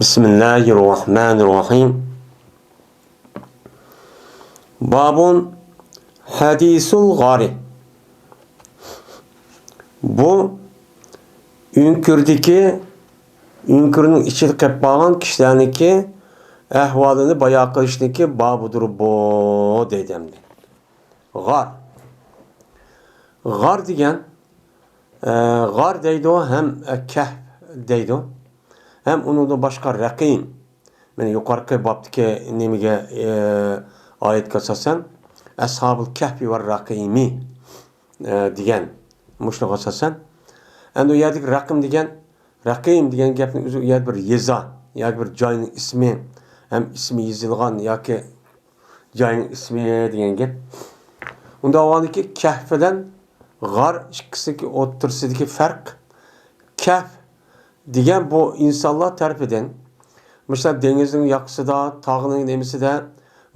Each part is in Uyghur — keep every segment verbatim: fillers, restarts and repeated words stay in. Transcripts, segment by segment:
بسم الله الرحمن الرحيم. باب حديث الغار. بۇ ئۆڭكۈردىكى، ئۆڭكۈرنىڭ ئىچىدە قېلىپ قالغان كىشىلەرنىڭكى ئەھۋالىنى بايان قىلىشنىڭكى بابىدۇر بۇ، دەيدۇ ئەمدى. غار. غار دېگەن، ئە، غار دەيدۇ، ھەم، ئە، كەھپ دەيدۇ. ھەم ئۇنىڭدىن باشقا رەقىم. مانا يۇقىرىقى بابتىكى نېمىگە، ئە، ئايەتكە ئاساسەن، ئەسھابۇل كەھپى ۋە رەقىمى، ئە، دېگەن. مۇشۇنىڭغا ئاساسەن. ئەمدى ئۇ يەردىكى رەقىم دېگەن، رەقىم دېگەن گەپنىڭ ئۆزى ئۇ يەردە بىر يېزا ياكى بىر جاينىڭ ئىسمى، ھەم ئىسمى يېزىلغان ياكى جاينىڭ ئىسمى دېگەن گەپ. ئۇنداق بولغاندىكىن كەھف بىلەن غار ئىككىسىنىڭكى ئوتتۇرىسىدىكى پەرق، كەھف دېگەن بۇ ئىنسانلار تەرىپىدىن مۇشۇنداق دېڭىزنىڭ ياقىسىدا، تاغنىڭ نېمىسىدە،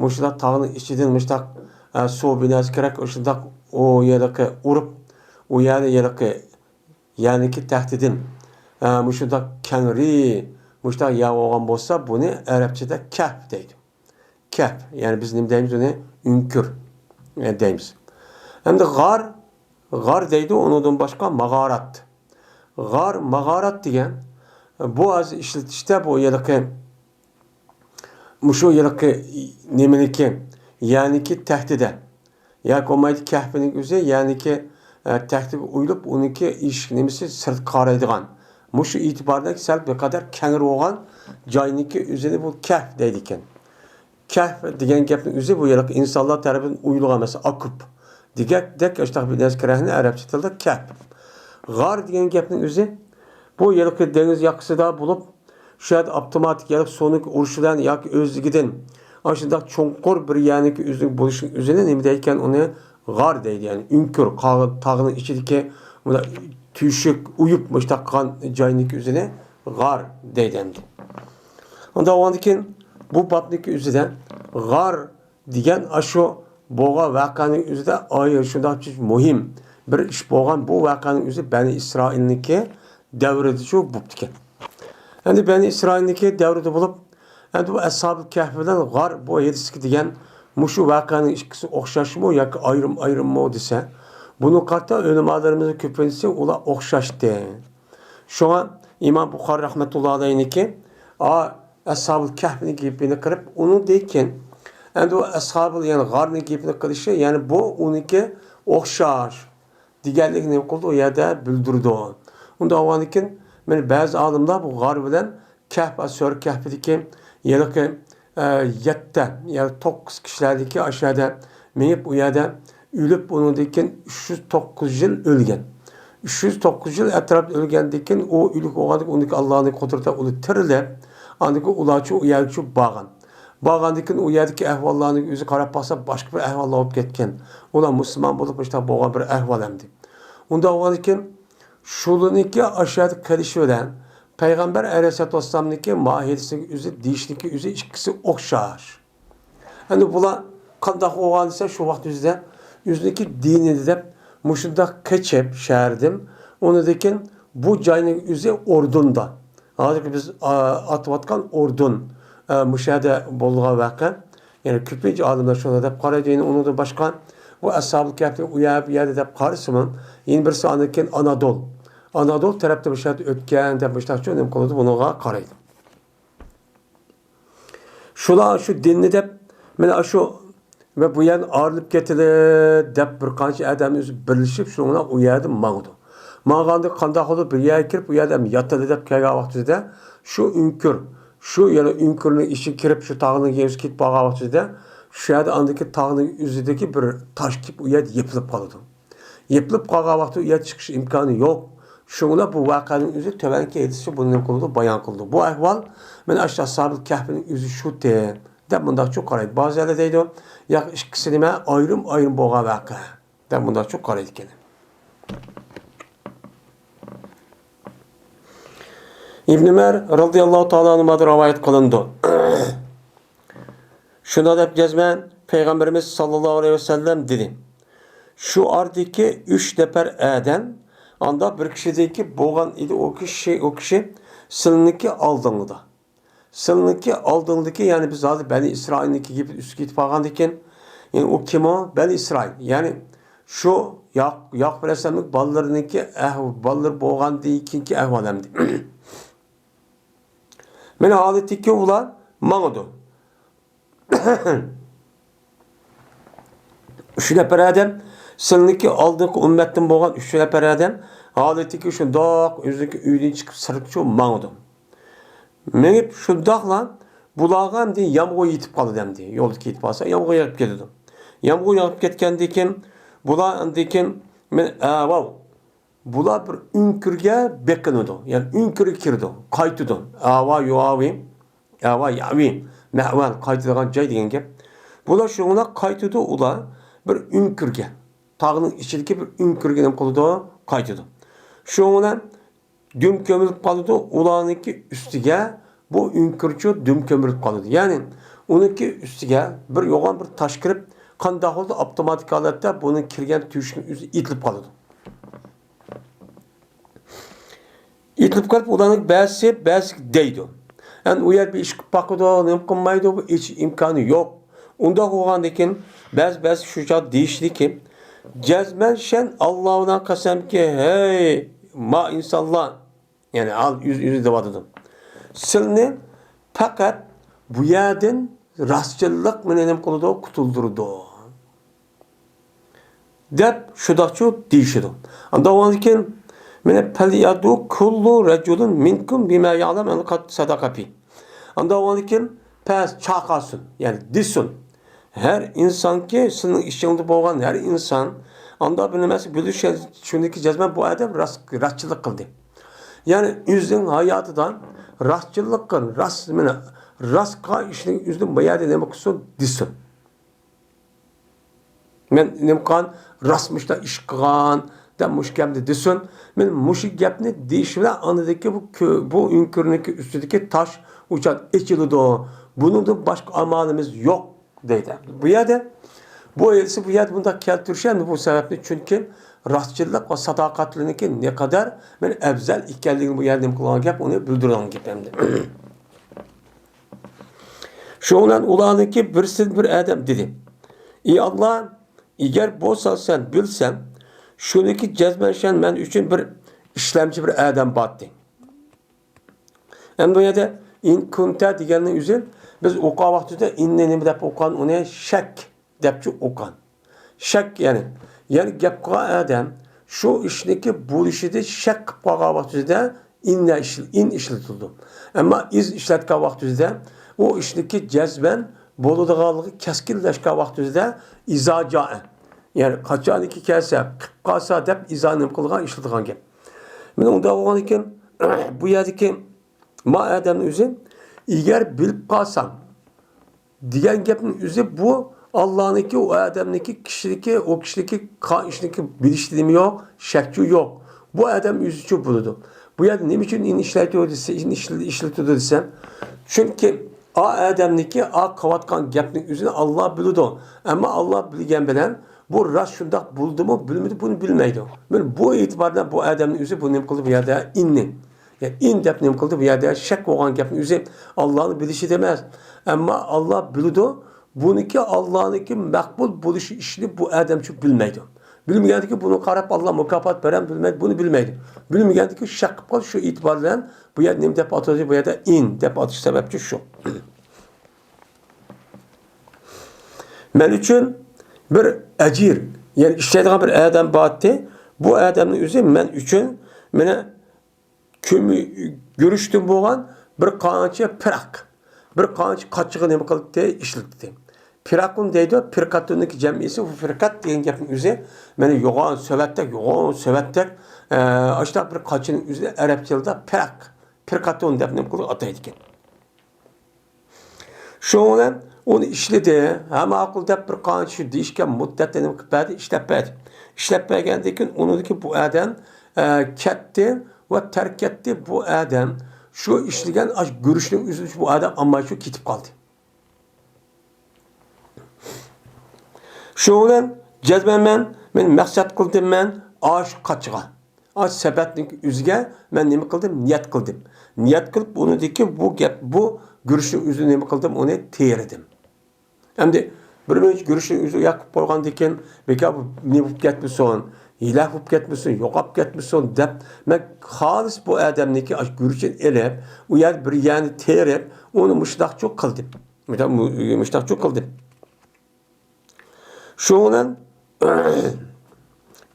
مۇشۇنداق تاغنىڭ ئىچىدىن مۇشۇنداق، ئە، سۇ بىناسى كېرەك، شۇنداق ئۇ يەرلىكى ئۇرۇپ، ئۇ يەرنى يەرلىكى يەرنىڭكى تەھتىدىن، ئە، مۇشۇنداق كەڭرى، مۇشۇنداق يەر بولغان بولسا، بۇنى ئەرەبچىدە كەھپ دەيدۇ. كەھپ، يەنى بىز نېمە دەيمىز ئۇنى؟ ئۆڭكۈر، ئە، دەيمىز. ئەمدى غار، غار دەيدۇ، ئۇنىڭدىن باشقا ماغارات. غار، ماغارات دېگەن، بۇ ھازىر ئىشلىتىشتە بۇ ھېلىقى مۇشۇ ھېلىقى نېمىنىڭكى، يەرنىڭكى تەھتىدە ياكى بولمايدۇ كەھپىنىڭ ئۆزى، يەرنىڭكى، ئە، تەھتىگە ئويۇلۇپ، ئۇنىڭكى ئىشىك نېمىسى سىرتقا قارايدىغان. مۇشۇ ئېتىباردا سەل بىر قەدەر كەڭرى بولغان جاينىڭكى ئۆزىنى بۇ كەھپ دەيدىكەن. كەھپ دېگەن گەپنىڭ ئۆزى بۇ ھېلىقى ئىنسانلار تەرىپىدىن ئويۇلغان، مەسىلەن، ئاكوپ دېگەندەك، ئاشۇنداق بىر نەرسىگە رەھنە ئەرەبچە تىلدا كەھپ. غار دېگەن گەپنىڭ ئۆزى بۇ ھېلىقى دېڭىز ياقىسىدا بولۇپ، شۇ يەردە ئاپتوماتىك يەرلىك سۇنىڭ ئۇرۇشى بىلەن ياكى ئۆزلۈكىدىن ئاشۇنداق چوڭقۇر بىر يەرنىڭكى ئۆزىنىڭ بولۇشىنىڭ ئۆزىنى نېمە دەيدىكەن، ئۇنى غار دەيدۇ. يەنى ئۆڭكۈر، قا-، تاغنىڭ ئىچىدىكى مۇنداق تۆشۈك ئويۇپ مۇشۇنداق قىلغان جاينىڭكى ئۆزىنى غار دەيدۇ ئەمدى. ئۇنداق بولغاندىكىن بۇ بابنىڭكى ئۆزىدە غار دېگەن ئاشۇ بولغان ۋەقەنىڭ ئۆزىدە ئايرى شۇنداق مۇھىم بىر ئىش بولغان. بۇ ۋەقەنىڭ ئۆزى بەنى ئىسرائىلنىڭكى دەۋرىدىچۇ بوپتىكەن. ئەمدى بەنى ئىسرائىلنىڭكى دەۋرىدە بولۇپ، ئەمدى بۇ ئەسھابۇل كەھف بىلەن غار بۇ ھەدىستىكى دېگەن مۇشۇ ۋەقەنىڭ ئىككىسى ئوخشاشمۇ ياكى ئايرىم-ئايرىممۇ دېسە، بۇنىڭغا قارىتا ئۆلىمالىرىمىزنىڭ كۆپىنچىسى ئۇلار ئوخشاشتى. شۇڭا ئىمام بۇخارى رەھمەتۇللا ئەلەيھنىڭكى، ئا، ئەسھابۇل كەھفنىڭ گېپىنى قىلىپ، ئۇنىڭدىن كېيىن ئەمدى ئۇ ئەسھابۇل، يەنى غارنىڭ گېپىنى قىلىشى، يەنى بۇ ئۇنىڭكى ئوخشاش دېگەنلىكنى نېمە قىلدى؟ ئۇ يەردە بىلدۈرىدۇ. ئۇنداق بولغاندىكىن، مانا بەزى ئالىملار بۇ غار بىلەن كەھپ، سۈرە كەھپىدىكى ھېلىقى، ئە، يەتتە، يەنى توققۇز كىشىلەردىكى ئاشۇ يەردە مېڭىپ، ئۇ يەردە ئۆلۈپ، ئۇنىڭدىن كېيىن ئۈچ يۈز توققۇز يىل ئۆلگەن. ئۈچ يۈز توققۇز يىل ئەتراپىدا ئۆلگەندىن كېيىن، ئۇ ئۆلۈك بولغاندىن كېيىن، ئۇنىڭكى ئاللانىڭ قۇدرىتى ئۇنى تىرىلەپ، ئاندىن كېيىن ئۇلارچۇ ئۇ يەرگىچۇ بارغان. بارغاندىن كېيىن ئۇ يەردىكى ئەھۋاللارنىڭ ئۆزى قاراپ باقسا، باشقا بىر ئەھۋاللار بولۇپ كەتكەن. ئۇلار مۇسۇلمان بولۇپ، مۇشۇنداق بولغان بىر ئەھۋال ئەمدى. ئۇنداق بولغاندىن كېيىن، شۇلىنىڭكى ئاشۇ يەردە قېلىشى بىلەن پەيغەمبەر ئەلەيھىسسالاتۇ ۋەسسالامنىڭكى ماھىيىتىنىڭكى ئۆزى، دېيىشنىڭكى ئۆزى ئىككىسى ئوخشاش. ئەمدى بۇلار قانداق بولغان دېسە، شۇ ۋاقىت ئۆزىدە ئۆزىنىڭكى دىنىنى دەپ مۇشۇنداق قېچىپ شەھەردىن، ئۇنىڭدىن كېيىن بۇ جاينىڭ ئۆزى ئوردۇندا. ھازىرقى بىز، ئا، ئاتىۋاتقان ئوردۇن، ئا، مۇشۇ يەردە بولغان ۋەقە. يەنى كۆپىنچە ئالىملار شۇنداق دەپ قارايدۇ. يەنە ئۇنىڭدىن باشقا بۇ ئەسھابۇل كەھپنى ئۇ يەر، بۇ يەردە دەپ قارىسىمۇ، يەنە بىرسى ئاندىن كېيىن ئانادول. ئانادول تەرەپتە مۇشۇ يەردە ئۆتكەن دەپ مۇشۇنداقچە نېمە قىلىدۇ، بۇنىڭغا قارايدۇ. شۇلار شۇ دىننى دەپ، مانا شۇ ۋە بۇ يەردىن ئايرىلىپ كېتىلى دەپ بىر قانچە ئادەمنى ئۆزى بىرلىشىپ، شۇنىڭ بىلەن ئۇ يەردىن ماڭىدۇ. ماڭغاندا قانداق قىلىدۇ؟ بىر يەرگە كىرىپ، ئۇ يەردە ھەم ياتىلى دەپ كەلگەن ۋاقتىدا، شۇ ئۆڭكۈر، شۇ يەنە ئۆڭكۈرنىڭ ئىچىگە كىرىپ، شۇ تاغنىڭ يېرىسىگە كېتىپ بارغان ۋاقتىدا، شۇ يەردە ئاندىكى تاغنىڭ ئۆزىدىكى بىر تاش كېلىپ، ئۇ يەردە يېپىلىپ قالىدۇ. يېپىلىپ قالغان ۋاقىتتا ئۇ يەردە چىقىش ئىمكانى يوق. شۇڭا بۇ ۋەقەنىڭ ئۆزى تۆۋەنكى ھەدىسى بۇنى نېمە قىلىدۇ؟ بايان قىلىدۇ. بۇ ئەھۋال مانا ئاشۇ ئەسھابۇل كەھپنىڭ ئۆزى شۇتى دەپ مۇنداقچۇ قارايدۇ. بەزىلەر دەيدۇ، ياق، ئىككىسى نېمە؟ ئايرىم-ئايرىم بولغان ۋەقە دەپ مۇنداقچۇ قارايدىكەن. ئىبن ئۆمەر رەزىياللاھۇ تائالا ئەنھۇمدىن رىۋايەت قىلىنىدۇ. شۇنداق دەپ جەزمەن پەيغەمبىرىمىز ساللاللاھۇ ئەلەيھى ۋەسەللەم دېدى، شۇ ئارىدىكى ئۈچ نەپەر ئادەم ئاندا بىر كىشىدىكى بولغان ئىدى، ئۇ كىشى، ئۇ كىشى سىلىنىڭكى ئالدىڭلىدا. سىلىنىڭكى ئالدىڭدىكى، يەنى بىز ھازىر بەنى ئىسرائىلنىڭكى گېپى ئۈستىگە كېتىپ قالغاندىكىن، يەنى ئۇ كىم ئۇ؟ بەنى ئىسرائىل. يەنى شۇ ياق-، ياقۇپ ئەلەيھىسسالامنىڭ بالىلىرىنىڭكى ئەھۋ-، بالىلىرى بولغاندىن كېيىنكى ئەھۋال ئەمدى. مانا ھالىتىكى ئۇلار ماڭىدۇ. ئۈچ نەپەر ئادەم، سىلىنىڭكى ئالدىنقى ئۈممەتتىن بولغان ئۈچ نەپەر ئادەم ھالىتىكى شۇنداق ئۆزىنىڭكى ئۆيىدىن چىقىپ سىرتقىچە ماڭىدۇ. مېڭىپ شۇنداقلا بۇلارغا ئەمدى يامغۇر يېتىپ قالىدۇ ئەمدى. يولدا كېتىپ قالسا يامغۇر يېغىپ كېتىدۇ. يامغۇر يېغىپ كەتكەندىن كېيىن بۇلار ئاندىن كېيىن مانا ئەۋاۋ بۇلار بىر ئۆڭكۈرگە بېقىنىدۇ، يەنى ئۆڭكۈرگە كىرىدۇ، قايتىدۇ. ئاۋا يۇئاۋى، ئاۋا ياۋى، مەۋەل، قايتىدىغان جاي دېگەن گەپ. بۇلار شۇنىڭ بىلەن قايتىدۇ ئۇلار بىر ئۆڭكۈرگە، تاغنىڭ ئىچىدىكى بىر ئۆڭكۈرگە نېمە قىلىدۇ؟ قايتىدۇ. شۇنىڭ بىلەن دۈم كۆمۈلۈپ قالىدۇ، ئۇلارنىڭكى ئۈستىگە بۇ ئۆڭكۈرچۇ دۈم كۆمۈلۈپ قالىدۇ. يەنى ئۇنىڭكى ئۈستىگە بىر يوغان بىر تاش كىرىپ، قانداق بولىدۇ؟ ئاپتوماتىك ھالەتتە بۇنىڭ كىرگەن تۆشۈكنىڭ ئۆزى ئېتىلىپ قالىدۇ. ئېتىلىپ قېلىپ، ئۇلارنىڭ بەزىسى، بەزىسى دەيدۇ. ئەمدى ئۇ يەر بىر ئىش قىلىپ باقىدۇ، نېمە قىلمايدۇ، بۇ ئېچىش ئىمكانى يوق. ئۇنداق بولغاندىكىن، بەزى، بەزى شۇ چاغدا دېيىشىدىكى، جەزمەن شەن ئاللا بىلەن قەسەمكى، ھەي، ما ئىنسانلار، يەنى ئال-، ئۆز-، ئۆزى دەۋاتىدۇ. سىلنى پەقەت بۇ يەردىن راستچىللىق مېنى نېمە قىلىدۇ، قۇتۇلدۇرىدۇ. دەپ شۇنداقچۇ دېيىشىدۇ. ئاندىن ئاندىن كېيىن، مانا، فَلْيَدْعُ كُلُّ رَجُلٍ مِنْكُمْ بِمَنْ يَعْلَمُ أَنْ قَدْ صَدَقَ فِيهِ. ئاندىن ئاندىن كېيىن، پەس چاقاسۇن، يەنى دېسۇن. ھەر ئىنسانكى، سىلىنىڭ ئىچىڭدە بولغان ھەر ئىنسان، ئاندىن بىر نېمىسى بىلىش، چۈنكى جەزمەن بۇ ئادەم راست، راستچىللىق قىلدى. يەنى ئۆزىنىڭ ھاياتىدا راستچىللىق قىل، راست، مانا، راست قىلغان ئىشنى ئۆزىنىڭ بۇ يەردە نېمە قىلسۇن، دېسۇن. مەن نېمە قىلغان، راست مۇشۇنداق ئىش قىلغان، دەپ مۇشۇ گەپنى دېسۇن. مەن مۇشۇ گەپنى دېيىش بىلەن ئاندىكى بۇ كۆ-، بۇ ئۆڭكۈرنىڭكى ئۈستىدىكى تاش ئۇچان ئېچىلىدۇ. بۇنىڭدىن باشقا ئامالىمىز يوق، دەيدۇ. بۇ يەردە، بۇ ئەلىسى بۇ يەردە بۇنداق كەلتۈرۈشى ئەمدى بۇ سەۋەبنى، چۈنكى راستچىللىق ۋە ساداقەتلىكنىڭكى نەقەدەر مەن ئەۋزەل ئىكەنلىكىنى بۇ يەردە نېمە قىلغان گەپ، ئۇنى بىلدۈرىدىغان گەپ ئەمدى. شۇنىڭ بىلەن ئۇلارنىڭكى بىرسىدىن بىر ئادەم دېدى، ئى ئاللا، ئەگەر بولسا سەن بىلسەڭ، شۇنىڭكى جەزمەن شەن مەن ئۈچۈن بىر ئىشلەمچى بىر ئادەم بارتى. ئەمدى بۇ يەردە ئىن كۇنتە دېگەننىڭ ئۆزى بىز ئوقۇغان ۋاقتىدا ئىننى نېمە دەپ ئوقۇغان، ئۇنى شەك دەپچۇ ئوقۇغان. شەك، يەنى، يەنى گەپ قىلغان ئادەم شۇ ئىشنىڭكى بولۇشىدا شەك قىلىپ قالغان ۋاقتىدا ئىن، ئىن ئىشلىتىلىدۇ. ئەمما ئىز ئىشلەتكەن ۋاقتىدا ئۇ ئىشنىڭكى جەزمەن بولىدىغانلىقى كەسكىنلەشكەن ۋاقتىدا ئىزا جائە. يەنى قاچانكى كەلسە، قىلىپ قالسا دەپ ئىزا نېمە قىلغان، ئىشلىتىدىغان گەپ. مانا ئۇنداق بولغاندىكىن، بۇ يەردىكى ما ئادەمنىڭ ئۆزى، ئەگەر بىلىپ قالساڭ، دېگەن گەپنىڭ ئۆزى بۇ ئاللانىڭكى، ئۇ ئادەمنىڭكى، كىشىنىڭكى، ئۇ كىشىنىڭكى قىلغان ئىشىنىڭكى بىلىشتە نېمە يوق؟ شەكچۇ يوق. بۇ ئادەم ئۆزىچۇ بىلىدۇ. بۇ يەردە نېمە ئۈچۈن ئىن ئىشلەيدۇ دېسە، ئىن ئىشل-، ئىشلىتىدۇ دېسەم، چۈنكى ئا ئادەمنىڭكى ئا قىلىۋاتقان گەپنىڭ ئۆزىنى ئاللا بىلىدۇ. ئەمما ئاللا بىلگەن بىلەن بۇ راست شۇنداق بولدىمۇ، بولمىدى، بۇنى بىلمەيدۇ. مانا بۇ ئېتىبار بىلەن بۇ ئادەمنىڭ ئۆزى بۇ نېمە قىلدى بۇ يەردە؟ ئىننى. يەنى ئىن دەپ نېمە قىلدى؟ بۇ يەردە شەك بولغان گەپنىڭ ئۆزى ئاللانىڭ بىلىشىدە ئەمەس. ئەمما ئاللا بىلىدۇ. بۇنىڭكى ئاللانىڭكى مەقبۇل بولۇش ئىشىنى بۇ ئادەمچۇ بىلمەيدۇ. بىلمىگەندىكى بۇنى قاراپ ئاللا مۇكاپات بېرەم بىلمەيدۇ. بۇنى بىلمەيدۇ. بىلمىگەندىكى شەك قىلىپ قالدى. شۇ ئېتىبار بىلەن بۇ يەردە نېمە دەپ ئاتىدۇ؟ بۇ يەردە ئىن دەپ ئاتىش سەۋەبچۇ شۇ. مەن ئۈچۈن بىر ئەجىر، يەنى ئىشلەيدىغان بىر ئادەم بارتى. بۇ ئادەمنىڭ ئۆزى مەن ئۈچۈن مانا كۆمۈ-، گۈرۈچتىن بولغان بىر قانچە پىراق، بىر قانچە قاچىغا نېمە قىلدى؟ ئىشلىتتى. پىراقۇن دەيدۇ، پىرقاتۇننىڭكى جەمئىسى، بۇ پىرقات دېگەن گەپنىڭ ئۆزى، مانا يوغان سۆۋەتتەك، يوغان سۆۋەتتەك، ئە، ئاشۇنداق بىر قاچىنىڭ ئۆزىنى ئەرەبچە تىلدا پىراق، پىرقاتۇن دەپ نېمە قىلىدۇ؟ ئاتايدىكەن. شۇنىڭ بىلەن ئۇنى ئىشلىدى. ھە، ماقۇل دەپ بىر قانچە شۇ دېيىشكەن مۇددەتتە نېمە قىلىپ بەردى؟ ئىشلەپ بەردى. ئىشلەپ بەرگەندىن كېيىن ئۇنىڭدىكى بۇ ئادەم، ئە، كەتتى ۋە تەرك ئەتتى. بۇ ئادەم شۇ ئىشلىگەن ئاشۇ گۈرۈچنىڭ ئۆزىنى بۇ ئادەم ئالماي شۇ كېتىپ قالدى. شۇنىڭ بىلەن جەزمەن مەن، مەن مەقسەت قىلدىم مەن ئاشۇ قاچىغا. ئاشۇ سەپەتنىڭ ئۆزىگە مەن نېمە قىلدىم؟ نىيەت قىلدىم. نىيەت قىلىپ، ئۇنىڭدىكى بۇ گەپ، بۇ گۈرۈچنىڭ ئۆزىنى نېمە قىلدىم؟ ئۇنى تېرىدىم. ئەمدى بىر مۇنچە گۈرۈچنىڭ ئۆزىنى ياقىپ قويغاندىكىن، بىكار بولۇپ نېمە بولۇپ كەتمىسۇن، ھىيلە بولۇپ كەتمىسۇن، يوقاپ كەتمىسۇن دەپ، مەن خالىس بۇ ئادەمنىڭكى ئاشۇ گۈرۈچىنى ئېلىپ، ئۇ يەردە بىر يەرنى تېرىپ، ئۇنى مۇشۇنداقچۇ قىلدىم. مۇشۇنداق، مۇ-، مۇشۇنداقچۇ قىلدىم. شۇنىڭ بىلەن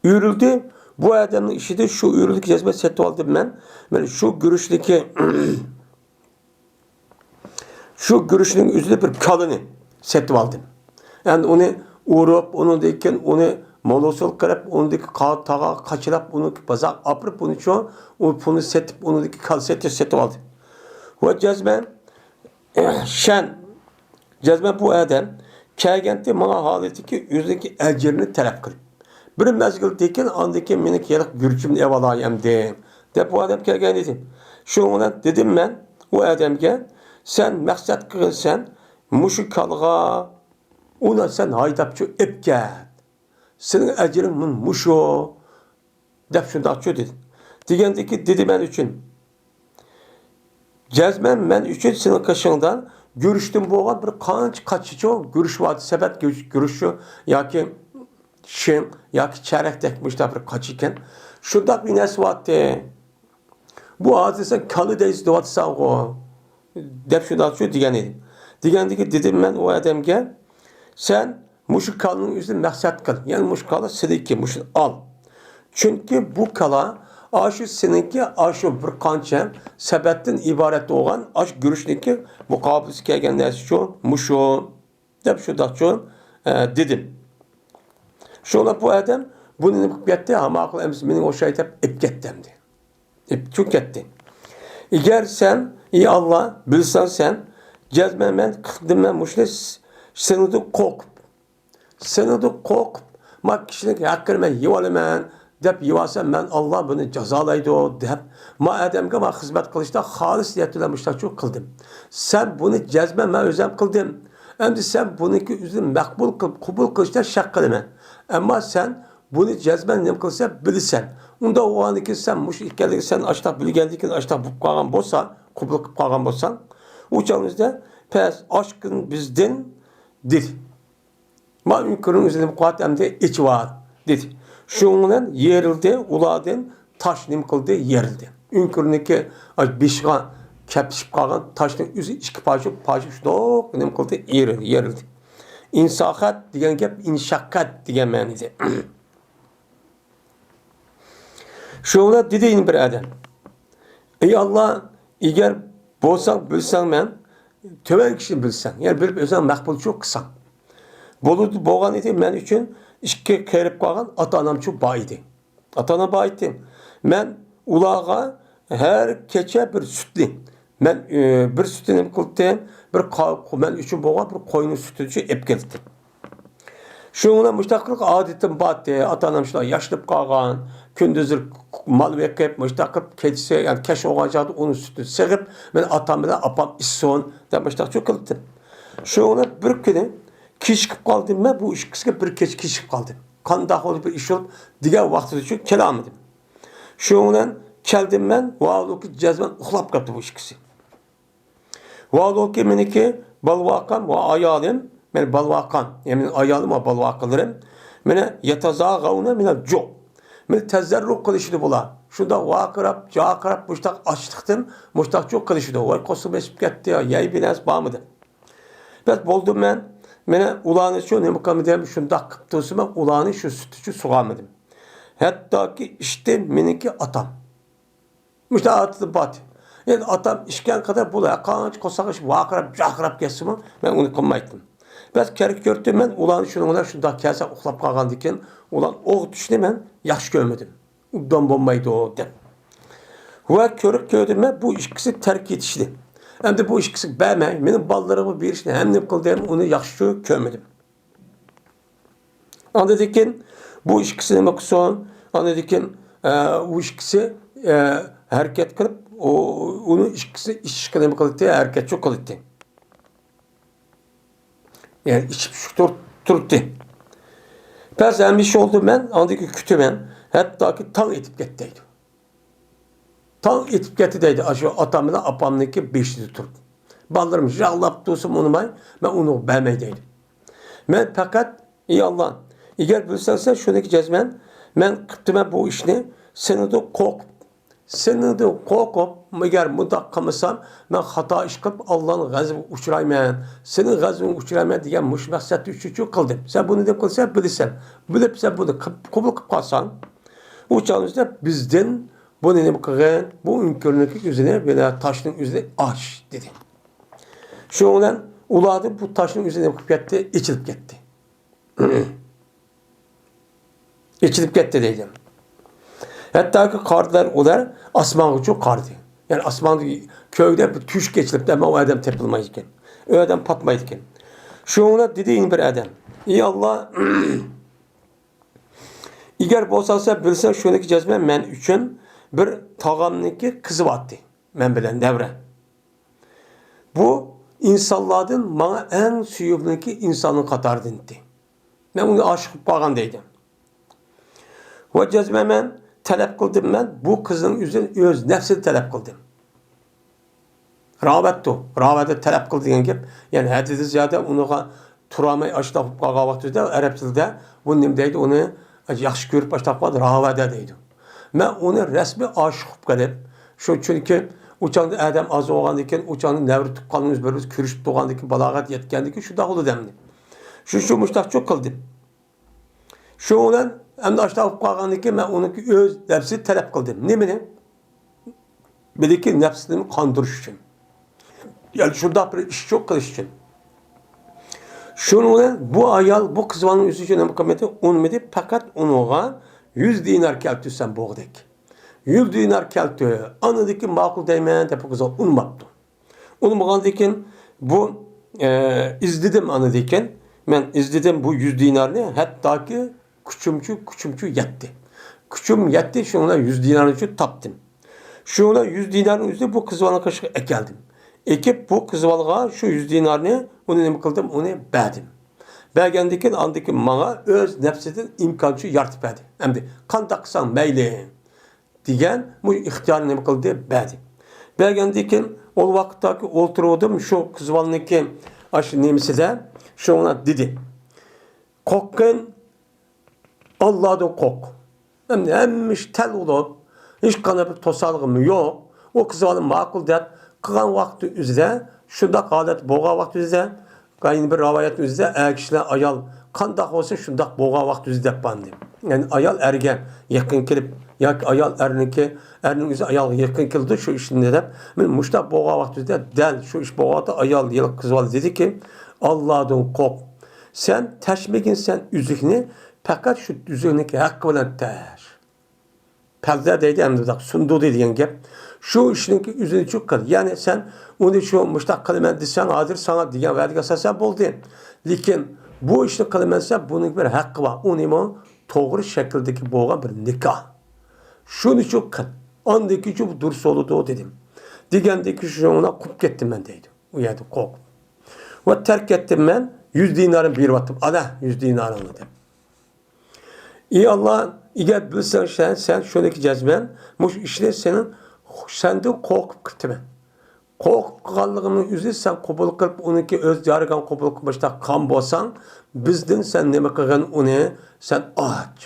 ئۆرۈلدى. بۇ ئادەمنىڭ ئىشىدە شۇ ئۆرۈلدىكى جەزمە سېتىۋالدىم مەن. مەن شۇ گۈرۈچنىڭكى، شۇ گۈرۈچنىڭ ئۆزىدە بىر كالىنى سېتىۋالدىم. ئەمدى ئۇنى ئۇرۇپ، ئۇنىڭدىن كېيىن ئۇنى مولوسۇل قىلىپ، ئۇنىڭدىكى قا-، تاغا قاچىلاپ، ئۇنى بازارغا ئاپىرىپ، ئۇنى شۇ، ئۇ پۇلنى سېتىپ، ئۇنىڭدىكى كالىنى سېتىپ، سېتىۋالدىم. ۋە جەزمەن شەن، جەزمەن بۇ ئادەم كەلگەنتى ماڭا ھالىتىكى ئۆزىنىڭكى ئەجرىنى تەلەپ قىلىپ، بىر مەزگىلدىن كېيىن، ئاندىن كېيىن مېنىڭكى ھېلىقى گۈرۈچۈمنى ئېۋالاي ئەمدى، دەپ بۇ ئادەم كەلگەن ئىدى. شۇنىڭ بىلەن دېدىم مەن ئۇ ئادەمگە، سەن مەقسەت قىلغىنىسەن مۇشۇ كالىغا، ئۇنى سەن ھايداپچۇ ئېپ كەت. سېنىڭ ئەجرىڭ مۇن-، مۇشۇ، دەپ شۇنداقچۇ دېدى. دېگەندىكى دېدى مەن ئۈچۈن. جەزمەن مەن ئۈچۈن سېنىڭ قېشىڭدا گۈرۈچتىن بولغان بىر قانچە قاچىچۇ گۈرۈچ بار، سەبەت گۈرۈچ، گۈرۈچچۇ ياكى شىڭ ياكى چەرەكتەك مۇشۇنداق بىر قاچا ئىكەن. شۇنداق بىر نەرسە بارتى. بۇ ھازىر سەن كالا دەيسەن دەۋاتىسەنغۇ، دەپ شۇنداقچۇ دېگەن ئىدى. دېگەندىكى دېدىم مەن ئۇ ئادەمگە، سەن مۇشۇ كالىنىڭ ئۆزىنى مەقسەت قىل، يەنى مۇشۇ كالا سېنىڭكى، مۇشۇنى ئال. چۈنكى بۇ كالا ئاشۇ سېنىڭكى، ئاشۇ بىر قانچە سەبەتتىن ئىبارەت بولغان ئاشۇ گۈرۈچنىڭكى مۇقابىلىسى كەلگەن نەرسىچۇ مۇشۇ. دەپ شۇنداقچۇ، ئە، دېدىم. شۇڭا بۇ ئادەم بۇنى نېمە قىلىپ كەتتى؟ ھا، ماقۇل، ئەمىسە مېنىڭ ئوخشاي دەپ ئېلىپ كەتتى ئەمدى. ئېلىپ چىقىپ كەتتى. ئەگەر سەن، ئى ئاللا، بىلسەڭ سەن، جەزمەن مەن قىلدىم مەن مۇشۇنى س-، سېنىڭدىن قورقۇپ. سېنىڭدىن قورقۇپ، ما كىشىنىڭ ھەققىنى مەن يېۋالىمەن، دەپ يېۋالسام، مەن ئاللا بۇنى جازالايدۇ، دەپ ما ئادەمگە ما خىزمەت قىلىشتا خالىس نىيەت بىلەن مۇشۇنداقچۇ قىلدىم. سەن بۇنى جەزمەن مەن ئۆزۈم قىلدىم. ئەمدى سەن بۇنىڭكى ئۆزىنى مەقبۇل قىلىپ، قوبۇل قىلىشتا شەك قىلىمەن. ئەمما سەن بۇنى جەزمەن نېمە قىلسەن بىلىسەن. ئۇنداق بولغاندىكىن سەن مۇشۇ ئىكەنلىكىنى سەن ئاشتاق بىلگەندىكىن ئاشتاق بولۇپ قالغان بولسا، قوبۇل قىلىپ قالغان بولساڭ، ئۇ چاغىمىزدا پەس ئاشقىن بىزدىن دېدى. ما ئۆڭكۈرنىڭ ئۆزىنى قۇۋۋەت ئەمدى ئېچىۋال، دېدى. شۇنىڭ بىلەن يېرىلدى، ئۇلاردىن تاش نېمە قىلدى؟ يېرىلدى. ئۆڭكۈرنىڭكى بېشىغا كەپلىشىپ قالغان تاشنىڭ ئۆزى ئىككى پارچە، پارچە شۇنداق نېمە قىلدى؟ يېرىلدى، يېرىلدى. ئىنساخەت دېگەن گەپ ئىنشەققەت دېگەن مەنىدە. شۇنىڭ بىلەن دېدى يەنە بىر ئادەم، ئەي ئاللا، ئەگەر بولساڭ، بىلسەڭ مەن، تۆۋەن كىشىنى بىلسەڭ، يەنى بىلىپ ئۆزۈڭ مەقبۇلچۇ قىلساڭ. بولىدۇ، بولغان ئىدى، مەن ئۈچۈن ئىككى قېرىپ قالغان ئاتا-ئانامچۇ بار ئىدى. ئاتا-ئانام بار ئىدى. مەن ئۇلارغا ھەر كېچە بىر سۈتنى، مەن، ئى، بىر سۈتنى نېمە قىلاتتىم؟ بىر قا-، مەن ئۈچۈن بولغان بىر قوينىڭ سۈتىنى ئېلىپ كېلەتتىم. شۇنىڭ بىلەن مۇشۇنداق قىلىپ ئادىتىم بارتى. ئاتا-ئانام شۇنداق ياشىنىپ قالغان، كۈندۈزلىرى مال بېقىپ، مۇشۇنداق قىلىپ كېچىسى، يەنى كەچ بولغان چاغدا ئۇنىڭ سۈتىنى سېغىپ، مەن ئاتام بىلەن ئاپام ئىچسۇن دەپ مۇشۇنداقچۇ قىلاتتىم. شۇنىڭ بىلەن بىر كۈنى كېچىكىپ قالدىم مەن، بۇ ئىككىسىگە بىر كېچە كېچىكىپ قالدىم. قانداق بولدى بىر ئىش بولۇپ، دېگەن ۋاقتىدىچۇ كېلەلمىدىم. شۇنىڭ بىلەن كەلدىم مەن، ۋاھالۇكى جەزمەن ئۇخلاپ قاپتۇ بۇ ئىككىسى. ۋاھالۇكى مېنىڭكى بالىۋاقام ۋە ئايالىم، مېنىڭ بالىۋاقام، يەنى مېنىڭ ئايالىم ۋە بالىۋاقىلىرىم، مېنى يەتەزاغەۋنە مىنەل جۇ. مېنى تەزەررۇ قىلىشىدۇ بۇلار. شۇنداق ۋارقىراپ، جارقىراپ، مۇشتاق ئاچلىقتىن مۇشتاقچۇ قىلىشىدۇ. ۋاي، قورسىقىم ئېچىپ كەتتى، يەي بىر نەرسە بارمىدى. بەس بولدۇم مەن. مېنى ئۇلارنىچۇ نېمە قىلمىدىم، شۇنداق قىلىپ تۇرسىمۇ ئۇلارنى شۇ سۈتىچۇ سۇغارمىدىم. ھەتتاكى ئىچتى مېنىڭكى ئاتام. مۇشۇنداق ئادىتىم بارتى. ئەمدى ئاتام ئىچكەن قەدەر بۇلار قانچە قورساق ئېچىپ ۋارقىراپ، جارقىراپ كەتسىمۇ، مەن ئۇنى قىلمايتتىم. بەس كېرەك كۆردۈم مەن ئۇلارنى شۇنىڭ بىلەن شۇنداق كەلسە ئۇخلاپ قالغاندىكىن، ئۇلار ئوغ چۈشنى مەن ياخشى كۆرمىدىم. ئوبدان بولمايدۇ دەپ. ۋە كېرەك كۆردۈم مەن بۇ ئىككىسى تەرك ئېتىشنى. ئەمدى بۇ ئىككىسىگە بەرمەي، مېنىڭ بالىلىرىمغا بېرىشنى ھەم نېمە قىلدىم، ئۇنى ياخشى كۆرمىدىم. ئاندىن كېيىن بۇ ئىككىسى نېمە قىلسۇن؟ ئاندىن كېيىن، ئە، ئۇ ئىككىسى، ئە، ھەرىكەت قىلىپ، ئۇ، ئۇنى ئىككىسى ئىچىشقا نېمە قىلاتتى؟ ھەرىكەتچۇ قىلاتتى. يەنى ئىچىپ شۇ تۇر-، تۇراتتى. بەس ھەمىشە يولدا مەن ئاندىن كېيىن كۈتىمەن. ھەتتاكى تاڭ ئېتىپ كەتتى دەيدۇ. تاڭ ئېتىپ كەتتى دەيدۇ، ئاشۇ ئاتام بىلەن ئاپامنىڭكى بېشىدا تۇرۇپ. بالىلىرىم يىغلاپ تۇرسىمۇ ئۇنىماي، مەن ئۇنىڭغا بەرمەي دەيدۇ. مەن پەقەت، ئى ئاللا، ئەگەر بىلسەڭ سەن شۇنىڭكى جەزمەن، مەن قىپتىمەن بۇ ئىشنى، سېنىڭدىن قورقۇپ، سېنىڭدىن قورقۇپ، ئەگەر مۇنداق قىلمىسام، مەن خاتا ئىش قىلىپ، ئاللانىڭ غەزىپىگە ئۇچرايمەن، سېنىڭ غەزىپىڭگە ئۇچرايمەن دېگەن مۇشۇ مەقسەت ئۈچۈن قىلدىم. سەن بۇنى نېمە قىلسەن، بىلىسەن. بىلىپ سەن بۇنى قىپ-، قوبۇل قىلىپ قالساڭ، ئۇ چاغدا بىزدىن بۇنى نېمە قىلغىن؟ بۇ ئۆڭكۈرنىڭكى ئۆزىنى، بىلە تاشنىڭ ئۆزىنى ئاچ، دېدى. شۇنىڭ بىلەن ئۇلاردىن بۇ تاشنىڭ ئۆزى نېمە قىلىپ كەتتى؟ ئېچىلىپ كەتتى. ئېچىلىپ كەتتى دەيدۇ. ھەتتاكى قارىدىلار ئۇلار ئاسمانغىچە قارىدى. يەنى ئاسماندا كۆكتە بىر تۆشۈك ئېچىلىپتۇ، ئەمما ئۇ ئادەم تېپىلمايدىكەن. ئۇ ئادەم پاتمايدىكەن. شۇنىڭ بىلەن دېدى يەنە بىر ئادەم، ئى ئاللا، ئەگەر بولساڭ سەن بىلسەڭ شۇنىڭكى جەزمەن مەن ئۈچۈن بىر تاغامنىڭكى قىزى بارتى. مەن بىلەن نەۋرە. بۇ ئىنسانلاردىن ماڭا ئەڭ سۆيۈملۈكى ئىنساننىڭ قاتارىدىن ئىدى. مەن ئۇنى ئاشىق بولۇپ قالغان دەيدۇ. ۋە جەزمەن مەن تەلەپ قىلدىم، مەن بۇ قىزنىڭ ئۆزىنى ئۆز نەپسىدە تەلەپ قىلدىم. راۋەتتۇ، راۋەدە تەلەپ قىل دېگەن گەپ، يەنى ھەددىدىن زىيادە ئۇنىڭغا تۇرالماي ئاشۇنداق بولۇپ قالغان ۋاقتىدا ئەرەب تىلىدا بۇ نېمە دەيدۇ، ئۇنى ياخشى كۆرۈپ ئاشۇنداق قىلغان راۋەدە دەيدۇ. مەن ئۇنى رەسمىي ئاشىق قىلىپ قېلىپ، شۇ چۈنكى ئۇ چاغدا ئادەم ئاز بولغاندىكىن، ئۇ چاغدا نەۋرە تۇغقانلىرىمىز بىر-بىرىمىز كۆرۈشۈپ تۇرغاندىكىن، بالاغەت يەتكەندىكىن شۇنداق بولدى ئەمدى. شۇ، شۇ مۇشتاقچۇ قىلدىم. شۇنىڭ بىلەن ئەمدى ئاشۇنداق بولۇپ قالغاندىكىن مەن ئۇنىڭكى ئۆز نەپسىدە تەلەپ قىلدىم. نېمىنى؟ بىلىكى نەپسىنى قاندۇرۇش ئۈچۈن. يەنى شۇنداق بىر ئىشچۇ قىلىش ئۈچۈن. شۇنىڭ بىلەن بۇ ئايال، بۇ قىز بالىنىڭ ئۆزى ئۈچۈن نېمە قىلمىدى؟ ئۇنىمىدى، پەقەت ئۇنىڭغا يۈز دىنار كەلتۈرسەم بولغۇدەك. يۈز دىنار كەلتۈر، ئاندىن كېيىن ماقۇل دەيمەن دەپ بۇ قىز ئۇنىماپتۇ. ئۇنىمىغاندىن كېيىن بۇ، ئە، ئىزدىدىم ئاندىن كېيىن. مەن ئىزدىدىم بۇ يۈز دىنارنى، ھەتتاكى كۈچۈمچۇ، كۈچۈمچۇ يەتتى. كۈچۈم يەتتى، شۇنىڭ بىلەن يۈز دىنارنى تاپتىم. شۇنىڭ بىلەن يۈز دىنارنى ئۆزى بۇ قىز بالىنىڭ قېشىغا ئەكەلدىم. ئېكىپ بۇ قىز بالىغا شۇ يۈز دىنارنى، ئۇنى نېمە قىلدىم؟ ئۇنى بەردىم. بەرگەندىن كېيىن ئاندىن كېيىن ماڭا ئۆز نەپسىدىن ئىمكانچە يارىتىپ بەردى. ئەمدى قانداق قىلساڭ مەيلى دېگەن مۇشۇ ئىختىيارنى نېمە قىلدى؟ بەردى. بەرگەندىن كېيىن ئۇ ۋاقىتتاكى ئولتۇرۇۋىدىم شۇ قىز بالىنىڭكى ئاشۇ نېمىسىدە، شۇڭا دېدى، قورققىن، ئاللادىن قورق. ھەم-، ھەممە ئىش تەل بولۇپ، ھېچقانداق بىر توسالغۇمۇ يوق. ئۇ قىز بالا ماقۇل دەپ قىلغان ۋاقتى ئۆزىدە، شۇنداق ھالەت بولغان ۋاقتى ئۆزىدە، يەنە بىر رىۋايەت ئۆزىدە، ئەر كىشىلەر ئايال قانداق بولسا شۇنداق بولغان ۋاقتى ئۆزىدە دەپ باردى. يەنى ئايال ئەرگە يېقىن كېلىپ، ياكى ئايال ئەرنىڭكى، ئەرنىڭ ئۆزى ئايالغا يېقىن كېلىدۇ شۇ ئىشنى دەپ، مەن مۇشۇنداق بولغان ۋاقتى ئۆزىدە، دەل شۇ ئىش بولغان ۋاقىتتا ئايال يا قىز بالا دېدىكى، ئاللادىن قورق. سەن تەشمىگىنسەن ئۈزۈكنى، پەقەت شۇ ئۈزۈكنىڭكى ھەققى بىلەن تەش. پەلدە دەيدۇ، ئەمدى بۇنداق سۇندۇردى دېگەن گەپ. شۇ ئىشنىڭكى ئۆزىنى چۈ قىل. يەنى سەن ئۇنى شۇ مۇشتاق قىلىمەن دېسەڭ، ھازىر ساڭا دېگەن ۋەدىگە ئاساسەن بولدى. لېكىن بۇ ئىشنى قىلىمەن دېسە، بۇنىڭ بىر ھەققى بار. ئۇ نېمە؟ توغرا شەكىلدىكى بولغان بىر نىكاھ. شۇنى چۈ قىل. ئاندىن كېيىن بۇ دۇرۇس بولىدۇ دېدىم. دېگەندىن كېيىن شۇنىڭ بىلەن قوپۇپ كەتتىم مەن دەيدۇ. ئۇ يەردە قورقۇپ. ۋە تەرك ئەتتىم مەن، يۈز دىنارنى بېرىۋەتتىم. ئانا، يۈز دىنارىڭنى دەپ. ئى ئاللا، ئەگەر بىلسەڭ سەن، سەن شۇنىكى جەزمەن مۇشۇ ئىشنى سېنىڭ، سەندىن قورقۇپ قىپتىمەن. قورقۇپ قالغانلىقىمنىڭ ئۆزى سەن قوبۇل قىلىپ، ئۇنىڭكى ئۆز جارىگان قوبۇل قىلماشتا قان بولساڭ، بىزدىن سەن نېمە قىلغىن ئۇنى، سەن ئاچ.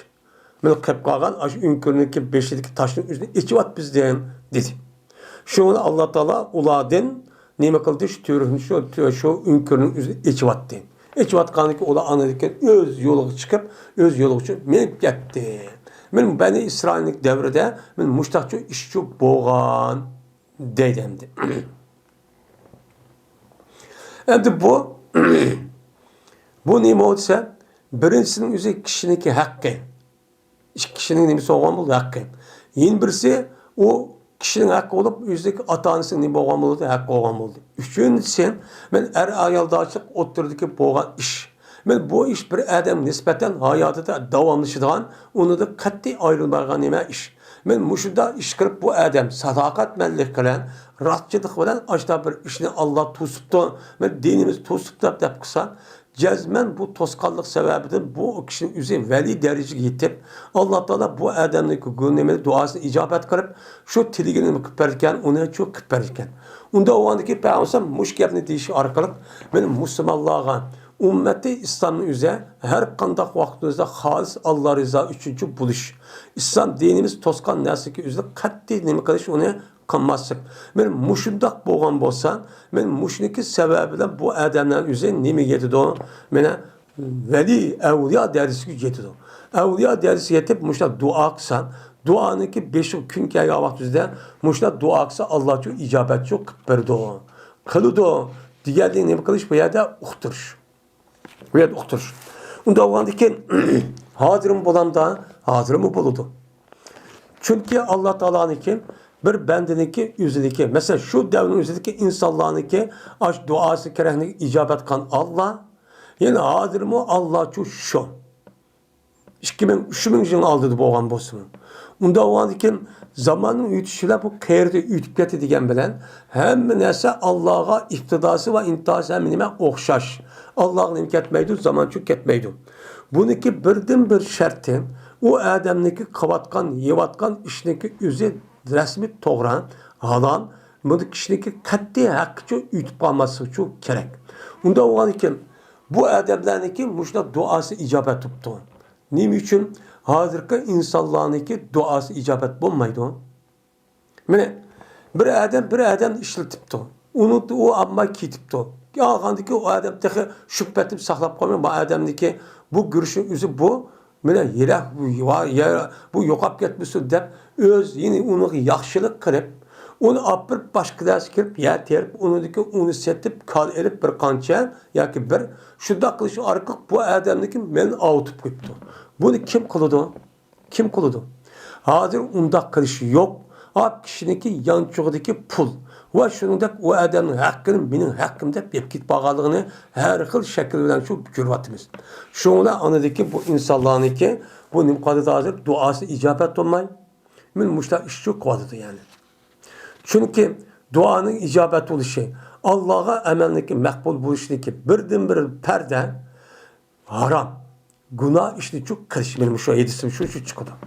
مانا قېلىپ قالغان ئاشۇ ئۆڭكۈرنىڭكى بېشىدىكى تاشنىڭ ئۆزىنى ئېچىۋەت بىزدىن، دېدى. شۇڭا ئاللا تائالا ئۇلاردىن نېمە قىلدى؟ شۇ تۈركنى، شۇ، شۇ ئۆڭكۈرنىڭ ئۆزىنى ئېچىۋەتتى. ئېچىۋاتقاندىن كېيىن ئۇلار ئاندىن كېيىن ئۆز يولىغا چىقىپ، ئۆز يولىغا چۈ-، مېڭىپ كەتتى. مانا بەنى ئىسرائىلنىڭ دەۋرىدە مانا مۇشتاقچۇ ئىشچۇ بولغان دەيدۇ ئەمدى. ئەمدى بۇ، بۇ نېمە دېسە، بىرىنچىسىنىڭ ئۆزى كىشىنىڭكى ھەققى. ئىككى كىشىنىڭ نېمىسى بولغان بولدى؟ ھەققى. يەنە بىرسى، ئۇ كىشىنىڭ ھەققى بولۇپ، ئۆزىدىكى ئاتا-ئانىسىنىڭ نېمە بولغان بولدى؟ ھەققى بولغان بولدى. ئۈچىنچىسى، مەن ئەر-ئايالداشلىق ئوتتۇرىدىكى بولغان ئىش. مەن بۇ ئىش بىر ئادەم نىسبەتەن ھاياتىدا داۋاملىشىدىغان، ئۇنىڭدىن قەتئىي ئايرىلمايدىغان نېمە ئىش. مەن مۇشۇنداق ئىش قىلىپ، بۇ ئادەم ساداقەتمەنلىك بىلەن، راستچىللىق بىلەن ئاشۇنداق بىر ئىشنى ئاللا توسۇپتۇ، مەن دىنىمىز توسۇپتۇ دەپ، دەپ قىلسا، جەزمەن بۇ توسقانلىق سەۋەبىدىن بۇ كىشىنىڭ ئۆزى ۋەلىي دەرىجىگە يېتىپ، ئاللا تائالا بۇ ئادەمنىڭكى گۇ-، نېمىنى، دۇئاسىنى ئىجابەت قىلىپ، شۇ تىلىگىنى نېمە قىلىپ بەرگەن، ئۇنى شۇ قىلىپ بەرگەن. ئۇنداق بولغاندىكىن پەيغەمبەر مۇشۇ گەپنى دېيىشى ئارقىلىق، مېنىڭ مۇسۇلمانلارغا، ئۈممەتى ئىسلامنىڭ ئۆزى ھەر قانداق ۋاقىتىمىزدا خالىس ئاللا رىزا ئۈچۈنچۇ بولۇش. ئىسلام دىنىمىز توسقان نەرسىگە ئۆزىنى قەتئىي نېمە قىلىش، ئۇنى قىلماسلىق. مانا مۇشۇنداق بولغان بولسا، مانا مۇشۇنىڭكى سەۋەبى بىلەن بۇ ئادەملەرنىڭ ئۆزى نېمىگە يېتىدۇ؟ مانا ۋەلىي، ئەۋلىيا دەرىجىسىگە يېتىدۇ. ئەۋلىيا دەرىجىسىگە يېتىپ، مۇشۇنداق دۇئا قىلسا، دۇئانىڭكى بېشىغا كۈن كەلگەن ۋاقتىمىزدا مۇشۇنداق دۇئا قىلسا، ئاللاچۇ ئىجابەتچۇ قىلىپ بېرىدۇ. قىلىدۇ دېگەنلىكنى نېمە قىلىش؟ بۇ يەردە ئۇقتۇرۇش. بۇ يەردە ئۇقتۇرۇش. ئۇنداق بولغاندىكىن، ھازىرمۇ بولامدا؟ ھازىرمۇ بولىدۇ. چۈنكى ئاللا تائالانىڭكى بىر بەندىنىڭكى ئۆزىنىڭكى، مەسىلەن، شۇ دەۋرنىڭ ئۆزىدىكى ئىنسانلارنىڭكى ئاش دۇئاسى كېرەكنى ئىجابەت قىلغان ئاللا، يەنە ھازىرمۇ ئاللاچۇ شۇ. ئىككى مىڭ، ئۈچ مىڭ يىلنىڭ ئالدىدا بولغان بولسىمۇ. ئۇنداق بولغاندىكىن زاماننىڭ ئۆتۈشى بىلەن بۇ قەيەردە ئۆتۈپ كەتتى دېگەن بىلەن ھەممە نەرسە ئاللاغا ئىپتىداسى ۋە ئىنتىھاسى ھەممە نېمە ئوخشاش. ئاللاغا نېمە كەتمەيدۇ؟ زامانچۇ كەتمەيدۇ. بۇنىڭكى بىردىنبىر شەرتى، ئۇ ئادەمنىڭكى قىلىۋاتقان، يەۋاتقان ئىشنىڭكى ئۆزى رەسمىي توغرا، ھالال، بۇنى كىشىنىڭكى قەتئىي ھەققىچۇ ئۆتۈپ قالماسلىقچۇ كېرەك. ئۇنداق بولغاندىكىن، بۇ ئادەملەرنىڭكى مۇشۇنداق دۇئاسى ئىجابەت بوپتۇ. نېمە ئۈچۈن ھازىرقى ئىنسانلارنىڭكى دۇئاسى ئىجابەت بولمايدۇ؟ مانا، بىر ئادەم بىر ئادەمنى ئىشلىتىپتۇ. ئۇنى ئۇ ئالماي كېتىپتۇ. ئالغاندىكى ئۇ ئادەم تېخى شۈبھە ئېتىپ ساقلاپ قالماي، بۇ ئادەمنىڭكى بۇ گۈرۈشنىڭ ئۆزى بۇ، مانا، يىراق، بۇ يوقاپ كەتمىسۇن دەپ، ئۆز يەنە ئۇنىڭغا ياخشىلىق قىلىپ، ئۇنى ئاپىرىپ باشقا نەرسە كىرىپ، يەر تېرىپ، ئۇنىڭدىكى ئۇنى سېتىپ، كال ئېلىپ بىر قانچە ياكى بىر شۇنداق قىلىش ئارقىلىق بۇ ئادەمنىڭكى مېلىنى ئاۋۇتۇپ قويۇپتۇ. بۇنى كىم قىلىدۇ؟ كىم قىلىدۇ؟ ھازىر ئۇنداق قىلىش يوق. ئاپ كىشىنىڭكى يانچۇقىدىكى پۇل ۋە شۇنىڭدەك ئۇ ئادەمنىڭ ھەققىنى مېنىڭ ھەققىم دەپ يەپ كېتىپ قالغانلىقىنى ھەر خىل شەكىل بىلەن شۇ كۆرۈۋاتىمىز. شۇڭا ئاندىكى بۇ ئىنسانلارنىڭكى بۇ نېمە قىلدى ھازىر؟ دۇئاسى ئىجابەت بولماي، مانا مۇشۇنداق ئىشچۇ قىلىۋاتىدۇ يەنى. چۈنكى دۇئانىڭ ئىجابەت بولۇشى، ئاللاغا ئەمەلنىڭكى مەقبۇل بولۇشىدىكى بىردىنبىر پەردە ھارام، گۇناھ ئىشنىچۇ قىلىش. مانا مۇشۇ ھەدىستىن شۇ، شۇ چىقىدۇ.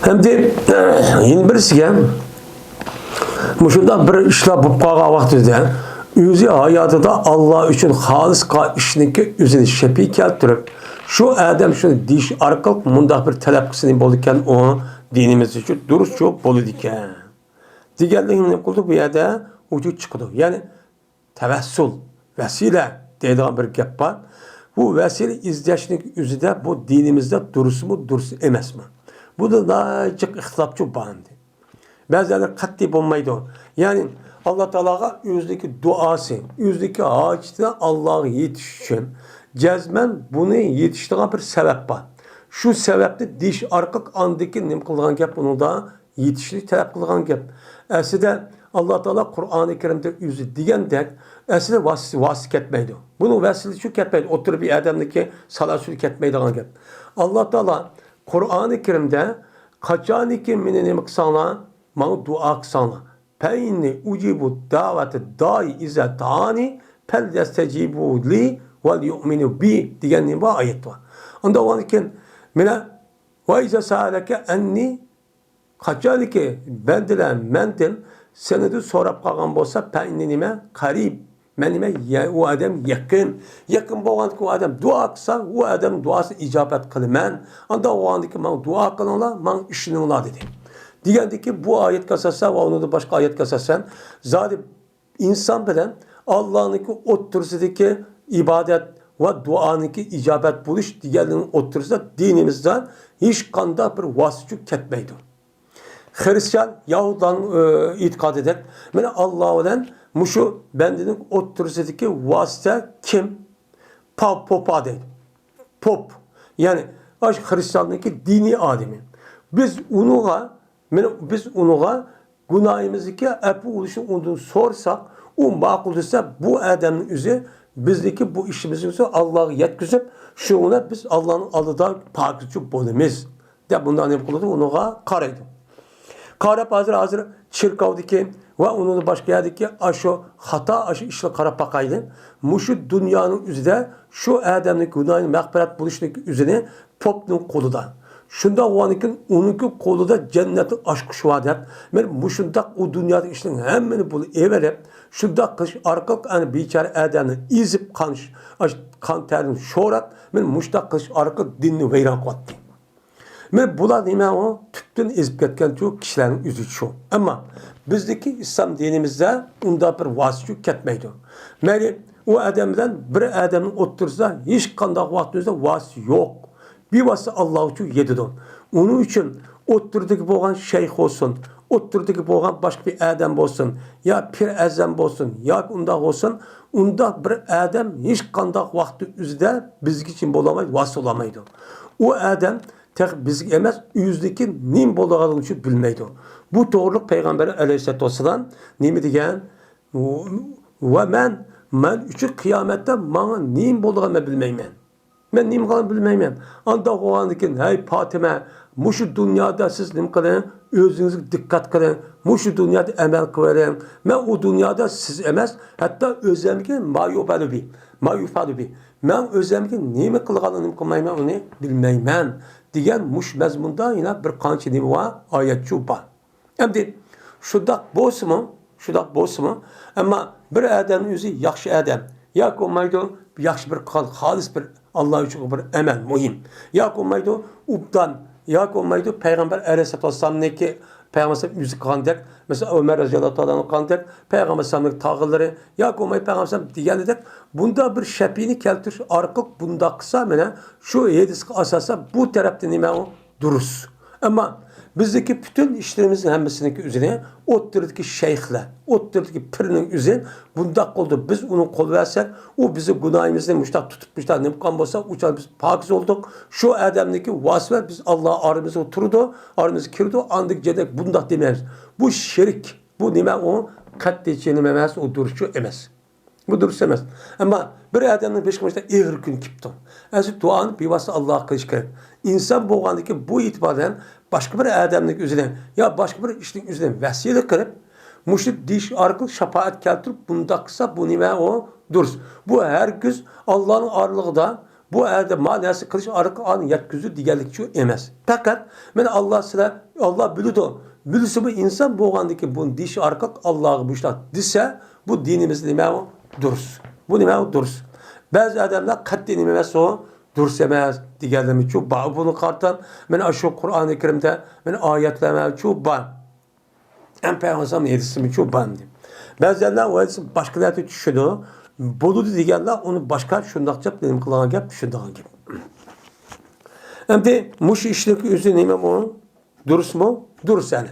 ھەمدە يەنە بىرسىگە، مۇشۇنداق بىر ئىشلار بولۇپ قالغان ۋاقتىدا، ئۆزى ھاياتىدا ئاللا ئۈچۈن خالىس قىلغان ئىشنىڭكى ئۆزىنى شەپىي كەلتۈرۈپ، شۇ ئادەم شۇنى دېيىش ئارقىلىق مۇنداق بىر تەلەپ قىلسا نېمە بولىدىكەن، ئۇ دىنىمىز ئۈچۈن دۇرۇسچۇ بولىدىكەن دېگەنلىكنى نېمە قىلدۇق؟ بۇ يەردە ۋۇجۇد چىقىدۇ. يەنى تەۋەسسۇل، ۋەسىلە دەيدىغان بىر گەپ بار. بۇ ۋەسىلە ئىزدەشنىڭ ئۆزىدە بۇ دىنىمىزدا دۇرۇسمۇ، دۇرۇس ئەمەسمۇ؟ بۇدا ناھايىتى جىق ئىختىلاپچۇ بار ئەمدى. بەزىلەر قەتئىي بولمايدۇ. يەنى ئاللا تائالاغا ئۆزىنىڭكى دۇئاسى، ئۆزىنىڭكى ھاجىتىنى ئاللاغا يېتىش ئۈچۈن جەزمەن بۇنى يېتىشىدىغان بىر سەۋەب بار. شۇ سەۋەبنى دېيىش ئارقىلىق ئاندىكى نېمە قىلىدىغان گەپ ئۇنىڭدا؟ يېتىشنى تەلەپ قىلغان گەپ. ئەسلىدە ئاللا تائالا قۇرئانى كەرىمدە ئۆزى دېگەندەك، ئەسلىدە ۋاسىتە، ۋاسىتە كەتمەيدۇ. بۇنىڭ ۋەسىلىسى شۇ كەتمەيدۇ. ئوتتۇرا بىر ئادەمنىڭكى سالاسىلى كەتمەيدىغان گەپ. ئاللا تائالا قۇرئانى كەرىمدە قاچانكى مېنى نېمە قىلساڭلار، ماڭا دۇئا قىلساڭلار. فَإِنِّي أُجِيبُ دَعْوَةَ الدَّاعِ إِذَا دَعَانِ فَلْيَسْتَجِيبُوا لِي وَلْيُؤْمِنُوا بِي دېگەن نېمە بار؟ ئايەت بار. ئۇنداق بولغاندىكىن، مانا، وَإِذَا سَأَلَكَ عَنِّي قاچانكى بەندىلەر مەندىن سېنىڭدىن سوراپ قالغان بولسا، فَإِنِّي نېمە؟ قَرِيبٌ. مەن نېمە؟ يە-، ئۇ ئادەم يېقىن. يېقىن بولغاندىكىن ئۇ ئادەم دۇئا قىلسا، ئۇ ئادەمنىڭ دۇئاسىنى ئىجابەت قىلىمەن. ئانداق بولغاندىكىن ماڭا دۇئا قىلىڭلار، ماڭا ئىشىنىڭلار دېدى. دېگەندىكى بۇ ئايەتكە ئاساسەن ۋە ئۇنىڭدىن باشقا ئايەتكە ئاساسەن، زادى ئىنسان بىلەن ئاللانىڭكى ئوتتۇرىسىدىكى ئىبادەت ۋە دۇئانىڭكى ئىجابەت بولۇش دېگەنلىكنىڭ ئوتتۇرىسىدا دىنىمىزدا ھېچقانداق بىر ۋاسىتە كەتمەيدۇ. خرىستىيان، يەھۇدلارنىڭ، ئۆ، ئېتىقادىدەك، مانا، ئاللا بىلەن مۇشۇ بەندىنىڭ ئوتتۇرىسىدىكى ۋاسىتە كىم؟ پا-، پوپا دەيدۇ. پوپ. يەنى، ئاشۇ خرىستىياننىڭكى دىنىي ئادىمى. بىز ئۇنىڭغا، مانا، بىز ئۇنىڭغا گۇناھىمىزدىكى ئەپۇ بولۇشنى ئۇنىڭدىن سورىساق، ئۇ ماقۇل دېسە، بۇ ئادەمنىڭ ئۆزى بىزنىڭكى بۇ ئىشىمىزنى ئاللاغا يەتكۈزۈپ، شۇنى بىز ئاللانىڭ ئالدىدا پاكىزچۇ بولىمىز، دەپ بۇنداق نېمە قىلىدۇ، ئۇنىڭغا قارايدۇ. قاراپ، ھازىر، ھازىر چېركاۋدىكى ۋە ئۇنىڭدىن باشقا يەردىكى ئاشۇ خاتا، ئاشۇ ئىشلارغا قاراپ باقايلى. مۇشۇ دۇنيانىڭ ئۆزىدە شۇ ئادەمنىڭ گۇناھىنى مەغپىرەت بولۇشنىڭ ئۆزىنى پوپنىڭ قولىدا. شۇنداق بولغاندىكىن ئۇنىڭكى قولىدا جەننەتنىڭ ئاچقۇچى بار دەپ، مەن مۇشۇنداق ئۇ دۇنيادىكى ئىشنىڭ ھەممىنى بۇنى ئېۋەرىپ، شۇنداق قىلىش ئارقىلىق ئەنە بىچارە ئادەمنى ئېزىپ، قان، قان تەرىنى شوراپ، مەن مۇشۇنداق قىلىش ئارقىلىق دىننى ۋەيران قىلاتتى. مەن بۇلار نېمە ئۇ؟ تۈپتىن ئېزىپ كەتكەنچۇ كىشىلەرنىڭ ئۆزى شۇ. ئەمما بىزدىكى ئىسلام دىنىمىزدە ئۇنداق بىر ۋاسىتىچۇ كەتمەيدۇ. مەيلى، ئۇ ئادەم بىلەن بىر ئادەمنىڭ ئوتتۇرىسىدا ھېچقانداق ۋاقىتتا ۋاسىتە يوق. بىۋاسىتە ئاللا ئۈچۈن يېتىدۇ. ئۇنىڭ ئۈچۈن ئوتتۇرىدىكى بولغان شەيخ بولسۇن، ئوتتۇرىدىكى بولغان باشقا بىر ئادەم بولسۇن، يا پىر ئەزەم بولسۇن، ياكى ئۇنداق بولسۇن، ئۇنداق بىر ئادەم ھېچقانداق ۋاقىتتا ئۆزىدە بىزگە ئۈچۈن بولالمايدۇ، ۋاسىتە بولالمايدۇ. ئۇ ئادەم تېخى بىزگە ئەمەس، ئۆزىنىڭكى نېمە بولىدىغانلىقىنى بىلمەيدۇ. بۇ توغرىلىق پەيغەمبەر ئەلەيھىسسالاتۇ ۋەسسالام نېمە دېگەن؟ ۋە مەن، مەن ئۈچۈن قىيامەتتە ماڭا نېمە بولىدىغانلىقىنى مەن بىلمەيمەن. مەن نېمە قىلغانلىقىنى بىلمەيمەن. ئانداق بولغاندىكىن، ھەي پاتىمە، مۇشۇ دۇنيادا سىز نېمە قىلىڭ؟ ئۆزىڭىزگە دىققەت قىلىڭ. مۇشۇ دۇنيادا ئەمەل قىلىۋېرىڭ. مەن ئۇ دۇنيادا سىز ئەمەس، ھەتتا ئۆزۈمگە ما يۇفئالۇ بى، ما يۇفئالۇ بى. مەن ئۆزۈمگە نېمە قىلغانلىقىنى نېمە قىلمايمەن، ئۇنى بىلمەيمەن، دېگەن مۇشۇ مەزمۇندا يەنە بىر قانچە نېمە بار، ئايەتچۇ بار. ئەمدى شۇنداق بولسىمۇ، شۇنداق بولسىمۇ، ئەمما بىر ئادەمنىڭ ئۆزى ياخشى ئادەم ياكى بولمايدۇ، ياخشى بىر قىلغان خالىس بىر ئاللا ئۈچۈن بىر ئەمەل مۇھىم ياكى بولمايدۇ، ئوبدان ياكى بولمايدۇ، پەيغەمبەر ئەلەيھىسسالاتۇ ۋەسسالامنىڭكى، پەيغەمبەر ئۆزى قىلغاندەك، مەسىلەن، ئۆمەر رەزىياللاھۇ تائالا ئانھۇ قىلغاندەك، پەيغەمبەر ئەلەيھىسسالامنىڭ تاغىلىرى ياكى بولماي پەيغەمبەر ئەلەيھىسسالام دېگەندەك، بۇنداق بىر شەپىئىنى كەلتۈرۈش ئارقىلىق بۇنداق قىلسا، مانا شۇ ھەدىسكە ئاساسەن بۇ تەرەپتە نېمە ئۇ؟ دۇرۇس. ئەمما بىزدىكى پۈتۈن ئىشلىرىمىزنىڭ ھەممىسىنىڭكى ئۆزىنى ئوتتۇرىدىكى شەيخلەر، ئوتتۇرىدىكى پىرنىڭ ئۆزى بۇنداق قىلدى، بىز ئۇنىڭ قول بەرسەك، ئۇ بىزنىڭ گۇناھىمىزنى مۇشتاق تۇتۇپ، مۇشتاق نېمە قىلغان بولسا، ئۇ چاغدا بىز پاكىز بولدۇق. شۇ ئادەمنىڭكى ۋاسىۋە بىز ئاللا ئارىمىزغا تۇرىدۇ، ئارىمىزغا كىرىدۇ، ئاندىن جەدەك بۇنداق دېمەيمىز. بۇ شىرك، بۇ نېمە ئۇ؟ قەتئىيچە نېمە ئەمەس، ئۇ دۇرۇسچۇ ئەمەس. بۇ دۇرۇس ئەمەس. ئەمما بىر ئادەمنىڭ بېشىغا مۇشۇنداق ئېغىر كۈن كېلىپتۇ. ئەسلى دۇئانى بىۋاسىتە ئاللاغا قىلىش كېرەك. ئىنسان بولغاندىكىن بۇ ئېتىبار بىلەن باشقا بىر ئادەمنىڭ ئۆزىدىن يا باشقا بىر ئىشنىڭ ئۆزىدىن ۋەسىلە قىلىپ، مۇشۇ دېيىش ئارقىلىق شاپائەت كەلتۈرۈپ، بۇنداق قىلسا، بۇ نېمە ئۇ؟ دۇرۇس. بۇ ھەرگىز ئاللانىڭ ئارىلىقىدا بۇ ئادەم ما نەرسە قىلىش ئارقىلىق ئانى يەتكۈزدى دېگەنلىكچۇ ئەمەس. پەقەت مەن ئاللا سىلەر، ئاللا بىلىدۇ. بىلسىمۇ ئىنسان بولغاندىكىن بۇنى دېيىش ئارقىلىق ئاللاغا مۇشۇنداق دېسە، بۇ دىنىمىزدا نېمە ئۇ؟ دۇرۇس. بۇ نېمە ئۇ؟ دۇرۇس. بەزى ئادەملەر قەتئىي نېمە ئەمەس ئۇ؟ دۇرۇس ئەمەس دېگەنلىرىمىچۇ بار. بۇنى قارىتىڭ، مانا ئاشۇ قۇرئانى كەرىمدە مانا ئايەتلەرچۇ بار. ھەم پەيغەمبەر ھەدىسىمىچۇ بار ئەمدى. بەزىلەر ئۇ ھەدىسنى باشقا نەرسە چۈشىنىدۇ. بولىدۇ دېگەنلەر ئۇنى باشقا شۇنداق دەپ نېمە قىلغان گەپ، چۈشىنىدىغان گەپ. ئەمدى مۇشۇ ئىشنىڭ ئۆزى نېمە بۇ؟ دۇرۇسمۇ؟ دۇرۇس ئەنە.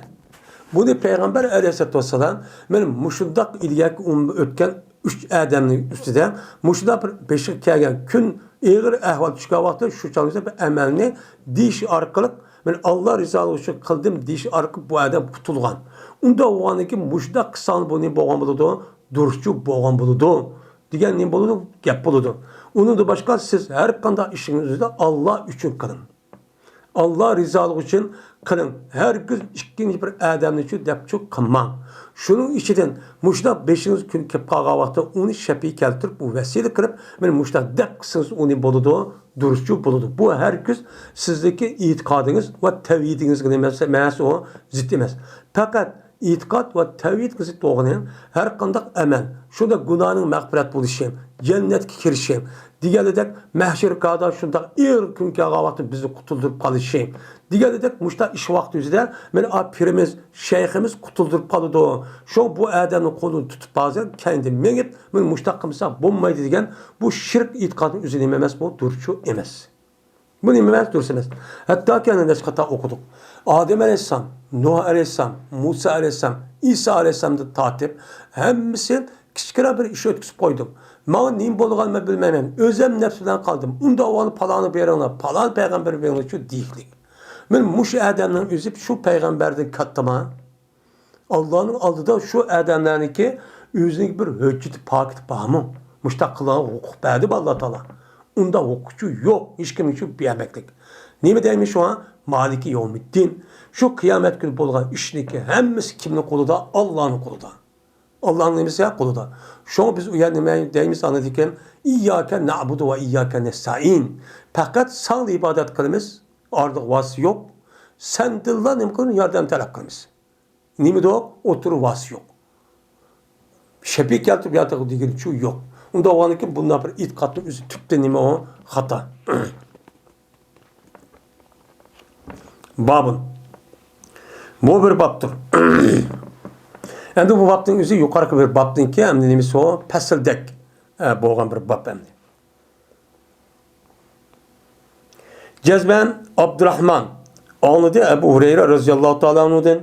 بۇنى پەيغەمبەر ئەلەيھىسسالاتۇ ۋەسسالام مانا مۇشۇنداق ئىلگىرىكى ئۆتكەن ئۈچ ئادەمنىڭ ئۈستىدە مۇشۇنداق بىر بېشىغا كەلگەن كۈن، ئېغىر ئەھۋال چۈشكەن ۋاقىتتا شۇ چاغدا بىر ئەمەلنى دېيىش ئارقىلىق، مەن ئاللا رىزالىقى ئۈچۈن قىلدىم دېيىش ئارقىلىق بۇ ئادەم قۇتۇلغان. ئۇنداق بولغاندىكىن مۇشۇنداق قىلساڭ بۇ نېمە بولغان بولىدۇ؟ دۇرۇسچۇ بولغان بولىدۇ. دېگەن نېمە بولىدۇ؟ گەپ بولىدۇ. ئۇنىڭدىن باشقا سىز ھەر قانداق ئىشىڭىزنى ئاللا ئۈچۈن قىلىڭ. ئاللا رىزالىقى ئۈچۈن قىلىڭ. ھەرگىز ئىككىنچى بىر ئادەمنىچۇ دەپچۇ قىلماڭ. شۇنىڭ ئىچىدىن مۇشۇنداق بېشىڭىز كۈن كېلىپ قالغان ۋاقىتتا ئۇنى شەپىئى كەلتۈرۈپ، ئۇ ۋەسىلە قىلىپ، مانا مۇشۇنداق دەپ قىلسىڭىز ئۇنى بولىدۇ، دۇرۇسچۇ بولىدۇ. بۇ ھەرگىز سىزنىڭكى ئېتىقادىڭىز ۋە تەۋھىدىڭىزگە نېمە ئەمەس، ئۇ زىت ئەمەس. پەقەت ئېتىقاد ۋە تەۋھىدكە زىت بولغىنى ھەر قانداق ئەمەل، شۇنداق گۇناھنىڭ مەغپىرەت بولۇشى، جەننەتكە كىرىشى، دېگەنلىدەك مەھشەر كادا شۇنداق ئېغىر كۈن كەلگەن ۋاقىتتا بىزنى قۇتۇلدۇرۇپ قالىشى، دېگەنلىدەك مۇشۇنداق ئىش ۋاقتى يۈزىدە مانا ئا پىرىمىز، شەيخىمىز قۇتۇلدۇرۇپ قالىدۇ. شۇ بۇ ئادەمنىڭ قولىنى تۇتۇپ ھازىر كەينىدىن مېڭىپ، مانا مۇشۇنداق قىلمىسا بولمايدۇ دېگەن بۇ شىرك ئېتىقادنىڭ ئۆزى نېمە ئەمەس، بۇ دۇرۇسچۇ ئەمەس. بۇ نېمە ئەمەس؟ دۇرۇس ئەمەس. ھەتتاكى ئەنە نەچچە قېتىم ئوقۇدۇق. ئادەم ئەلەيھىسسالام، نۇھ ئەلەيھىسسالام، مۇسا ئەلەيھىسسالام، ئىسا ئەلەيھىسسالامدىن تارتىپ ھەممىسى كىچىككىنە بىر ئىش ئۆتكۈزۈپ قويدۇم. ماڭا نېمە بولىدىغانلىقىنى مەن بىلمەيمەن. ئۆزۈم نەپسى بىلەن قالدىم. ئۇنداق بولغاندا پالانى بېرىڭلار، پالان پەيغەمبەر بېرىڭلارچۇ دېيىكلىك. مانا مۇشۇ ئادەمنىڭ ئۆزى شۇ پەيغەمبەردىن كاتتىما؟ ئاللانىڭ ئالدىدا شۇ ئادەملەرنىڭكى ئۆزىنىڭ بىر ھۆججىتى، پاكىتى بارمۇ؟ مۇشۇنداق قىلغان ھوقۇق بەردىمۇ ئاللا تائالا؟ ئۇنداق ھوقۇقچۇ يوق، ھېچكىمگە شۇ بەرمەكلىك. نېمە دەيمىز شۇڭا؟ مالىكى يەۋمىددىن. شۇ قىيامەت كۈنى بولغان ئىشنىڭكى ھەممىسى كىمنىڭ قولىدا؟ ئاللانىڭ قولىدا. ئاللانىڭ نېمىسى؟ قولىدا. شۇڭا بىز ئۇ يەردە نېمە دەيمىز ئاندىن كېيىن؟ ئىيياكە نەئبۇدۇ ۋە ئىيياكە نەستەئىن. پەقەت ساڭا ئىبادەت قىلىمىز، ئارىدا ۋاسىتە يوق. سەندىنلا نېمە قىلىمىز؟ ياردەم تەلەپ قىلىمىز. نېمىدۇ؟ ئوتتۇرا ۋاسىتە يوق. شەپىئە كەلتۈرۈپ ياردەم دېگىنىچۇ يوق. ئۇنداق بولغاندىكىن بۇنداق بىر ئېتىقادنىڭ ئۆزى تۈپتىن نېمە ئۇ؟ خاتا. بابۇن. بۇ بىر بابتۇر. ئەمدى بۇ بابنىڭ ئۆزى يۇقىرىقى بىر بابنىڭكى ئەمدى نېمىسى ئۇ؟ پەسىلدەك، ئە، بولغان بىر باب ئەمدى. جەزمەن ئابدۇراھمان ئاڭلىدى ئەبۇ ھۇرەيرە رەزىياللاھۇ تائالا ئەنھۇدىن.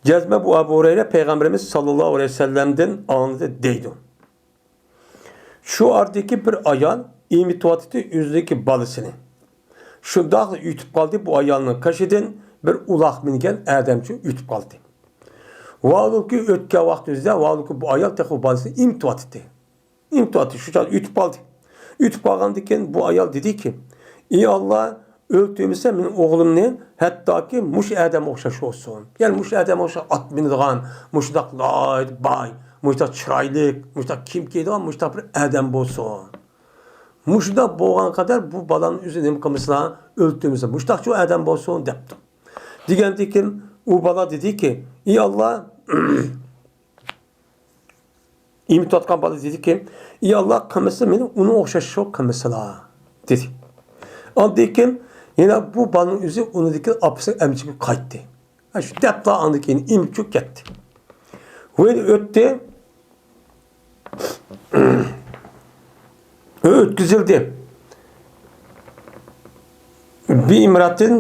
جەزمەن بۇ ئەبۇ ھۇرەيرە پەيغەمبىرىمىز ساللاللاھۇ ئەلەيھى ۋەسەللەمدىن ئاڭلىدى دەيدۇ. شۇ ئاردىكى بىر ئايال ئېمىتىۋاتىدۇ ئۆزىدىكى بالىسىنى. شۇنداقلا ئۆتۈپ قالدى، بۇ ئايالنىڭ قېشىدىن بىر ئۇلاغ مىنگەن ئادەمچۇ ئۆتۈپ قالدى. ۋاھالۇكى ئۆتكەن ۋاقىت ئۆزىدە، ۋاھالۇكى بۇ ئايال تېخى بالىسىنى ئېمىتىۋاتىدۇ. ئېمىتىۋاتىدۇ، شۇ چاغدا ئۆتۈپ قالدى. ئۆتۈپ قالغاندىن كېيىن بۇ ئايال دېدىكى، ئى ئاللا، ئۆلتۈرمىسە مېنىڭ ئوغلۇمنى، ھەتتاكى مۇشۇ ئادەمگە ئوخشاش بولسۇن. يەنى مۇشۇ ئادەمگە ئوخشاش ئات مىنىدىغان، مۇشۇنداق ناھايىتى باي، مۇشۇنداق چىرايلىق، مۇشۇنداق كىيىم كىيىدىغان مۇشۇنداق بىر ئادەم بولسۇن. مۇشۇنداق بولغان قەدەر بۇ بالامنى ئۆزى نېمە قىلمىسىلا، ئۆلتۈرمىسە مۇشۇنداقچۇ ئادەم بولسۇن دەپتۇ. دېگەندىن كېيىن ئۇ بالا دېدىكى، ئى ئاللا، ئېمىتىۋاتقان بالا دېدىكى، ئى ئاللا، قىلمىسا مېنى ئۇنىڭغا ئوخشاش شۇ قىلمىسىلا، دېدى. ئاندىن كېيىن يەنە بۇ بالىنىڭ ئۆزى ئۇنىڭدىن كېيىن ئاپىسىنىڭ ئەمچىكىگە قايتتى. ھە، شۇ دەپلا ئاندىن كېيىن ئېمىپ چۈشۈپ كەتتى. ۋاقىت ئۆتتى. ئۆتكۈزۈلدى. بىئىمراتىن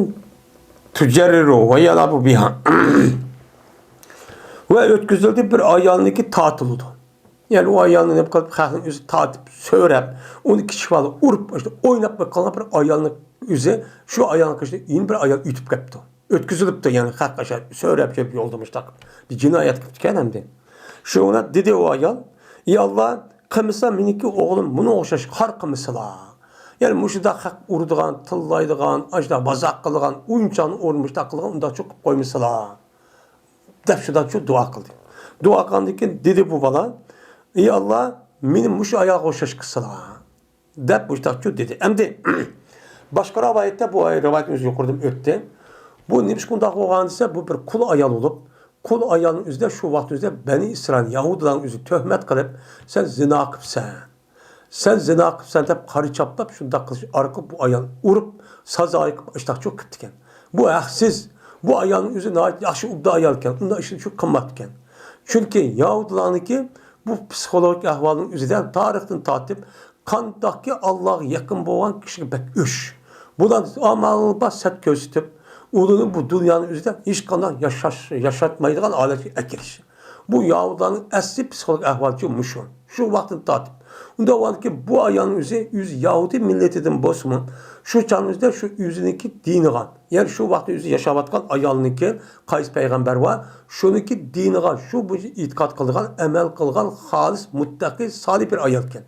تۇجەررىرۇ ۋە يەلئەبۇ بىھا. ۋە ئۆتكۈزۈلدى، بىر ئايالنىڭكى تارتىلىدۇ. يەنى ئۇ ئايالنى نېمە قىلىپ، خەقنىڭ ئۆزى تارتىپ، سۆرەپ، ئۇنى كىچىك بالا ئۇرۇپ، ئويناپ قالغان بىر ئايالنىڭ ئۆزى، شۇ ئايالنىڭ قېشىدىن يەنە بىر ئايال ئۆتۈپ كەپتۇ. ئۆتكۈزۈلۈپتۇ، يەنى خەق ئاشۇ سۆرەپ يۈرۈپ يولدا مۇشۇنداق بىر جىنايەت قىپتىكەن ئەمدى. شۇڭا دېدى ئۇ ئايال، ئى ئاللا، قىلمىسا مېنىڭكى ئوغلۇم بۇنىڭغا ئوخشاش خار قىلمىسىلا. يەنى مۇشۇنداق خەق ئۇرىدىغان، تىللايدىغان، ئاشۇنداق مازاق قىلىدىغان، ئويۇنچۇقنى ئورنىدا مۇشۇنداق قىلىدىغان، ئۇنداقچۇ قىلىپ قويمىسىلا. دەپ شۇنداقچۇ دۇئا قىلدى. دۇئا قىلغاندىن كېيىن دېدى بۇ بالا، ئى ئاللا، مېنى مۇشۇ ئايالغا ئوخشاش قىلسىلا. دەپ مۇشۇنداقچۇ دېدى. ئەمدى باشقا رىۋايەتتە، بۇ رىۋايەتنىڭ ئۆزى يۇقىرىدىن ئۆتتى. بۇ نېمىشقا ئۇنداق بولغان دېسە، بۇ بىر قۇل ئايال بولۇپ، قۇل ئايالنىڭ ئۆزىدە شۇ ۋاقىت ئۆزىدە بەنى ئىسرائىل يەھۇدىيلارنىڭ ئۆزى تۆھمەت قىلىپ، سەن زىنا قىپسەن، سەن زىنا قىپسەن دەپ قارا چاپلاپ شۇنداق قىلىش ئارقىلىق بۇ ئايال ئۇرۇپ سازايى قىلىپ ئاشتاقچۇ قىپتىكەن. بۇ ھەقسىز. بۇ ئايالنىڭ ئۆزى ناھايىتى ياخشى ئوبدان ئايال ئىكەن. ئۇنداق ئىشنى شۇ قىلماپتىكەن. چۈنكى يەھۇدىيلارنىڭكى بۇ پسىخولوگىك ئەھۋالنىڭ ئۆزىدە تارىختىن تارتىپ قانداقكى ئاللاغا يېقىن بولغان كىشىگە بەك ئۆچ. بۇلار ئامال بار سەت كۆرسىتىپ، ئۇلارنى بۇ دۇنيانىڭ ئۆزىدە ھېچقانداق ياشاش، ياشاتمايدىغان ھالەتكە ئەكىرىش. بۇ يەھۇدىيلارنىڭ ئەسلى پسىخولوگىك ئەھۋالى مۇشۇ. شۇ ۋاقىتتىن تارتىپ. ئۇنداق بولغاندىكىن بۇ ئايالنىڭ ئۆزى، ئۆزى يەھۇدىي مىللىتىدىن بولسىمۇ، شۇ چاغنىڭ ئۆزىدە شۇ ئۆزىنىڭكى دىنىغا، يەنى شۇ ۋاقىتتا ئۆزى ياشاۋاتقان ئايالنىڭكى قايسى پەيغەمبەر بار، شۇنىڭكى دىنىغا، شۇ بويىچە ئېتىقاد قىلىدىغان، ئەمەل قىلغان خالىس، مۇتتەقى، سالىھ بىر ئايال ئىكەن.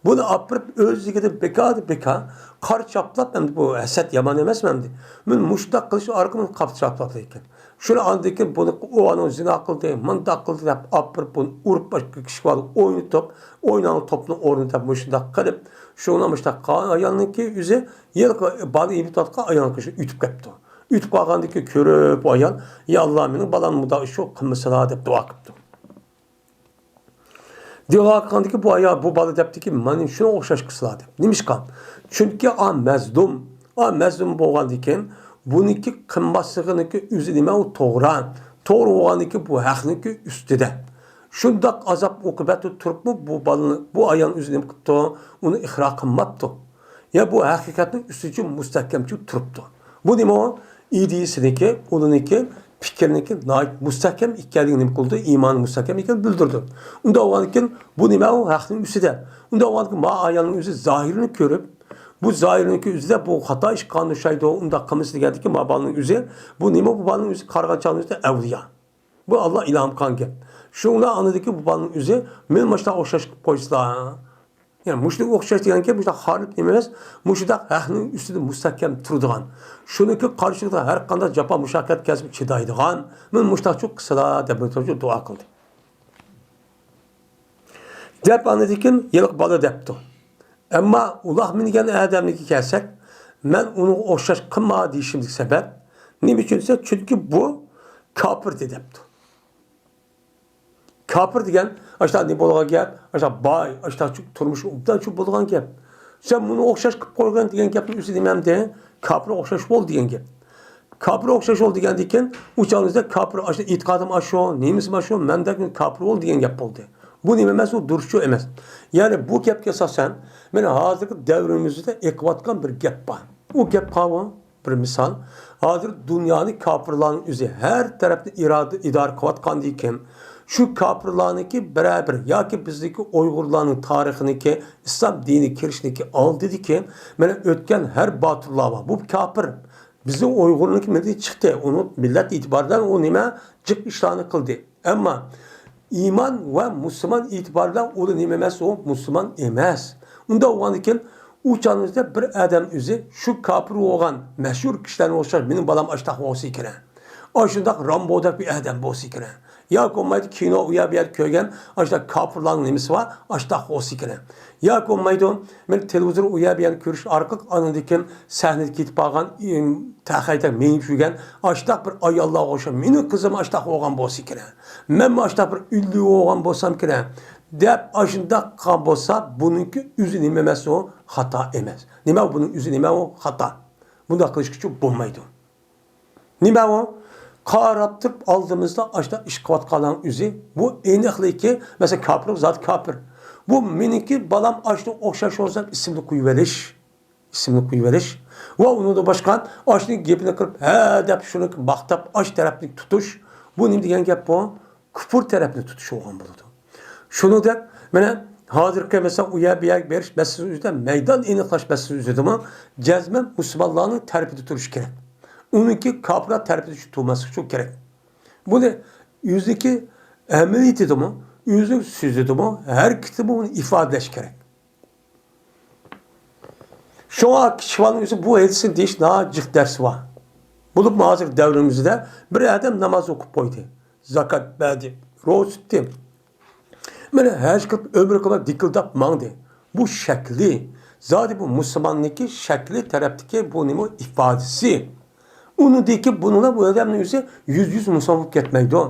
بۇنى ئاپىرىپ ئۆزلۈكىدىن بىكاردىن بىكار قارا چاپلاپ، ئەمدى بۇ ھەسەت يامان ئەمەسمۇ ئەمدى؟ مۇشۇنداق قىلىش ئارقىلىق قارا چاپلاپ ئىكەن. شۇنى ئاندىن كېيىن بۇنى ئۇ ئانىڭ زىنا قىلدى، مۇنداق قىلدى دەپ ئاپىرىپ بۇنى ئۇرۇپ، باشقا كىشى بالا ئوينىتىپ، ئويناڭ توپنى ئورنىتىپ مۇشۇنداق قىلىپ، شۇڭا مۇشۇنداق قىلغان ئايالنىڭكى ئۆزى ھېلىقى بالا ئېمىتىۋاتقان ئايالنىڭ قېشىدىن ئۆتۈپ كەپتۇ. ئۆتۈپ قالغاندىن كېيىن كۆرۈپ ئۇ ئايال، يا ئاللا، مېنىڭ بالامنى مۇنداق ئىش قىلمىسىلا دەپ دۇئا قىپتۇ. دۇئا قىلغاندىن كېيىن بۇ ئايال، بۇ بالا دەپتىكى، مانا شۇنىڭغا ئوخشاش قىلسىلا دەپ. نېمىشقا؟ چۈنكى ئا مەزلۇم، ئا مەزلۇم بولغاندىن كېيىن بۇنىڭكى قىلماسلىقىنىڭكى ئۆزى نېمە؟ ئۇ توغرا. توغرا بولغاندىن كېيىن بۇ ھەقنىڭكى ئۈستىدە. شۇنداق ئازاب ئوقۇبەتتە تۇرۇپمۇ بۇ بالىنى، بۇ ئايالنى ئۆزى نېمە قىپتۇ؟ ئۇنى ئىقرار قىلماپتۇ. يا بۇ ھەقىقەتنىڭ ئۈستىچە مۇستەھكەمچە تۇرۇپتۇ. بۇ نېمە ئۇ؟ ئىدىيىسىنىڭكى، ئۇنىڭكى پىكرىنىڭكى ناھايىتى مۇستەھكەم ئىكەنلىكىنى نېمە قىلدى؟ ئىمانى مۇستەھكەم ئىكەنلىكىنى بىلدۈردى. ئۇنداق بولغاندىكىن بۇ نېمە ئۇ؟ ھەقنىڭ ئۈستىدە. ئۇنداق بولغاندىكىن ما ئايالنىڭ ئۆزى زاھىرىنى كۆرۈپ، بۇ زاھىرنىڭكى ئۆزىدە بۇ خاتا ئىش قىلغان ئوخشايدۇ، ئۇنداق قىلمىسا دېگەندىكىن ما بالىنىڭ ئۆزى، بۇ نېمە بۇ بالىنىڭ ئۆزى قارىغان چاغنىڭ ئۆزىدە ئەۋلىيا. بۇ ئاللا ئىلھام قىلغان گەپ. شۇڭلا ئاندىكى بۇ بالىنىڭ ئۆزى مېنى مۇشۇنداق ئوخشاش قىلىپ قويسىلا. يەنى مۇشۇنداق ئوخشاش دېگەن گەپ مۇشۇنداق خارلىق نېمە ئەمەس، مۇشۇنداق ھەقنىڭ ئۈستىدە مۇستەھكەم تۇرىدىغان، شۇنىڭكى قارشىلىقىدا ھەر قانداق جاپا مۇشەققەت كەلسىمۇ چىدايدىغان، مېنى مۇشۇنداق قىلسىلا دەپ دۇئا قىلدى. دەپ ئاندىن كېيىن ھېلىقى بالا دەپتۇ. ئەمما ئۇلاغ مىنگەن ئادەمنىڭكىگە كەلسەك، مەن ئۇنىڭغا ئوخشاش قىلما دېيىشىمدىكى سەۋەب نېمە ئۈچۈن دېسە، چۈنكى بۇ كاپىر دەپتۇ. كاپىر دېگەن ئاشۇنداق نېمە بولغان گەپ، ئاشۇنداق باي، ئاشۇنداق تۇرمۇشى ئوبدان شۇ بولغان گەپ. سەن بۇنى ئوخشاش قىلىپ قويغان دېگەن گەپنىڭ ئۆزى نېمە ئەمدى؟ كاپىرغا ئوخشاش بول دېگەن گەپ. كاپىرغا ئوخشاش بول دېگەندىن كېيىن، ئۇ چاغدا كاپىر ئاشۇ ئېتىقادىم ئاشۇ، نېمىسىم ئاشۇ، مەندەك كاپىر بول دېگەن گەپ بولدى. بۇ نېمە ئەمەس، ئۇ دۇرۇسچۇ ئەمەس. يەنى بۇ گەپكە ئاساسەن، مانا ھازىرقى دەۋرىمىزدە ئېقىۋاتقان بىر گەپ بار. ئۇ گەپ قاۋۇ؟ بىر مىسال، ھازىر دۇنيانى كاپىرلارنىڭ ئۆزى ھەر تەرەپنى ئىرادە، ئىدارە قىلىۋاتقاندىكىن، شۇ كاپىرلارنىڭكى بىرەر بىر ياكى بىزدىكى ئۇيغۇرلارنىڭ تارىخىنىكى، ئىسلام دىنى كىرىشنىكى ئالدىدىكى، مانا ئۆتكەن ھەر باتۇرلار بار. بۇ كاپىر. بىزنىڭ ئۇيغۇرنىڭكى مىللىتى چىقتى. ئۇنى مىللەت ئېتىبارىدا ئۇ نېمە جىق ئىشلارنى قىلدى. ئەمما ئىمان ۋە مۇسۇلمان ئېتىبارىدا ئۇ نېمە ئەمەس، ئۇ مۇسۇلمان ئەمەس. ئۇنداق بولغاندىكىن، ئۇ چاغنىڭدا بىر ئادەم ئۆزى شۇ كاپىر بولغان مەشھۇر كىشىلەرنى ئوخشاش، مېنىڭ بالام ئاشتاق بولسا كېرەك. ئاشۇنداق رامبودەك بىر ئادەم بولسا كېرەك. ياكى بولمايدۇ، كىنو ئۇ يەر بۇ يەردە كۆرگەن ئاشۇنداق كاپىرلارنىڭ نېمىسى بار، ئاشتاق بولسا كېرەك. ياكى بولمايدۇ، مېنى تېلېۋىزور ئۇ يەر بۇ يەرنى كۆرۈش ئارقىلىق ئاندىن كېيىن سەھنىدە كېتىپ قالغان، ئىم، تەخەيتەك مېڭىپ يۈرگەن ئاشتاق بىر ئاياللارغا ئوخشاپ، مېنىڭ قىزىم ئاشتاق بولغان بولسا كېرەك. مەنمۇ ئاشتاق بىر ئۈللۈ بولغان بولسام كېرەك، دەپ ئاشۇنداق قىلغان بولسا، بۇنىڭكى ئۆزى نېمە ئەمەس ئۇ؟ خاتا ئەمەس. نېمە بۇنىڭ ئۆزى نېمە ئۇ؟ خاتا. بۇنداق قىلىشقىچۇ بولمايدۇ. نېمە ئۇ؟ قاراپ تۇرۇپ ئالدىمىزدا ئاشۇنداق ئىش قىلىۋاتقانلارنىڭ ئۆزى، بۇ ئېنىقلىكى، مەسىلەن، كاپىر زادى كاپىر. بۇ مېنىڭكى بالام ئاشۇنىڭغا ئوخشاش بولسا دەپ ئىسىمنى قويۇۋېلىش. ئىسىمنى قويۇۋېلىش ۋە ئۇنىڭدىن باشقا ئاشۇنىڭ گېپىنى قىلىپ، ھە دەپ شۇنى ماختاپ، ئاش تەرەپنى تۇتۇش، بۇ نېمە دېگەن گەپ بۇ؟ كۇپۇر تەرەپنى تۇتۇش بولغان بولىدۇ. شۇنىڭدەك، مانا، ھازىرقى، مەسىلەن، ئۇ يەر، بۇ يەرگە بېرىش مەسىلىسى ئۈستىدە، مەيدان ئېنىقلاش مەسىلىسى ئۈستىدىمۇ جەزمەن مۇسۇلمانلارنىڭ تەرىپىدە تۇرۇشى كېرەك. ئۇنىڭكى كاپىرلار تەرىپىدە تۇرماسلىقى كېرەك. بۇنى ئۆزىنىڭكى ئەمەلىيىتىدىمۇ، ئۆزىنىڭ سۆزىدىمۇ، ھەرىكىتىدىمۇ بۇنى ئىپادىلەش كېرەك. شۇڭا كىچىك بالىنىڭ ئۆزى بۇ ھەدىسنى دېيىش ناھايىتى جىق دەرسى بار. بولۇپمۇ ھازىر دەۋرىمىزدە بىر ئادەم ناماز ئوقۇپ قويدى، زاكات بەردى، روزا تۇتتى. مانا ھەج قىلىپ ئۆمرە قىلىپ دىكىلداپ ماڭدى. بۇ شەكلى، زادى بۇ مۇسۇلماننىڭكى شەكلى تەرەپتىكى بۇ نېمە ئىپادىسى. ئۇنىڭدىكى بۇنىڭ بۇ ئادەمنىڭ ئۆزى يۈز يۈز مۇسۇلمان بولۇپ كەتمەيدۇ.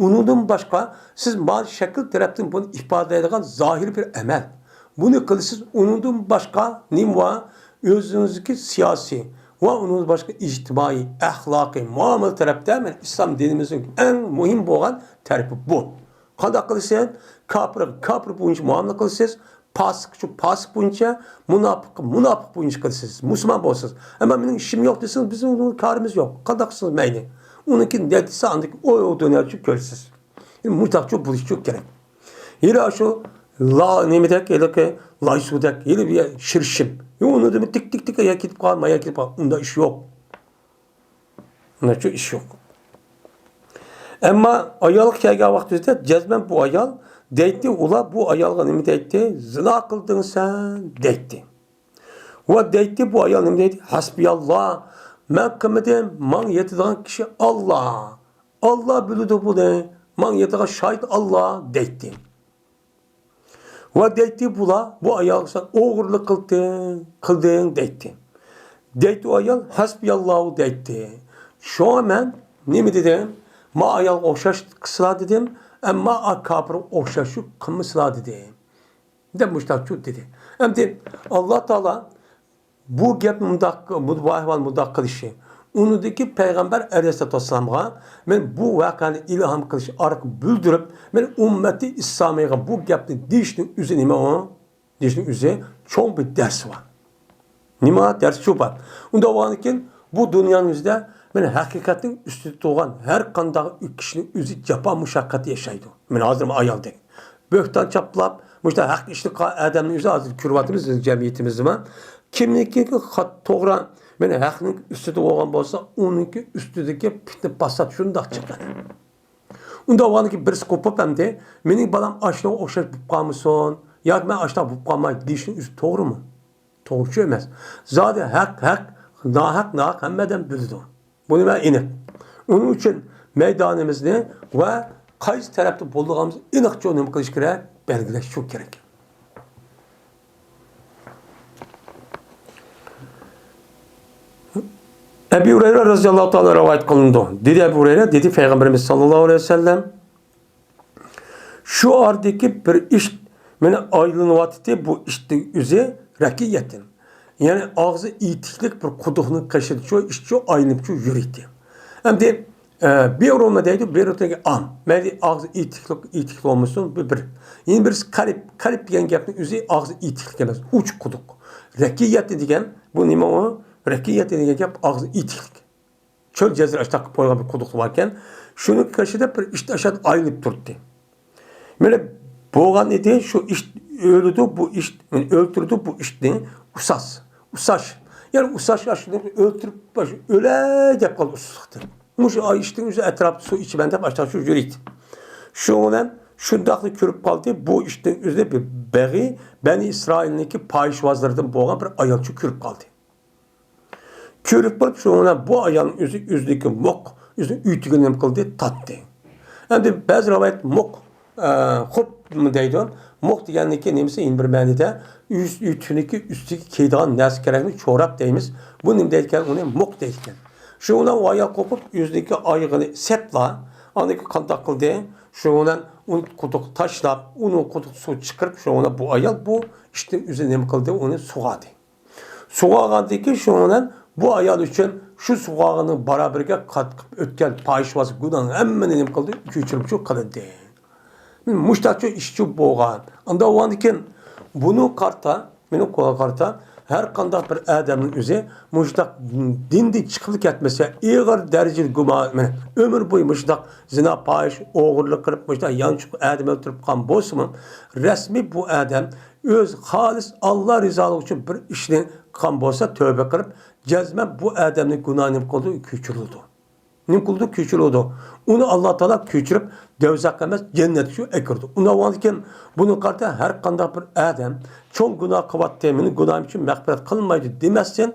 ئۇنىڭدىن باشقا سىز مانا شەكىل تەرەپتىن بۇنى ئىپادىلەيدىغان زاھىرىي بىر ئەمەل. بۇنى قىلىسىز، ئۇنىڭدىن باشقا نېمە بار؟ ئۆزىڭىزدىكى سىياسىي ۋە ئۇنىڭدىن باشقا ئىجتىمائىي، ئەخلاقىي، مۇئامىلە تەرەپتە مەن ئىسلام دىنىمىزنىڭ ئەڭ مۇھىم بولغان تەرىپى بۇ. قانداق قىلىسەن؟ كاپىرغا كاپىر بويىچە مۇئامىلە قىلىسىز، پاسىققا پاسىق بويىچە، مۇناپىققا مۇناپىق بويىچە قىلىسىز. مۇسۇلمان بولسىڭىز. ئەمما مېنىڭ ئىشىم يوق دېسىڭىز، بىزنىڭ ئۇنىڭ كارىمىز يوق. قانداق قىلسىڭىز مەيلى. ئۇنىڭكى نەتىجىسى ئاندىكى ئوي، ئوي دۇنياچۇ كۆرىسىز. مۇنداقچۇ بولۇشچۇ كېرەك. ھېلى ئاشۇ لا نېمىدەك، ھېلىقى لايسۇدەك، ھېلى بىر شىرشىم. يوق، ئۇنىڭدىن تىك، تىك، تىك، يا كېتىپ قال، ما يا كېتىپ قال. ئۇنداق ئىش يوق. ئۇنداقچۇ ئىش يوق. ئەمما ئايالغا كەلگەن ۋاقتىمىزدا جەزمەن بۇ ئايال دەيتتى، ئۇلار بۇ ئايالغا نېمە دەيتتى؟ زىنا قىلدىڭ سەن دەيتتى. ۋە دەيتتى، بۇ ئايال نېمە دەيتتى؟ ھەسبىياللا، مەن قىلمىدىم، ماڭا يېتىدىغان كىشى ئاللا. ئاللا بىلىدۇ بۇنى، ماڭا يېتىدىغان شاھىت ئاللا دەيتتى. ۋە دەيتتى بۇلار، بۇ ئايالغا سەن ئوغرىلىق قىلدىڭ، قىلدىڭ دەيتتى. دەيتتى ئۇ ئايال، ھەسبىياللاھۇ دەيتتى. شۇڭا مەن نېمە دېدىم؟ ما ئايالغا ئوخشاش قىلسىلا دېدىم، ئەمما ئا كاپىرغا ئوخشاش قىلمىسىلا دېدىم. دەپ مۇشتاقچۇ دېدى. ئەمدى ئاللا تائالا بۇ گەپنى مۇنداق، بۇ ئەھۋال مۇنداق قىلىشى، ئۇنىڭدىكى پەيغەمبەر ئەلەيھىسسالاتۇ ۋەسسالامغا مەن بۇ ۋەقەنى ئىلھام قىلىش ئارقىلىق بىلدۈرۈپ، مەن ئۈممەتى ئىسلامىيغا بۇ گەپنى دېيىشنىڭ ئۆزى نېمە ئۇ؟ دېيىشنىڭ ئۆزى چوڭ بىر دەرس بار. نېمە دەرس شۇ بار. ئۇنداق بولغاندىكىن، بۇ دۇنيانىڭ ئۆزىدە مەن ھەقىقەتنىڭ ئۈستىدە تۇرغان ھەر قانداق كىشىنىڭ ئۆزى جاپا مۇشەققەت ياشايدۇ. مەن ھازىرمۇ ئايالدەك بۆھتان چاپلاپ، مۇشۇنداق ھەق ئىشنى قىلغان ئادەمنى ئۆزى ھازىر كۆرۈۋاتىمىز بىزنىڭ جەمئىيىتىمىزدىمۇ. كىمنىڭكى خات-، توغرا، مەن ھەقنىڭ ئۈستىدە بولغان بولسا، ئۇنىڭكى ئۈستىدىكى پىتنە پاسات شۇنداق چىقىدۇ. ئۇنداق بولغاندىكىن بىرسى قوپۇپ ئەمدى، مېنىڭ بالام ئاشۇنىڭغا ئوخشاش بولۇپ قالمىسۇن ياكى مەن ئاشۇنداق بولۇپ قالماي دېيىشنىڭ ئۆزى توغرىمۇ؟ توغرىچۇ ئەمەس. زادى ھەق ھەق، ناھەق ناھەق، ھەممە ئادەم بىلىدۇ. بۇ نېمە ئېنىق. ئۇنىڭ ئۈچۈن مەيدانىمىزنى ۋە قايسى تەرەپتە بولىدىغانلىقىمىزنى ئېنىقچە نېمە قىلىش كېرەك؟ بەلگىلەش شۇ كېرەك. ئەبۇ ھۇرەيرە رەزىياللاھۇ تائالا رىۋايەت قىلىنىدۇ. دېدى ئەبۇ ھۇرەيرە، دېدى پەيغەمبىرىمىز ساللاللاھۇ ئەلەيھى ۋەسەللەم، شۇ ئارىدىكى بىر ئىت مانا ئايلىنىۋاتىتتى، بۇ ئىتنىڭ ئۆزى رەكىيەتىن. يەنى ئاغزى ئېتىكلىك بىر قۇدۇقنىڭ قېشىدا شۇ ئىت شۇ ئايلىنىپ شۇ يۈرىدۇ. ئەمدى، ئە، بىئرۇما دەيدۇ، بىئرۇما دېگەن ئام. مەيلى ئاغزى ئېتىكلىك، ئېتىكلىك بولمىسۇن، بۇ بىر. يەنە بىرسى قەلب، قەلب دېگەن گەپنىڭ ئۆزى ئاغزى ئېتىكلىك ئەمەس، ئوچۇق قۇدۇق. رەكىيەتى دېگەن، بۇ نېمە ئۇ؟ رەكىيەتى دېگەن گەپ ئاغزى ئېتىكلىك. چۆل جەزىرە ئاشتاق قىلىپ قويغان بىر قۇدۇق باركەن، شۇنىڭ قېشىدا بىر ئىت ئاشۇ ئايلىنىپ تۇراتتى. مانا بولغان ئىدى، شۇ ئىت ئۆلىدۇ، بۇ ئىت، ئۆلتۈرىدۇ بۇ ئىتنى، ئۇساس، ئۇساش. يەنى ئۇساش ئاشۇنى ئۆلتۈرۈپ، ئۆلەي دەپ قالدى ئۇسسۇقتىن. مۇشۇ ئىتنىڭ ئۆزى ئەتراپتا سۇ ئىچىمەن دەپ ئاشۇنداق شۇ يۈرىدۇ. شۇنىڭ بىلەن شۇنداقلا كۆرۈپ قالدى، بۇ ئىتنىڭ ئۆزى بىر بەغىي، بەنى ئىسرائىلنىڭكى پاھىشۋازلىرىدىن بولغان بىر ئايالچە كۆرۈپ قالدى. كۆرۈپ قېلىپ، شۇنىڭ بىلەن بۇ ئايالنىڭ ئۆزى ئۆزىنىڭكى موق، ئۆزىنىڭ ئۆي تۈگىنى نېمە قىلدى؟ تاتتى. ئەمدى بەزى رىۋايەت موق، ئە، خوپ دەيدۇ. موق دېگەننىڭكى نېمىسى؟ يەنە بىر مەنىدە ئۆز ئۆي تۈگىنىكى ئۈستىگە كىيىدىغان نەرسە كېرەكنى چوراپ دەيمىز. بۇ نېمە دەيدىكەن؟ ئۇنى موق دەيدىكەن. شۇنىڭ بىلەن ئۇ ئايال قورقۇپ، ئۆزىنىڭكى ئايىغىنى سەپلا، ئاندىن كېيىن قانداق قىلدى؟ شۇنىڭ بىلەن ئۇنى قۇدۇققا تاشلاپ، ئۇنىڭ قۇدۇقىدا سۇ چىقىرىپ، شۇنىڭ بىلەن بۇ ئايال بۇ ئىتنىڭ ئۆزىنى نېمە قىلدى؟ ئۇنى سۇغاردى. سۇغارغاندىن كېيىن شۇنىڭ بىلەن بۇ ئايال ئۈچۈن شۇ سۇغارغاننىڭ بارابىرىگە قاتقىپ ئۆتكەن پاھىشۋازى گۇناھنىڭ ھەممىنى نېمە قىلدى؟ كۆچۈرۈمچۇ قىلىندى. مۇشتاقچۇ ئىشچۇ بولغان. ئانداق بولغاندىن كېيىن بۇنىڭغا قارىتا، مېنىڭ قولغا قارىتا، ھەر قانداق بىر ئادەمنىڭ ئۆزى مۇشتاق دىندىن چىقىپ كەتمىسە، ئېغىر دەرىجىدە گۇما-، مانا، ئۆمۈر بويى مۇشۇنداق زىنا، پاھىش، ئوغرىلىق قىلىپ، مۇشۇنداق يانچۇق ئادەم ئۆلتۈرۈپ قالغان بولسىمۇ، رەسمىي بۇ ئادەم ئۆز خالىس ئاللا رىزالىقى ئۈچۈن بىر ئىشنى قىلغان بولسا، تۆۋبە قىلىپ، جەزمەن بۇ ئادەمنىڭ گۇناھى نېمە قىلىدۇ؟ كۆچۈرۈلىدۇ. نېمە قىلىدۇ؟ كۆچۈرۈلىدۇ. ئۇنى ئاللا تائالا كۆچۈرۈپ، دوزاخقا ئەمەس، جەننەتكە شۇ ئەكىرىدۇ. ئۇنداق بولغاندىكىن، بۇنىڭغا قارىتا ھەر قانداق بىر ئادەم چوڭ گۇناھ قىلىۋاتتى، مېنىڭ گۇناھىم ئۈچۈن مەغپىرەت قىلىنمايدۇ دېمەستىن،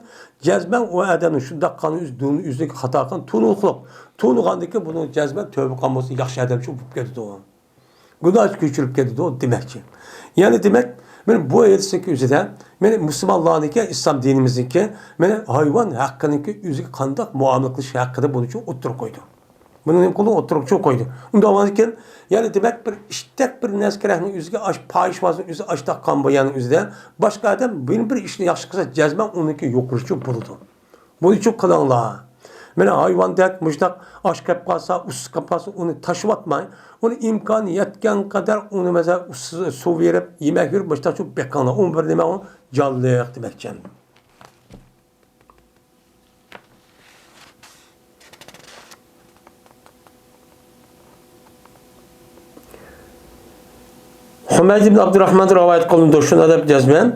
جەزمەن ئۇ ئادەمنىڭ شۇنداق قىلغاننى ئۆزى، ئۆزىنىڭ خاتا قىلغاننى تونۇقلۇق. تونۇغاندىن كېيىن بۇنىڭ جەزمەن تۆۋبە قىلغان بولسا، ياخشى ئادەمچۇ بولۇپ كېتىدۇ. گۇناھى كۆچۈرۈپ كېتىدۇ دېمەكچى. يەنى دېمەك، مانا بۇ ھەدىسنىڭكى ئۆزىدە، مانا مۇسۇلمانلارنىڭكى، ئىسلام دىنىمىزنىڭكى، مانا ھايۋان ھەققىنىڭكى ئۆزىگە قانداق مۇئامىلە قىلىش ھەققىدە بۇنى شۇ ئوتتۇرىغا قويدى. بۇنى نېمە قىلدى؟ ئوتتۇرىغا شۇ قويدى. ئۇنداق بولغاندىكىن، يەنى دېمەك، بىر ئىتتەك بىر نەرسە كېرەكنىڭ ئۆزىگە ئاش-، پاھىشۋازنىڭ ئۆزى ئاشتاق قان بوياننىڭ ئۆزىدە، باشقا ئادەم بىر، بىر ئىشنى ياخشى قىلسا، جەزمەن ئۇنىڭكى يۇقىرىچۇ بولىدۇ. بۇنى شۇ قىلىڭلار. مانا ھايۋاندەك مۇشۇنداق ئاچ قېلىپ قالسا، ئۇسسۇز قېلىپ قالسا، ئۇنى تاشلىۋاتماي، ئۇنى ئىمكانى يەتكەن قەدەر ئۇنى، مەسىلەن، ئۇسسۇز سۇ بېرىپ، يېمەك بېرىپ، مۇشۇنداق شۇ بېقىڭلار. ئۇ بىر نېمە ئۇ؟ جانلىق دېمەكچى. ھۇمەيد ئىبن ئابدۇراخمان رىۋايەت قىلىنىدۇ، شۇنداق دەپ جەزمەن.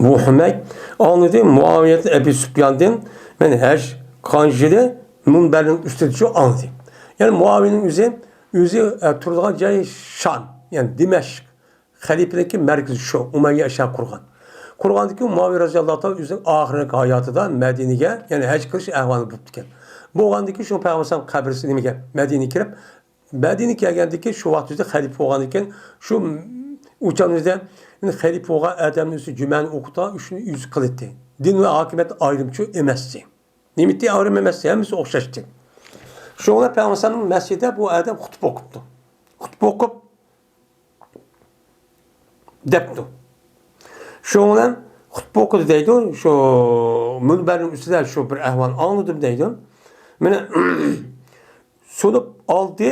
بۇ ھۇمەيد ئاڭلىدى، مۇئاۋىيەت ئەبى سۇپياندىن، مەن ھەج قىلغان يىلى مۇنبەرنىڭ ئۈستىدە شۇ ئاڭلىدى. يەنى مۇئاۋىيەنىڭ ئۆزى، ئۆزى، ئە، تۇرىدىغان جايى شام، يەنى دىمەشق. خەلىپىنىڭكى مەركىزى شۇ، ئۇمەييە ئەشەم قۇرغان. قۇرغاندىن كېيىن مۇئاۋىيە رازىياللاھۇ تائالا ئۆزىنىڭ ئاخىرقى ھاياتىدا مەدىنىگە، يەنى ھەج قىلىش ئەھۋالى بوپتىكەن. بولغاندىن كېيىن شۇ پەيغەمبەر قەبرىسى نېمىگە؟ مەدىنىگە كىرىپ، مەدىنىگە كەلگەندىن كېيىن شۇ ۋاقىت ئۆزىدە خەلىپە بولغاندىن كېيىن شۇ ئۇچان ئۆزىدە خەلىپە بولغان ئادەمنىڭ ئۆزى جۈمەنى ئوقۇتا، ئۈچىنى ئۆزى قىلاتتى. دىن ۋە ھاكىمىيەت ئايرىمچۇ ئەمەستى. نېمىتى ئايرىم ئەمەستى، ھەممىسى ئوخشاشتى. شۇڭا پەيغەمبەر مەسچىتىدە بۇ ئادەم خۇتبە ئوقۇپتۇ. خۇتبە ئوقۇپ، دەپتۇ. شۇنىڭ بىلەن خۇتبە ئوقۇدى دەيدۇ، شۇ مۇنبەرنىڭ ئۈستىدە شۇ بىر ئەھۋالنى ئاڭلىدىم دەيدۇ. مانا، سۇنۇپ ئالدى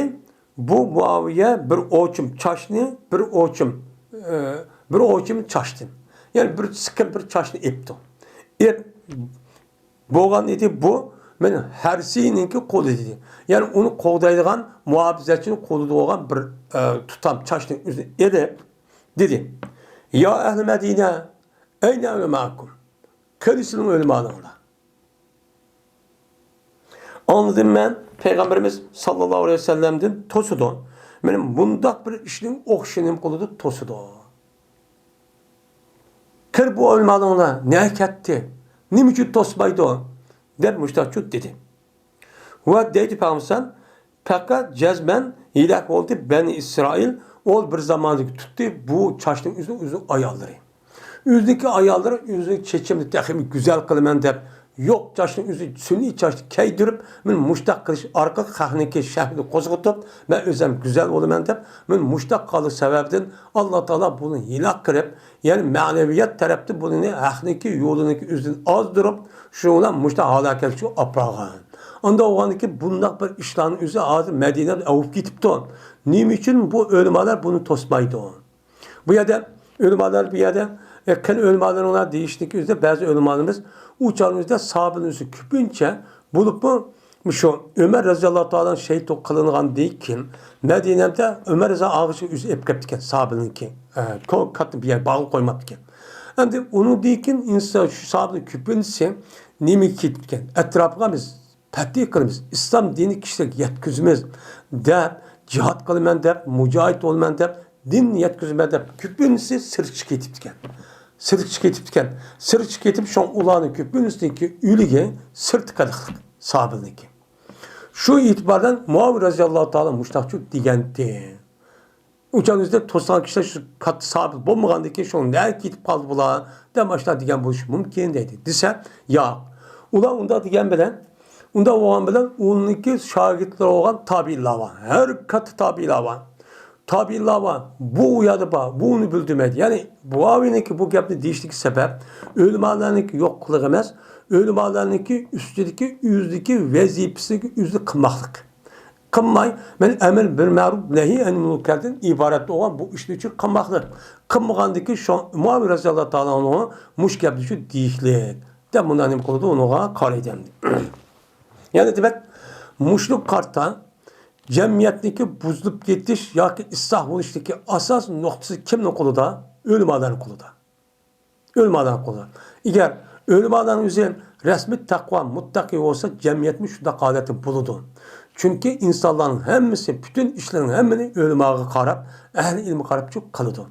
بۇ مۇئاۋىيە بىر ئوچۇم چاچنى، بىر ئوچۇم، ئە، بىر ئوچۇم چاچتىن، يەنى بىر سىقىم بىر چاچنى ئېپتۇ. ئېپ، بولغان ئىدى بۇ، مەن ھەرسىينىڭكى قولى دېدى. يەنى ئۇنى قوغدايدىغان، مۇھاپىزەتچىنى قولىدا بولغان بىر، ئە، تۇتام چاچنى ئۆزىنى ئېلىپ دېدى: يا ئەھلى مەدىنە، ئەينە ئۆلىمائۇكۇم؟ قېنى سىلىنىڭ ئۆلىمالىرىڭلار؟ ئاڭلىدىم مەن، پەيغەمبىرىمىز ساللاللاھۇ ئەلەيھى ۋەسەللەمدىن توسىدۇ. مانا مۇنداق بىر ئىشنىڭ ئوخشىشىنى نېمە قىلىدۇ؟ توسىدۇ. كىر بۇ ئۆلىمالىرىڭلار، نەگە كەتتى؟ نېمە ئۈچۈن توسمايدۇ؟ دەپ مۇشتاقچۇ دېدى. ۋە دەيدۇ پەيغەمبەر، پەقەت جەزمەن ھېلاك بولدى بەنى ئىسرائىل، ئۇ بىر زاماندا تۇتتى بۇ چاچنىڭ ئۆزىنى ئۆزىنىڭ ئاياللىرى. ئۆزىنىڭكى ئاياللىرى ئۆزىنىڭ چېچىمنى تېخىمۇ گۈزەل قىلىمەن دەپ، يوق چاچنى ئۆزى سۈنئىي چاچنى كەيدۈرۈپ، مەن مۇشتاق قىلىش ئارقىلىق خەقنىڭكى شەھۋىتىنى قوزغىتىپ، مەن ئۆزۈم گۈزەل بولىمەن دەپ، مەن مۇشتاق قىلىش سەۋەبىدىن ئاللا تائالا بۇنى ھېلاك قىلىپ، يەنى مەنىۋىيەت تەرەپتىن بۇنى ھەقنىڭكى يولىنىڭكى ئۆزىدىن ئازدۇرۇپ، شۇنىڭ بىلەن مۇشتاق ھالاكەتكە ئاپارغان. ئاندا بولغاندىكى بۇنداق بىر ئىشلارنىڭ ئۆزى ھازىر مەدىنەدە ئېشىپ كېتىپتۇ. نېمە ئۈچۈن بۇ ئۆلىمالار بۇنى توسمايدۇ؟ بۇ يەردە ئۆلىمالار، بۇ يەردە، ئە، قېنى ئۆلىمالىرىڭلار دېيىشتىكى ئۆزىدە بەزى ئۆلىمالىرىمىز ئۇ چاغنىڭ ئۆزىدە ساھابىنىڭ ئۆزى كۆپىنچە بولۇپمۇ، شۇ ئۆمەر رەزىياللاھۇ تائالا شېھىت قىلىنغاندىن كېيىن مەدىنەدە ئۆمەر رەزىياللاھۇ ئاغىچىنى ئۆزى ئېلىپ كەپتىكەن ساھابىنىڭكى. ئە، كو-، كاتتا بىر يەر باغلىق قويماپتىكەن. ئەمدى ئۇنىڭدىن كېيىن ئىنسان، شۇ ساھابىنىڭ كۆپىنچىسى نېمىگە كېتىپتىكەن؟ ئەتراپىغا بىز پەتھى قىلىمىز، ئىسلام دىنى كىشىلەرگە يەتكۈزىمىز دەپ، جىھاد قىلىمەن دەپ، مۇجاھىد بولىمەن دەپ، دىننى يەتكۈزىمەن دەپ، كۆپىنچىسى سىرتقا كېتىپتىكەن. سىرتقا كېتىپتىكەن. سىرتقا كېتىپ، شۇڭا ئۇلارنىڭ كۆپىنچىسىنىڭكى ئۆلۈكى سىرتقا قېلىپتىكەن ساھابىنىڭكى. شۇ ئېتىبار بىلەن مۇئاۋىيە رەزىياللاھۇ تائالا مۇشتاقچۇ دېگەنتى. ئۇ چاغدا توسقان كىشىلەر شۇ كاتتا ساھابە بولمىغاندىكىن شۇ نەگە كېتىپ قالدى بۇلار دەپ ئاشۇنداق دېگەن بولۇشى مۇمكىن دەيدۇ. دېسە، ياق. ئۇلار ئۇنداق دېگەن بىلەن، ئۇنداق بولغان بىلەن ئۇنىڭكى شاگىرتلىرى بولغان تابىئىنلار بار. ھەر كاتتا تابىئىنلار بار. تابىئىنلار بار. بۇ ئۇ يەردە بار. بۇ ئۇنى بىلدۈرمەيدۇ. يەنى مۇئاۋىيەنىڭكى بۇ گەپنى دېيىشتىكى سەۋەب ئۆلىمالارنىڭكى يوق قىلىقى ئەمەس. ئۆلىمالارنىڭكى ئۈستىدىكى ئۆزىدىكى ۋەزىپىسىنى ئۆزى قىلماقلىق. قىلماي، مەن ئەمر بىر مەرۇپ نەھى ئەنىل مۇنكەردىن ئىبارەت بولغان بۇ ئىشنى ئۈچۈن قىلماقلىق. قىلمىغاندىكى شۇ مۇئاۋىيە رەزىياللاھۇ تائالا ئەنھۇ مۇشۇ گەپنى شۇ دېيىشلىك دەپ مۇنداق نېمە قىلىدۇ، ئۇنىڭغا قارايدۇ ئەمدى. يەنى دېمەك، مۇشۇنىڭغا قارىتا جەمئىيەتنىڭكى بۇزۇلۇپ كېتىش ياكى ئىسلاھ بولۇشتىكى ئاساس نۇقتىسى كىمنىڭ قولىدا؟ ئۆلىمالارنىڭ قولىدا. ئۆلىمالارنىڭ قولىدا. ئەگەر ئۆلىمالارنىڭ ئۆزى رەسمىي تەقۋا، مۇتتەقى بولسا، جەمئىيەتمۇ شۇنداق ھالەتتە بولىدۇ. چۈنكى ئىنسانلارنىڭ ھەممىسى، پۈتۈن ئىشلىرىنىڭ ھەممىنى ئۆلىماغا قاراپ، ئەھلى ئىلىمگە قاراپچۇ قىلىدۇ.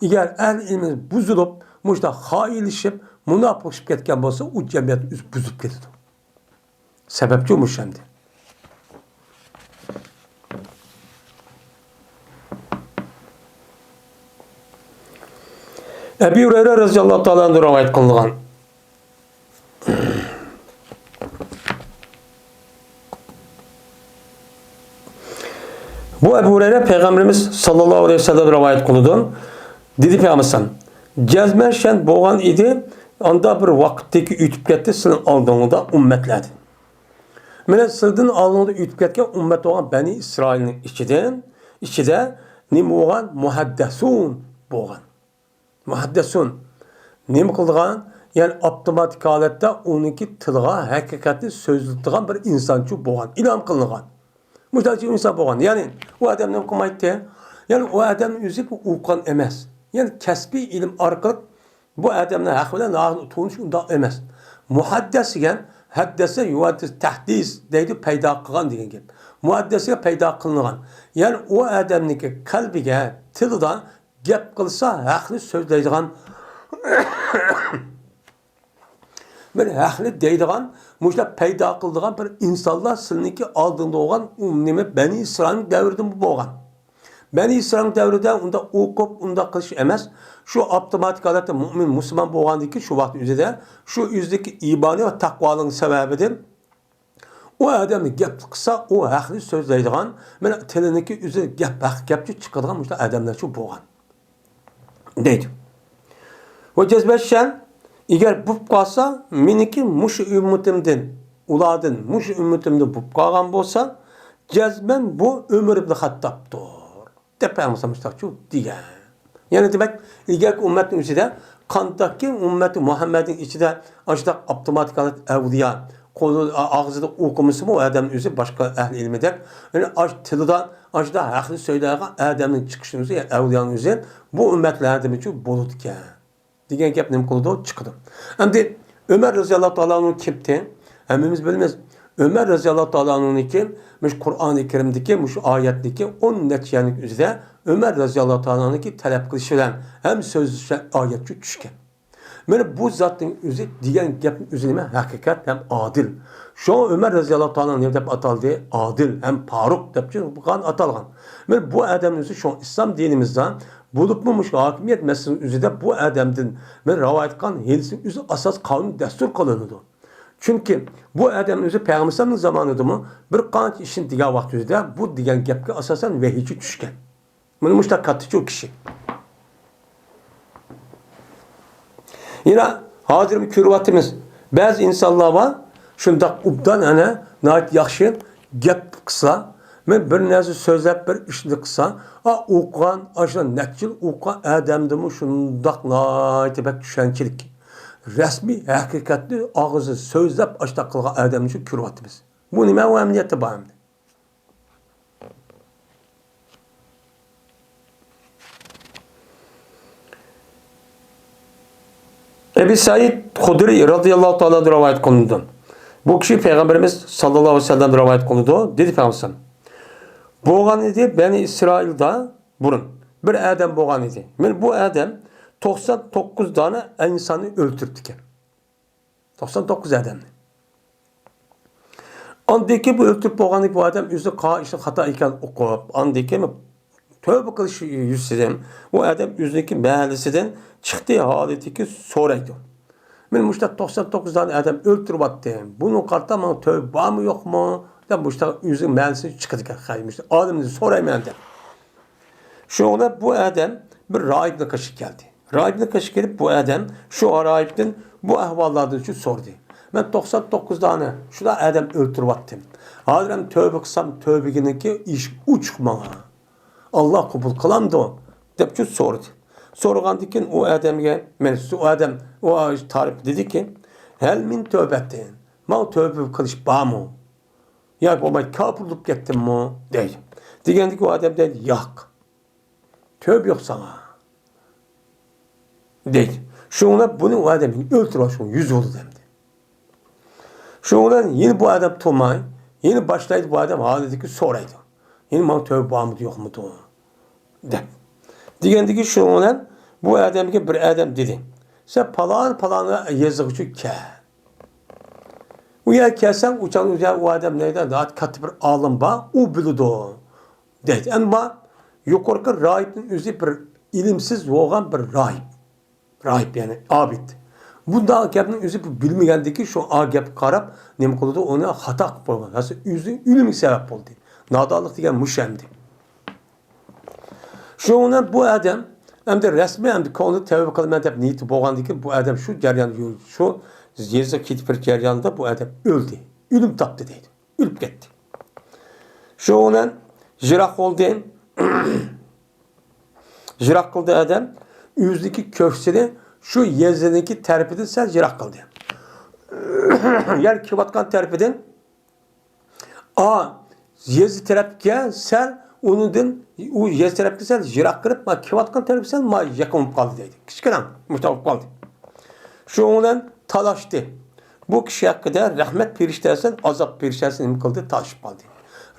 ئەگەر ئەھلى ئىلمى بۇزۇلۇپ، مۇشۇنداق خائىنلىشىپ، مۇناپىقلىشىپ كەتكەن بولسا، ئۇ جەمئىيەت ئۆزى بۇزۇلۇپ كېتىدۇ. سەۋەبچۇ مۇشۇ ئەمدى. ئەبى ھۇرەيرە رەزىياللاھۇ تائالا ئەنھۇ رىۋايەت قىلىنغان. بۇ ئەبۇ ھۇرەيرە پەيغەمبىرىمىز ساللاللاھۇ ئەلەيھى ۋەسەللەم رىۋايەت قىلىدۇ. دېدى پەيغەمبەر، جەزمەن شەن بولغان ئىدى، ئاندا بىر ۋاقىتتىكى ئۆتۈپ كەتتى سىلىنىڭ ئالدىڭلاردا ئۈممەتلەردىن. مانا سىلىدىن ئالدىڭلاردا ئۆتۈپ كەتكەن ئۈممەت بولغان بەنى ئىسرائىلنىڭ ئىچىدىن، ئىچىدە نېمە بولغان؟ مۇھەددەسۇن بولغان. مۇھەددەسۇن نېمە قىلىدىغان؟ يەنى ئاپتوماتىك ھالەتتە ئۇنىڭكى تىلىغا ھەقىقەتنى سۆزلىتىدىغان بىر ئىنسانچۇ بولغان، ئىلھام قىلىنغان. مۇشۇنداق ئىنسان بولغان. يەنى ئۇ ئادەم نېمە قىلمايتتى؟ يەنى ئۇ ئادەم ئۆزى بىر ئوقۇغان ئەمەس. يەنى كەسپىي ئىلىم ئارقىلىق بۇ ئادەمنىڭ ھەق بىلەن ناھەق تونۇش ئۇنداق ئەمەس. مۇھەددەس دېگەن، ھەددەسە يۇھەددىس تەھدىس دەيدۇ، پەيدا قىلغان دېگەن گەپ. مۇھەددەسكە پەيدا قىلىنغان. يەنى ئۇ ئادەمنىڭكى قەلبىگە، تىلىدا گەپ قىلسا ھەقنى سۆزلەيدىغان، بىر ھەقنى دەيدىغان، مۇشۇنداق پەيدا قىلىدىغان بىر ئىنسانلار سىلىنىڭكى ئالدىڭدا بولغان، ئۇ نېمە، بەنى ئىسرائىل دەۋرىدىمۇ بولغان. بەنى ئىسرائىل دەۋرىدە ئۇنداق ئوقۇپ، ئۇنداق قىلىش ئەمەس. شۇ ئاپتوماتىك ھالەتتە مۇئمىن، مۇسۇلمان بولغاندىن كېيىن شۇ ۋاقىت ئۆزىدە شۇ ئۆزىدىكى ئىمانى ۋە تەقۋالىقنىڭ سەۋەبىدىن ئۇ ئادەمنى گەپ قىلسا، ئۇ ھەقنى سۆزلەيدىغان، مانا تىلىنىڭكى ئۆزى گەپ، ھەق گەپچە چىقىدىغان مۇشۇنداق ئادەملەرچۇ بولغان. دەيدۇ. ۋە جەزبەششەن، ئەگەر بوپ قالسا، مېنىڭكى مۇشۇ ئۈممىتىمدىن، ئۇلاردىن، مۇشۇ ئۈممىتىمدىن بوپ قالغان بولسا، جەزمەن بۇ ئۆمەر ئىبنى خەتتابتۇر، دەپ پەيغەمبەر مۇشۇنداقچۇ دېگەن. يەنى دېمەك، ئىلگەركى ئۈممەتنىڭ ئۆزىدە قانداقكى ئۈممەتى مۇھەممەدنىڭ ئىچىدە ئاشۇنداق ئاپتوماتىك ھالەت ئەۋلىيا، قولى، ئاغزىدا ئوقۇمىسىمۇ ئۇ ئادەمنىڭ ئۆزى باشقا ئەھلى ئىلمىدەك، يەنى ئاش تىلىدا ئاشۇنداق ھەقنى سۆزلەيدىغان ئادەمنىڭ چىقىشىنىڭ ئۆزى، يەنى ئەۋلىيانىڭ ئۆزى بۇ ئۈممەتلەردىمۇچۇ بولىدىكەن دېگەن گەپ نېمە قىلىدۇ؟ چىقىدۇ. ئەمدى ئۆمەر رەزىياللاھۇ تائالا ئەنھۇ كىمتى؟ ھەممىمىز بىلىمىز. ئۆمەر رەزىياللاھۇ تائالا ئەنھۇنىڭكى مۇشۇ قۇرئانى كەرىمدىكى مۇشۇ ئايەتنىكى ئون نەچچە يەرنىڭ ئۆزىدە ئۆمەر رەزىياللاھۇ تائالا ئەنھۇنىڭكى تەلەپ قىلىشى بىلەن ھەم سۆزلىشى بىلەن ئايەت شۇ چۈشكەن. مانا بۇ زاتنىڭ ئۆزى دېگەن گەپنىڭ ئۆزى نېمە؟ ھەقىقەت ھەم ئادىل. شۇڭا ئۆمەر رەزىياللاھۇ تائالا ئەنھۇ نېمە دەپ ئاتالدى؟ ئادىل ھەم پاروق دەپ ئاتالغان. مانا بۇ ئادەمنىڭ ئۆزى شۇڭا ئىسلام دىنىمىزدا بولۇپمۇ مۇشۇ ھاكىمىيەت مەسىلىسىنىڭ ئۆزىدە بۇ ئادەمدىن مانا رىۋايەت قىلغان ھەدىسنىڭ ئۆزى ئاساس قانۇن دەستۇر قىلىنىدۇ. چۈنكى بۇ ئادەمنىڭ ئۆزى پەيغەمبەر ئەلەيھىسسالامنىڭ زامانىدىمۇ بىر قانچە ئىشنى دېگەن ۋاقتىدا بۇ دېگەن گەپكە ئاساسەن ۋەھىيچۇ چۈشكەن. مانا مۇشۇنداق كاتتىچۇ كىشى. يەنە ھازىر كۆرۈۋاتىمىز. بەزى ئىنسانلار بار، شۇنداق ئوبدان ئەنە ناھايىتى ياخشى گەپ قىلسا، مەن بىر نەرسە سۆزلەپ، بىر ئىشنى قىلسا، ئا، ئوقۇغان، ئاشۇ نەچچە يىل ئوقۇغان ئادەمدىمۇ شۇنداق ناھايىتى بەك چۈشەنچىلىك، رەسمىي ھەقىقەتنى ئاغزى سۆزلەپ ئاشۇنداق قىلغان ئادەمنى كۆرۈۋاتىمىز. بۇ نېمە ئۇ ئەمەلىيەتتە بار ئەمدى؟ ئەبى سەئىد خۇدرىي رەزىياللاھۇ تائالا ئەنھۇ رىۋايەت قىلىنىدۇ. بۇ كىشى پەيغەمبىرىمىز ساللاللاھۇ ئەلەيھى ۋەسەللەم رىۋايەت قىلىنىدۇ، دېدى پەيغەمبەر. بولغان ئىدى بەنى ئىسرائىلدا بۇرۇن بىر ئادەم بولغان ئىدى. مانا بۇ ئادەم توقسان توققۇز دانە ئىنساننى ئۆلتۈرۈپتىكەن. توقسان توققۇز ئادەمنى. ئاندىن كېيىن بۇ ئۆلتۈرۈپ بولغاندىن كېيىن بۇ ئادەم ئۆزى قىلغان ئىشنىڭ خاتا ئىكەنلىكىنى ئۇقۇپ، ئاندىن كېيىن تۆبە قىلىش يۈزىسىدىن بۇ ئادەم ئۆزىنىڭكى مەھەللىسىدىن چىقتى، ھالىتىكى سورايدۇ. مەن مۇشۇنداق توقسان توققۇز دانە ئادەم ئۆلتۈرۈۋاتتىم. بۇنىڭغا قارىتا ماڭا تۆبە بارمۇ يوقمۇ؟ دەپ مۇشۇنداق ئۆزىنىڭ مەھەللىسىدىن چىقىدىكەن. خەي، مۇشۇنداق ئالىمدىن سورايمەن دەپ. شۇنىڭ بىلەن بۇ ئادەم بىر راھىبنىڭ قېشىغا كەلدى. راھىبنىڭ قېشىغا كېلىپ، بۇ ئادەم شۇ راھىبتىن بۇ ئەھۋاللاردىن شۇ سورىدى. مەن توقسان توققۇز دانە شۇنداق ئادەم ئۆلتۈرۈۋەتتىم. ھازىر ھەم تۆبە قىلسام، تۆبىگىنىڭكى ئىشىك ئوچۇق ماڭا. ئاللا قوبۇل قىلامدۇ؟ دەپ شۇ سورىدى. سورىغاندىن كېيىن ئۇ ئادەمگە، مەن ئۇ ئادەم، ئۇ تارىپ دېدىكى، ھەل مىن تۆبەتىن، ماڭا تۆبە قىلىش بارمۇ؟ ياكى بولمايدۇ، كاپىر بولۇپ كەتتىممۇ؟ دەيدۇ. دېگەندىكى ئۇ ئادەم دەيدۇ، ياق. تۆبە يوق ساڭا. دەيدۇ. شۇنىڭ بىلەن بۇنى ئۇ ئادەم يەنە ئۆلتۈرۈۋالىدىغان يۈز بولىدۇ ئەمدى. شۇنىڭ بىلەن يەنە بۇ ئادەم تۇرماي، يەنە باشلايدۇ بۇ ئادەم ھالىدىكى سورايدۇ. يەنە ماڭا تۆبە بارمىدى، يوقمىدى؟ دەپ. دېگەندىكى شۇنىڭ بىلەن بۇ ئادەمگە بىر ئادەم دېدى، سەن پالان، پالان يېزىغىچە كەل. ئۇ يەرگە كەلسەڭ، ئۇ چاغدا ئۇ يەر، ئۇ ئادەم نەيدە، ناھايىتى كاتتا بىر ئالىم بار، ئۇ بىلىدۇ، دەيدۇ. ئەمما يۇقىرىقى راھىبنىڭ ئۆزى بىر ئىلىمسىز بولغان بىر راھىب. راھىب، يەنى ئابىد. بۇنداق گەپنىڭ ئۆزى بۇ بىلمىگەندىكى شۇ ئا گەپكە قاراپ نېمە قىلىدۇ، ئۇنى خاتا قىلىپ قويغان. ھەسسە ئۆزى ئۆلۈمگە سەۋەب بولدى. نادانلىق دېگەن مۇشۇ ئەمدى. شۇنىڭ بىلەن بۇ ئادەم ئەمدى رەسمىي ئەمدى كۆڭلىدە تەۋبە قىلىمەن دەپ نىيىتى بولغاندىن كېيىن بۇ ئادەم شۇ جەريان، شۇ يېزىغا كېتىپ بېرىش جەريانىدا بۇ ئادەم ئۆلدى. ئۆلۈم تاپتى دەيدۇ. ئۆلۈپ كەتتى. شۇنىڭ بىلەن يىراق بولدى. يىراق قىلدى ئادەم. ئۆزىنىڭكى كۆكسىنى شۇ يېزىنىڭكى تەرىپىدىن سەل يىراق قىلدى. يەنى كېلىۋاتقان تەرىپىدىن ئا، يېزا تەرەپكە سەل، ئۇنىڭدىن ئۇ يېزا تەرەپكە سەل يىراق قىلىپ، ما كېلىۋاتقان تەرىپى سەل ما يېقىن بولۇپ قالدى دەيدۇ. كىچىككىنە مۇشۇنداق بولۇپ قالدى. شۇنىڭ بىلەن تالاشتى. بۇ كىشى ھەققىدە رەھمەت پىرىشتەسى، ئازاب پىرىشتەسى نېمە قىلدى؟ تالىشىپ قالدى.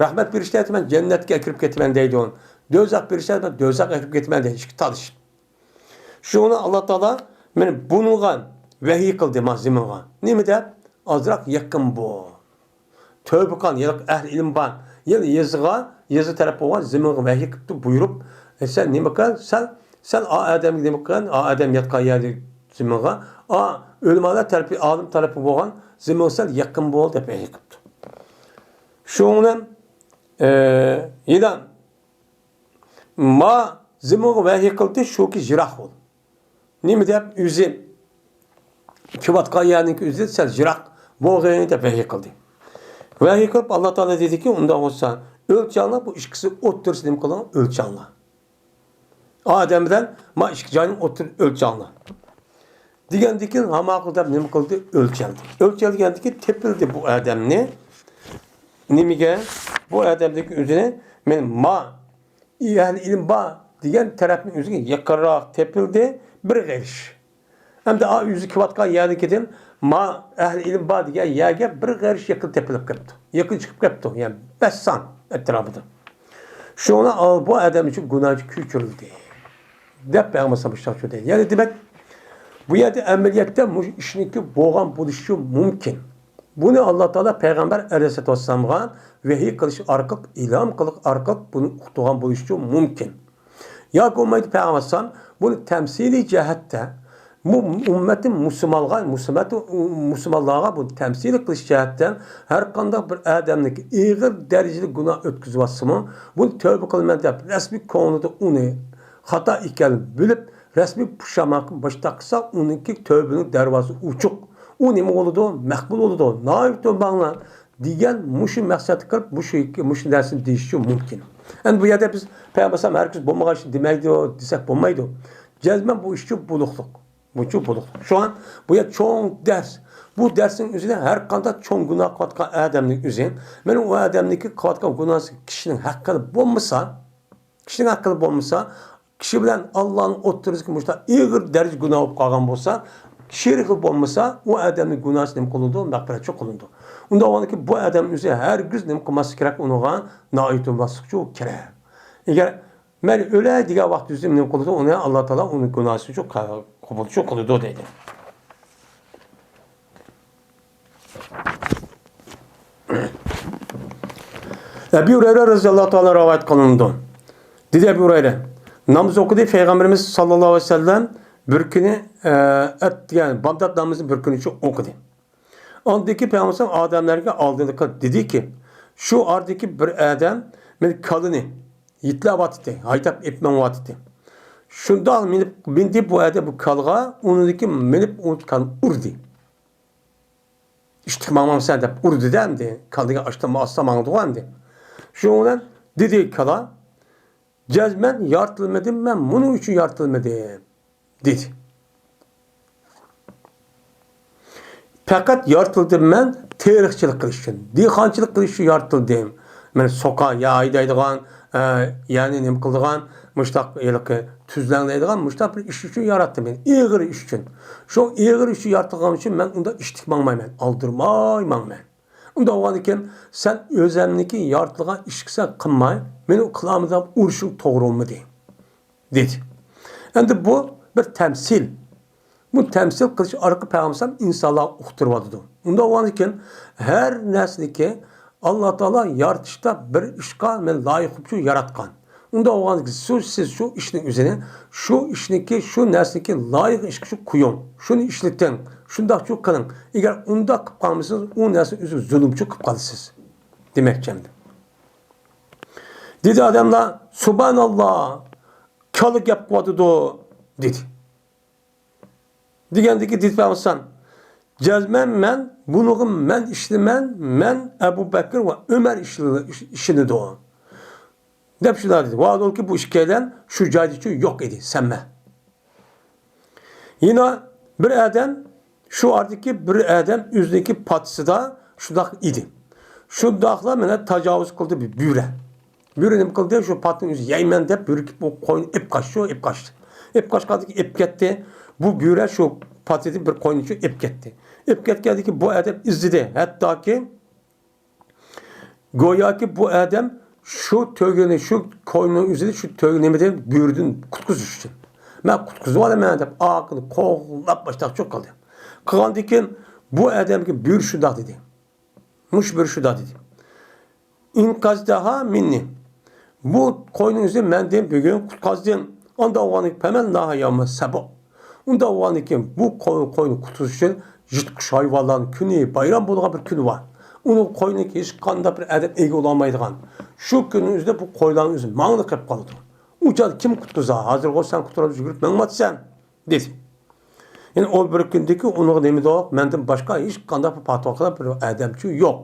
رەھمەت پىرىشتەسى مەن جەننەتكە ئەكىرىپ كېتىمەن دەيدۇ. دوزاخ پىرىشتەسى مەن دوزاخقا ئەكىرىپ كېتىمەن دەيدۇ. ئىككى تالىشىپ. شۇڭا ئاللا تائالا مانا بۇنىڭغا ۋەھىي قىلدى، ما زېمىنغا. نېمە دەپ؟ ئازراق يېقىن بول. تۆبە قىلغان، يەنە ئەھلى ئىلىم بار. يەنە يېزىغا، يېزا تەرەپ بولغان زېمىنغا ۋەھىي قىپتۇ، بۇيرۇپ، ئە، سەن نېمە قىل؟ سەن، سەن ئا ئادەمگە نېمە قىل؟ ئا ئادەم ياتقان يەردە زېمىنغا، ئا ئۆلىمالار تەرىپى، ئالىم تەرىپى بولغان زېمىنغا سەن يېقىن بول دەپ ۋەھىي قىپتۇ. شۇنىڭ بىلەن، ئە، يەنە ما زېمىنغا ۋەھىي قىلدى، شۇكى يىراق بول. نېمە دەپ؟ ئۆزى كېلىۋاتقان يەرنىڭكى ئۆزى سەل يىراق بولغىن دەپ ۋەھىي قىلدى. ۋەھىي قىلىپ، ئاللا تائالا دېدىكى، ئۇنداق بولسا ئۆلچەڭلار، بۇ ئىككىسى ئوتتۇرىسى نېمە قىلىڭ؟ ئۆلچەڭلار. ئادەم بىلەن ما ئىككى جاينىڭ ئوتتۇرىسى ئۆلچەڭلار. دېگەندىكىن ھاماقۇل دەپ نېمە قىلدى؟ ئۆلچەلدى. ئۆلچەلگەندىكى تېپىلدى بۇ ئادەمنى. نېمىگە؟ بۇ ئادەمدىكى ئۆزىنى، مەن ما ئەھلى ئىلىم بار دېگەن تەرەپنىڭ ئۆزىگە يېقىنراق تېپىلدى بىر غېرىش. ئەمدى ئا ئۆزى كېلىۋاتقان يەرنىڭكىدىن ما ئەھلى ئىلىم بار دېگەن يەرگە بىر غېرىش يېقىن تېپىلىپ كەپتۇ. يېقىن چىقىپ كەپتۇ. يەنى بەش سان ئەتراپىدا. شۇڭا بۇ ئادەم ئۈچۈن گۇناھ كۆچۈرۈلدى، دەپ پەيغەمبەر ئەلەيھىسسالام شۇنداق دېدى. يەنى دېمەك، بۇ يەردە ئەمەلىيەتتە مۇشۇ ئىشنىڭكى بولغان بولۇشى مۇمكىن. بۇنى ئاللا تائالا پەيغەمبەر ئەلەيھىسسالاتۇ ۋەسسالامغا ۋەھىي قىلىش ئارقىلىق، ئىلھام قىلىش ئارقىلىق بۇنى ئۇقتۇرغان بولۇشى مۇمكىن. ياكى بولمايدۇ پەيغەمبەر ئەلەيھىسسالام بۇنى تەمسىلىي جەھەتتە بۇ ئۈممەتتىن مۇسۇلمانغا، مۇسۇلمەت-، مۇسۇلمانلارغا بۇنى تەمسىلىي قىلىش جەھەتتە ھەر قانداق بىر ئادەمنىڭ ئېغىر دەرىجىلىك گۇناھ ئۆتكۈزۈۋاتسىمۇ، بۇنى تەۋبە قىلىمەن دەپ رەسمىي كۆڭلىدە ئۇنى خاتا ئىكەنلىكىنى بىلىپ، رەسمىي پۇشايمان قىلىپ باش تارتسا، ئۇنىڭكى تەۋبىنىڭ دەرۋازىسى ئوچۇق. ئۇ نېمە بولىدۇ؟ مەقبۇل بولىدۇ. ناھايىتى ماڭلا دېگەن مۇشۇ مەقسەتكە كىرىپ، مۇشۇ، مۇشۇ نەرسىنى دېيىشى مۇمكىن. ئەمدى بۇ يەردە بىز پەيغەمبەر ئەلەيھىسسالام ھەرگىز بولمىغان ئىشنى دېمەيدۇ دېسەك بولمايدۇ. جەزمەن بۇ ئىشچۇ بولۇقلۇق. بۇچۇ بولۇقلۇق. شۇڭا بۇ يەر چوڭ دەرس. بۇ دەرسنىڭ ئۆزىدە ھەر قانداق چوڭ گۇناھ قىلىۋاتقان ئادەمنىڭ ئۆزى، مەن ئۇ ئادەمنىڭكى قىلىۋاتقان گۇناھى كىشىنىڭ ھەققىدە بولمىسا، كىشىنىڭ ھەققىدە بولمىسا، كىشى بىلەن ئاللانىڭ ئوتتۇرىسىدىكى مۇشۇنداق ئېغىر دەرىجە گۇناھ بولۇپ قالغان بولسا، شېرىكلىك بولمىسا، ئۇ ئادەمنىڭ گۇناھى نېمە قىلىنىدۇ؟ مەغپىرەتچۇ قىلىنىدۇ. ئۇنداق بولغاندىكىن بۇ ئادەم ئۆزى ھەرگىز نېمە قىلماسلىقى كېرەك، ئۇنىڭغا نائايىتى بولماسلىقى كېرەك. ئەگەر مەن ئۆلەي دېگەن ۋاقىت ئۆزى نېمە قىلىدۇ؟ ئۇنى ئاللا تائالا ئۇنىڭ گۇناھىنى قوبۇلچۇ قىلىدۇ دەيدۇ. ئەبۇ ھۇرەيرە رەزىياللاھۇ تائالا رىۋايەت قىلىنىدۇ. دېدى ئەبۇ ھۇرەيرە، ناماز ئوقۇدى، پەيغەمبىرىمىز ساللاللاھۇ ئەلەيھى ۋەسەللەم بىر كۈنى، ئە، ئەتىگەن بامدات نامىزىنى بىر كۈنى ئوقۇدى. ئاندىن كېيىن پەيغەمبەر ئادەملەرگە ئالدىنقى دېدىكى، شۇ ئارىدىكى بىر ئادەم مېنى كالىنى يېتىلەۋاتىتتى، ھايداپ ئېلىپ مېڭىۋاتىتتى. شۇنداق مېنى، مىندى بۇ ئادەم بۇ كالىغا، ئۇنىڭدىكى مېنىپ ئۇ كالىنى ئۇردى. ئىشتىك ماڭمامسەن دەپ ئۇردى-دە ئەمدى. كالا دېگەن ئاشتا ئاستا ماڭىدىغۇ ئەمدى. شۇنىڭ بىلەن دېدى كالا، جەزمەن يارىتىلمىدىم، مەن مۇنىڭ ئۈچۈن يارىتىلمىدىم، دېدى. پەقەت يارىتىلدىم مەن تېرىقچىلىق قىلىش ئۈچۈن، دېھقانچىلىق قىلىش ئۈچۈن يارىتىلدىم. مەن سوقا يا ھەيدەيدىغان، ئە، يەنى نېمە قىلىدىغان، مۇشتاق ھېلىقى تۈزلەڭلەيدىغان مۇشتاق بىر ئىش ئۈچۈن ياراتتى مېنى، ئېغىر ئىش ئۈچۈن. شۇ ئېغىر ئىش ئۈچۈن يارىتىلغان ئۈچۈن مەن ئۇنداق ئىشتىك ماڭمايمەن، ئالدىرىماي ماڭىمەن. ئۇنداق بولغاندىكىن سەن ئۆزەڭنىڭكى يارىتىلغان ئىشىكى سەن قىلماي، مېنى قىلالمىدىڭ دەپ ئۇرۇشۇڭ توغرا بولمىدى، دېدى. ئەمدى بۇ بىر تەمسىل. بۇ تەمسىل قىلىش ئارقىلىق پەيغەمبەر ئىنسانلارغا ئۇقتۇرۇۋاتىدۇ. ئۇنداق بولغاندىكىن ھەر نەرسىنىكى ئاللا تائالا يارىتىشتا بىر ئىشقا مەن لايىق قىلىپ شۇ ياراتقان. ئۇنداق بولغاندىكىن شۇ، سىز شۇ ئىشنىڭ ئۆزىنى، شۇ ئىشنىڭكى، شۇ نەرسىنىڭكى لايىق ئىشقا شۇ قويۇڭ، شۇنى ئىشلىتىڭ، شۇنداقچۇ قىلىڭ. ئەگەر ئۇنداق قىلىپ قالمىسىڭىز، ئۇ نەرسە ئۆزىگە زۇلۇمچۇ قىلىپ قالىسىز، دېمەكچى ئەمدى. دېدى ئادەملەر، سۇبھاناللا، كالا گەپ قىلىۋاتىدۇ، دېدى. دېگەندىكى دېدى پەيغەمبەر، جەزمەن مەن بۇنىڭغا مەن ئىشلىمەن، مەن ئەبۇ بەكىر ۋە ئۆمەر ئىشلىنىدۇ، دەپ شۇنداق دېدى. ۋاھالەنكى بۇ ئىككىيلەن شۇ جايدىچۇ يوق ئىدى، سەممە. يەنە بىر ئادەم، شۇ ئارىدىكى بىر ئادەم ئۆزىنىڭكى پاتىسىدا شۇنداق ئىدى. شۇنداقلا مانا تاجاۋۇز قىلدى بىر بۆرە. بۆرە نېمە قىلدى؟ شۇ پاتىنى ئۆزى يەيمەن دەپ بۆرە بۇ قوينى ئېلىپ قاچتى، شۇ ئېلىپ قاچتى. ئېلىپ قاچقاندىكى ئېلىپ كەتتى. بۇ بۆرە شۇ پاتىدىن بىر قوينى شۇ ئېلىپ كەتتى. ئېلىپ كەتكەندىكى بۇ ئادەم ئىزدىدى. ھەتتاكى گوياكى بۇ ئادەم شۇ تۆگىنى، شۇ قوينىڭ ئۆزىنى شۇ تۆگە نېمىدىن، بۆرىدىن قۇتقۇزۇش ئۈچۈن، مەن قۇتقۇزۇۋالىمەن دەپ ئارقىنى قوغلاپ باشلاقچۇ قىلدى. قىلغاندىن كېيىن بۇ ئادەمگە بۆرە شۇنداق دېدى. مۇشۇ بۆرە شۇنداق دېدى. ئىنقەزتەھا مىننى. بۇ قوينىڭ ئۆزى مەندىن بۈگۈن قۇتقازدىڭ. ئانداق بولغاندىكىن پەمەن ناھا يەۋمە سەبۇ. ئۇنداق بولغاندىكىن بۇ قوي-، قوينى قۇتقۇزۇش ئۈچۈن يىرتقۇچ ھايۋانلارنىڭ كۈنى، بايرام بولىدىغان بىر كۈنى بار. ئۇنىڭ قوينىڭ ھېچقانداق بىر ئادەم ئىگە بولالمايدىغان. شۇ كۈننىڭ ئۆزىدە بۇ قويلارنىڭ ئۆزى ماڭىلا قېلىپ قالىدۇ. ئۇ چاغدا كىم قۇتقۇزار؟ ھازىرغۇ سەن قۇتقۇزۇپ يۈگۈرۈپ ماڭماپسەن، دېدى. يەنى ئۇ بىر كۈندىكى ئۇنىڭغا نېمە يوق، مەندىن باشقا ھېچقانداق بىر پاتىۋاتقان بىر ئادەمچۇ يوق.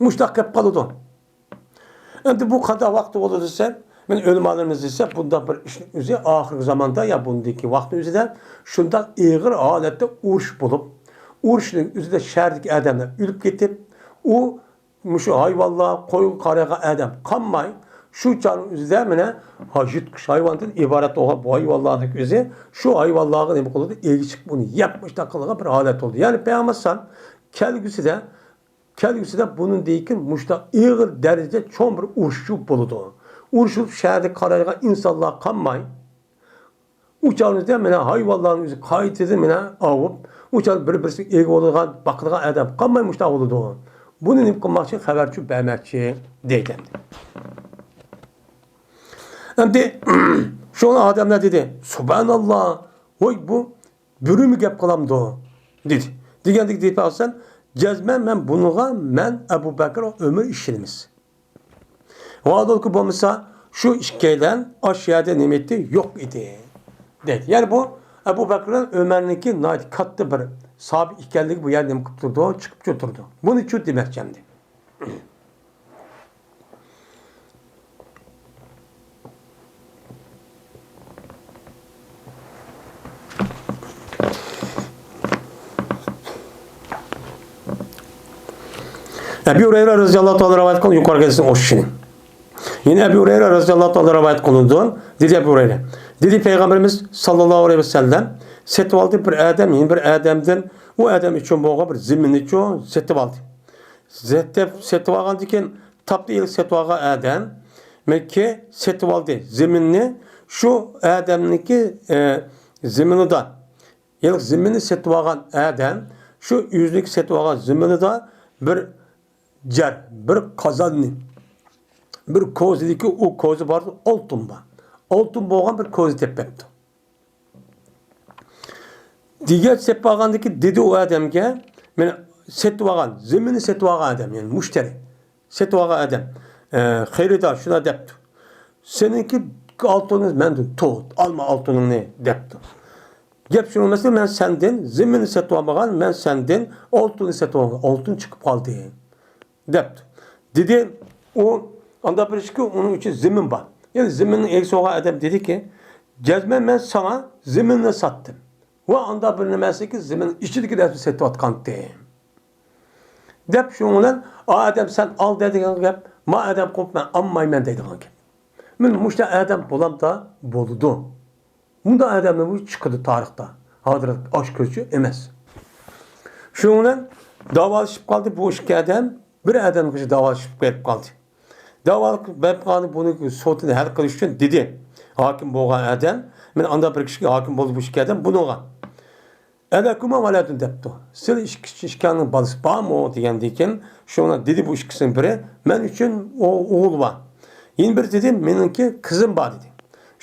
مۇشۇنداق قېلىپ قالىدۇ. ئەمدى بۇ قانداق ۋاقىت بولىدۇ دېسە، مەن ئۆلىمالىرىمىز دېسە، بۇنداق بىر ئىشنىڭ ئۆزى ئاخىرقى زاماندا يا بۇندىكى ۋاقىتنىڭ ئۆزىدە شۇنداق ئېغىر ھالەتتە ئۇرۇش بولۇپ، ئۇرۇشنىڭ ئۆزىدە شەھەردىكى ئادەملەر ئۆلۈپ كېتىپ، ئۇ مۇشۇ ھايۋانلار، قويغا قارايدىغان ئادەم قالماي، شۇ چاغنىڭ ئۆزىدە مانا يىرتقۇچ ھايۋاندىن ئىبارەت بولغان بۇ ھايۋانلارنىڭ ئۆزى شۇ ھايۋانلارغا نېمە قىلىدۇ؟ ئېگىز چىقىپ ئۇنى يەپ مۇشۇنداق قىلغان بىر ھالەت بولدى. يەنى پەيغەمبەر ئەلەيھىسسالام كەلگۈسىدە، كەلگۈسىدە بۇنىڭدىن كېيىن مۇشۇنداق ئېغىر دەرىجىدە چوڭ بىر ئۇرۇش بولىدۇ. ئۇرۇش بولۇپ شەھەردە قارايدىغان ئىنسانلار قالماي، ئۇ چاغدا مانا ھايۋانلارنىڭ ئۆزى قايتىدىن مانا ئاۋۇپ، ئۇ چاغدا بىر-بىرسىگە ئىگە بولىدىغان، باقىدىغان ئادەم قالماي مۇشۇنداق بولىدۇ. بۇنى نېمە قىلماقچى؟ خەۋەرچۇ بەرمەكچى دەيدۇ. ئەمدى شۇڭا ئادەملەر دېدى، سۇبھاناللا، ۋاي بۇ بۆرىمۇ گەپ قىلامدۇ؟ دېدى. دېگەندىكىن دېدى پەيغەمبەر، جەزمەن مەن بۇنىڭغا مەن ئەبۇ بەكرى ئۆمەر ئىشىنىمىز. ۋاھالەنكى بولمىسا، شۇ ئىككىيلەن ئاشۇ يەردە نېمە ئىدى؟ يوق ئىدى، دەيدۇ. يەنى بۇ ئەبۇ بەكرى بىلەن ئۆمەرنىڭكى ناھايىتى كاتتا بىر ساھابە ئىكەنلىكى بۇ يەردە نېمە قىلىپ تۇرىدۇ؟ چىقىپ تۇرىدۇ. بۇنى شۇ دېمەكچى ئەمدى. ئەبۇ ھۇرەيرە رەزىياللاھۇ تائالا رىۋايەت قىلغان يۇقىرىقى ھەدىسنىڭ ئوخشىشىنى. يەنە ئەبۇ ھۇرەيرە رەزىياللاھۇ تائالا رىۋايەت قىلىنىدۇ. دېدى ئەبۇ ھۇرەيرە. دېدى پەيغەمبىرىمىز ساللاللاھۇ ئەلەيھى ۋەسەللەم سېتىۋالدى بىر ئادەم، يەنە بىر ئادەمدىن ئۇ ئادەم ئۈچۈن بولغان بىر زېمىننىچۇ سېتىۋالدى. سېتىپ، سېتىۋالغاندىن كېيىن تاپتى ئېلىپ سېتىۋالغان ئادەم. مەنكى سېتىۋالدى زېمىننى شۇ ئادەمنىڭكى، ئە، زېمىنىدا. يەنى زېمىننى سېتىۋالغان ئادەم شۇ ئۆزىنىڭكى سېتىۋالغان زېمىنىدا بىر جار، بىر قازاننى، بىر كوزىدىكى ئۇ كوزا بار، ئالتۇن بار. ئالتۇن بولغان بىر كوزا تېپىپ بەپتۇ. دېگەن سېتىپ ئالغاندىكى دېدى ئۇ ئادەمگە، مانا سېتىۋالغان، زېمىننى سېتىۋالغان ئادەم، يەنى مۇشتەرى. سېتىۋالغان ئادەم، ئە، خېرىدار شۇنداق دەپتۇ. سېنىڭكى ئالتۇنىڭ مەندىن تۇت، ئالما ئالتۇنۇڭنى دەپتۇ. گەپ شۇنىڭ مەسىلە، مەن سەندىن زېمىننى سېتىۋالمىغان، مەن سەندىن ئالتۇننى سېتىۋالغان، ئالتۇن چىقىپ قالدى. دەپتۇ. دېدى، ئۇ ئاندا بىر ئىشكى ئۇنىڭ ئۈچۈن زېمىن بار. يەنى زېمىننىڭ ئىگىسى بولغان ئادەم دېدىكى، جەزمەن مەن ساڭا زېمىننى ساتتىم. ۋە ئاندا بىر نېمەسىكى زېمىن ئىچىدىكى نەرسىنى سېتىۋاتقانتى. دەپ شۇنىڭ بىلەن ئا ئادەم سەن ئال دەيدىغان گەپ، ما ئادەم قوپ مەن ئالمايمەن دەيدىغان گەپ. مەن مۇشۇنداق ئادەم بولامدا بولىدۇ. مۇنداق ئادەملەر بۇ چىقىدۇ تارىختا. ھازىر ئاشكۆزچى ئەمەس. شۇنىڭ بىلەن داۋالىشىپ قالدى بۇ ئىككى ئادەم. بىر ئادەمگە داۋالىشىپ بېرىپ قالدى. داۋالىشىپ بېرىپ قالدى، بۇنى سوتىنى ھەل قىلىش ئۈچۈن دېدى. ھاكىم بولغان ئادەم، مەن ئانداق بىر كىشىگە ھاكىم بولدى بۇ ئىككى ئادەم بۇنىڭغا. ئەلەكۇما ۋەلەدۇن دەپتۇ. سىلەر ئىككى، ئىككىڭلارنىڭ بالىسى بارمۇ دېگەندىكىن، شۇڭا دېدى بۇ ئىككىسىنىڭ بىرى، مەن ئۈچۈن ئو-، ئوغۇل بار. يەنە بىرى دېدى، مېنىڭكى قىزىم بار دېدى.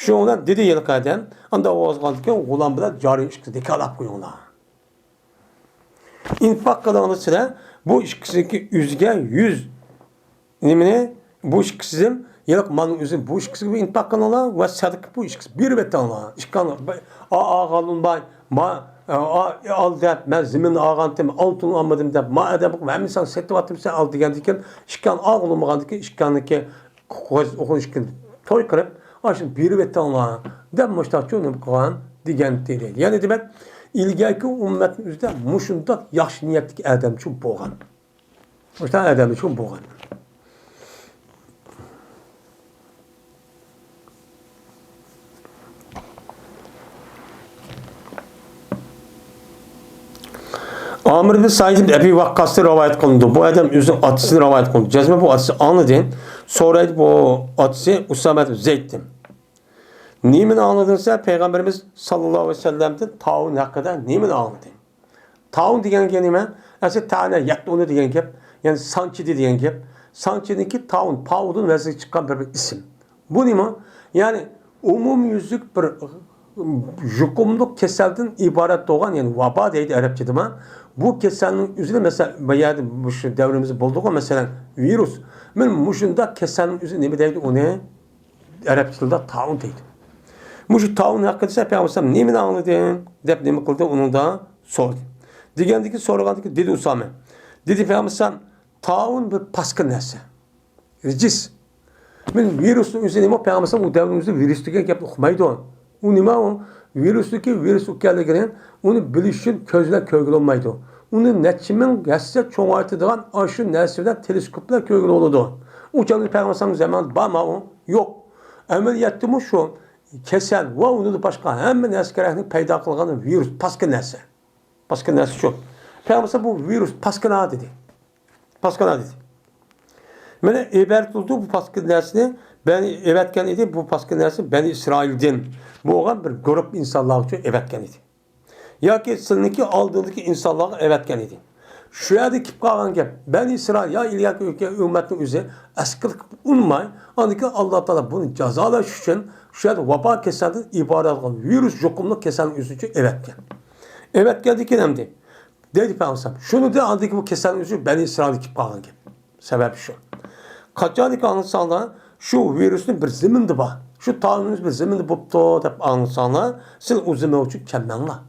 شۇنىڭ بىلەن دېدى ھېلىقى ئادەم، ئانداق بولغاندىكىن غۇلام بىلەن جارىينى ئىككىسىنى نىكاھلاپ قويۇڭلار. ئىنفاق قىلىڭلار سىلەر، بۇ ئىككىسىنىڭكى ئۆزىگە يۈز نېمىنى، بۇ ئىككىسىدىن ھېلىقى مالنىڭ ئۆزىنى بۇ ئىككىسىگە ئىنفاق قىلىڭلار ۋە سەدىقە بۇ ئىككىسى بېرىۋېتىڭلار. ئىككىڭلار، ئا، ئالغىلى بولماي، ما، ئا، ئال دەپ، مەن زېمىننى ئالغانتىم، ئالتۇن ئالمىدىم دەپ، ما ئادەم ھەممىسىنى سېتىۋاتىمسەن، ئال دېگەندىكىن، ئىككىڭ ئالغىلى بولمىغاندىكىن، ئىككىڭنىڭكى قوز ئوغۇل ئىككىنى توي قىلىپ، ئاشۇنى بېرىۋېتىڭلار دەپ مۇشتاقچۇ نېمە قىلغان دېگەن دېدى. يەنى دېمەك، ئىلگەركى ئۈممەتنىڭ ئۆزىدە مۇشۇنداق ياخشى نىيەتلىك ئادەمچۇ بولغان. مۇشۇنداق ئادەمچۇ بولغان. ئامىر بىن سەئىد ئىبن ئەبى ۋەققاستىن رىۋايەت قىلىنىدۇ. بۇ ئادەم ئۆزىنىڭ ئاتىسىدىن رىۋايەت قىلىنىدۇ. جەزمەن بۇ ئاتىسى ئاڭلىدى. سورايدۇ بۇ ئاتىسى ئۇسامە ئىبن زەيدتىن. نېمىنى ئاڭلىدىڭ دېسە، پەيغەمبىرىمىز ساللاللاھۇ ئەلەيھى ۋەسەللەمدىن تاۋۇن ھەققىدە نېمىنى ئاڭلىدىڭ؟ تاۋۇن دېگەن گەپ نېمە؟ ئەسلى تەنە يەتتە ئۇنى دېگەن گەپ، يەنى سانچىدى دېگەن گەپ. سانچىدىكى تاۋۇن، پاۋۇدۇن ۋەزنىگە چىققان بىر، بىر ئىسىم. بۇ نېمە؟ يەنى ئومۇميۈزلۈك بىر يۇقۇملۇق كېسەلدىن ئىبارەت بولغان، يەنى ۋابا دەيدۇ ئەرەبچىدىما. بۇ كېسەلنىڭ ئۆزىنى، مەسىلەن، بۇ يەردە مۇشۇ دەۋرىمىزدە بولىدىغۇ، مەسىلەن، ۋىرۇس. مەن مۇشۇنداق كېسەلنىڭ ئۆزىنى نېمە دەيدۇ ئۇنى؟ ئەرەب تىلىدا تاۋۇن دەيدۇ. مۇشۇ تاۋۇن ھەققىدە سەن پەيغەمبەر ئەلەيھىسسالام نېمىنى ئاڭلىدىڭ؟ دەپ نېمە قىلدى؟ ئۇنىڭدا سورىدى. دېگەندىكىن سورىغاندىكىن دېدى ئۇسامە. دېدى پەيغەمبەر ئەلەيھىسسالام، تاۋۇن بىر پاسكىنا نەرسە. رىجىس. مەن ۋىرۇسنىڭ ئۆزى نېمە؟ پەيغەمبەر ئەلەيھىسسالام ئۇ دەۋرنىڭ ئۆزىدە ۋىرۇس دېگەن گەپنى ئۇقمايدۇ. ئۇ نېمە ئۇ؟ ۋىرۇسنىڭكى ۋىرۇس ئىكەنلىكىنى ئۇنى بىلىش ئۈچۈن كۆز بىلەن كۆرگىلى بولمايدۇ. ئۇنى نەچچە مىڭ ھەسسە چوڭايتىدىغان ئاشۇ نەرسە بىلەن تېلېسكوپ بىلەن كۆرگىلى بولىدۇ. ئۇ چاغدا پەيغەمبەر ئەلەيھىسسالام زامانىدا بارما ئۇ؟ يوق. ئەمەلىيەتتىمۇ شۇ كېسەل ۋە ئۇنىڭدىن باشقا ھەممە نەرسە كېرەكنى پەيدا قىلغان ۋىرۇس، پاسكىنا نەرسە. پاسكىنا نەرسە شۇ. پەيغەمبەر بۇ ۋىرۇس پاسكىنا دېدى. پاسكىنا دېدى. مانا ئېۋەتىلدى بۇ پاسكىنا نەرسىنى، بەنى ئېۋەتكەن ئىدى، بۇ پاسكىنا نەرسىنى بەنى ئىسرائىلدىن بولغان بىر گۇرۇپ ئىنسانلار ئۈچۈن ئېۋەتكەن ئىدى. ياكى سىلىنىڭكى ئالدىڭدىكى ئىنسانلارغا ئەۋەتكەن ئىدى. شۇ يەردە كېلىپ قالغان گەپ، بەنى ئىسرائىل يا ئىلگەركى ئۆتكەن ئۈممەتنىڭ ئۆزى ئەسكىلىك قىلىپ ئۇنىماي، ئاندىن كېيىن ئاللا تائالا بۇنى جازالاش ئۈچۈن شۇ يەردە ۋابا كېسەلدىن ئىبارەت بولغان ۋىرۇس يۇقۇملۇق كېسەلنىڭ ئۆزى ئۈچۈن ئەۋەتكەن. ئەۋەتكەندىن كېيىن ئەمدى دەيدۇ پەيغەمبەر. شۇنىڭدىن ئاندىن كېيىن بۇ كېسەلنىڭ ئۆزى بەنى ئىسرائىلگە كېلىپ قالغان گەپ. سەۋەبى شۇ. قاچانكى ئاڭلىساڭلار، شۇ ۋىرۇسنى بىر زېمىندا بار، شۇ تائۇنىمىز بىر زېمىندا بوپتۇ دەپ ئاڭلىساڭلار، سىز ئۇ زېمىن ئۈچۈن كەلمەڭلار.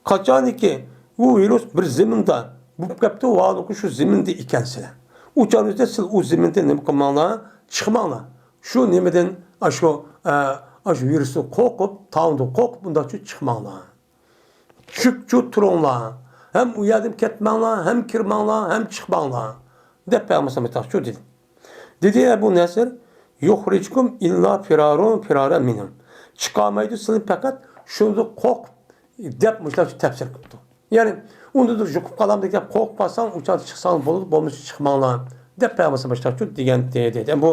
قاچانكى ئۇ ۋىرۇس بىر زېمىندا بوپ كەپتۇ، ۋاھالۇقى شۇ زېمىندا ئىكەنسىلەر. ئۇ چاغدا سىز ئۇ زېمىندىن نېمە قىلماڭلار، چىقماڭلار. شۇ نېمىدىن، ئاشۇ، ئە، ئاشۇ ۋىرۇستىن قورقۇپ، تائۇندىن قورقۇپ، ئۇنداق چىقماڭلار. چۈكچۈ تۇرۇڭلار. ھەم ئۇ يەردىن كەتمەڭلار، ھەم كىرمەڭلار، ھەم چىقماڭلار، دەپ پەيغەمبەر ئەلەيھىسسالام شۇ دېدى. دېدى ئەبۇ نەسىر، يۇخرىجكۇم ئىللا فىرارۇن فىرارا مىنھۇم. چىقارمايدۇ سىلىنى پەقەت شۇندىن قورقۇپ، دەپ مۇشۇنداق تەپسىر قىپتۇ. يەنى ئۇندىن يۇقۇپ قالامدۇ دەپ قورقۇپ قالساڭ، ئۇ چاغدا چىقساڭ بولىدۇ، بولمىسا چىقماڭلار، دەپ پەيغەمبەر ئەلەيھىسسالام مۇشۇنداق دېگەن دېدى. بۇ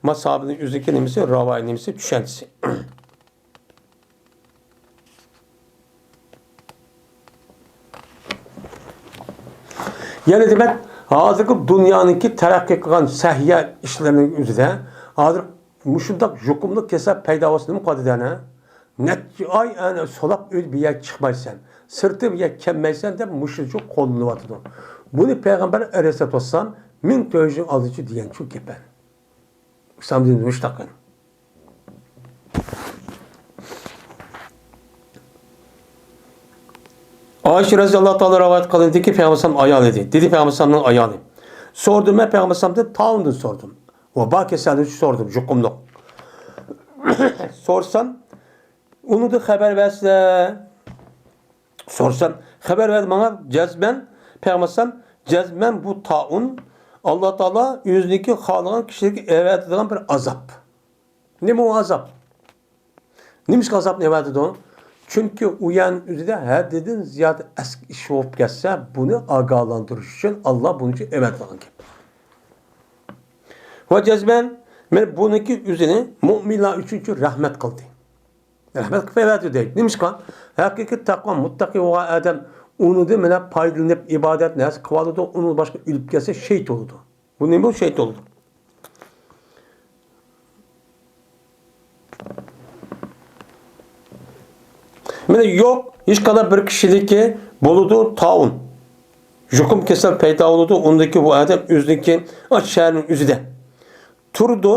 ما ساھابىنىڭ ئۆزىنىڭكى نېمىسى، رىۋايە نېمىسى، چۈشەنچىسى. يەنە دېمەك، ھازىرقى دۇنيانىڭكى تەرەققىي قىلغان سەھىيە ئىشلىرىنىڭ ئۆزىدە ھازىر مۇشۇنداق يۇقۇملۇق كېسەل پەيدا بولسا نېمە قىلىدۇ دەينا؟ نەچچە ئاي ئەنە سولاپ ئۆيدە بىر يەرگە چىقمايسەن، سىرتى بىر يەرگە كەلمەيسەن دەپ مۇشۇنچە قوللىنىۋاتىدۇ. بۇنى پەيغەمبەر ئەلەيھىسسالاتۇ ۋەسسالام مىڭ تۆت يۈز يىل ئالدىنچە دېگەن شۇ گەپ. ئۇسامىدىن مۇشتاقىن. ئائىشە رەزىياللاھۇ تائالا رىۋايەت قىلىندىكى، پەيغەمبەر ئەلەيھىسسالام ئايالى ئىدى. دېدى پەيغەمبەر ئەلەيھىسسالامنىڭ ئايالى. سورىدىم مەن پەيغەمبەر ئەلەيھىسسالامدىن، تائۇندىن سورىدىم. ۋابا كېسەلدىن سورىدىم، يۇقۇملۇق. سورىسام، ئۇنىڭدىن خەۋەر بەرسىلە. سورىسام، خەۋەر بەردى ماڭا، جەزمەن، پەيغەمبەر ئەلەيھىسسالام، جەزمەن بۇ تائۇن ئاللا تائالا ئۆزىنىڭكى خالىغان كىشىلەرگە ئەۋەتىدىغان بىر ئازاب. نېمە ئۇ ئازاب؟ نېمىشقا ئازابنى ئەۋەتىدۇ؟ چۈنكى ئۇ يەرنىڭ ئۆزىدە ھەددىدىن زىيادە ئەسكى ئىش بولۇپ كەتسە، بۇنى ئاگاھلاندۇرۇش ئۈچۈن ئاللا بۇنى ئەۋەتىدىغان گەپ. ۋە جەزمەن، مەن بۇنىڭكى ئۆزىنى مۆمىنلار ئۈچۈن رەھمەت قىلدى. رەھمەت قىلىپ ئەۋەتتى دەيدۇ. نېمىشقا؟ ھەقىقىي تەقۋا، مۇتتەقى بولغان ئادەم ئۇنىڭدىن مانا پايدىلىنىپ ئىبادەت نەرسە قىلىۋالىدۇ، ئۇنىڭدىن باشقا ئۆلۈپ كەتسە شېھىت بولىدۇ. بۇ نېمە بۇ شېھىت بولىدۇ؟ مانا يوق، ھېچقانداق بىر كىشىنىڭكى بولىدۇ تائۇن. يۇقۇم كېسەل پەيدا بولىدۇ، ئۇندىكى بۇ ئادەم ئۆزىنىڭكى ئاشۇ شەھەرنىڭ ئۆزىدە تۇرىدۇ،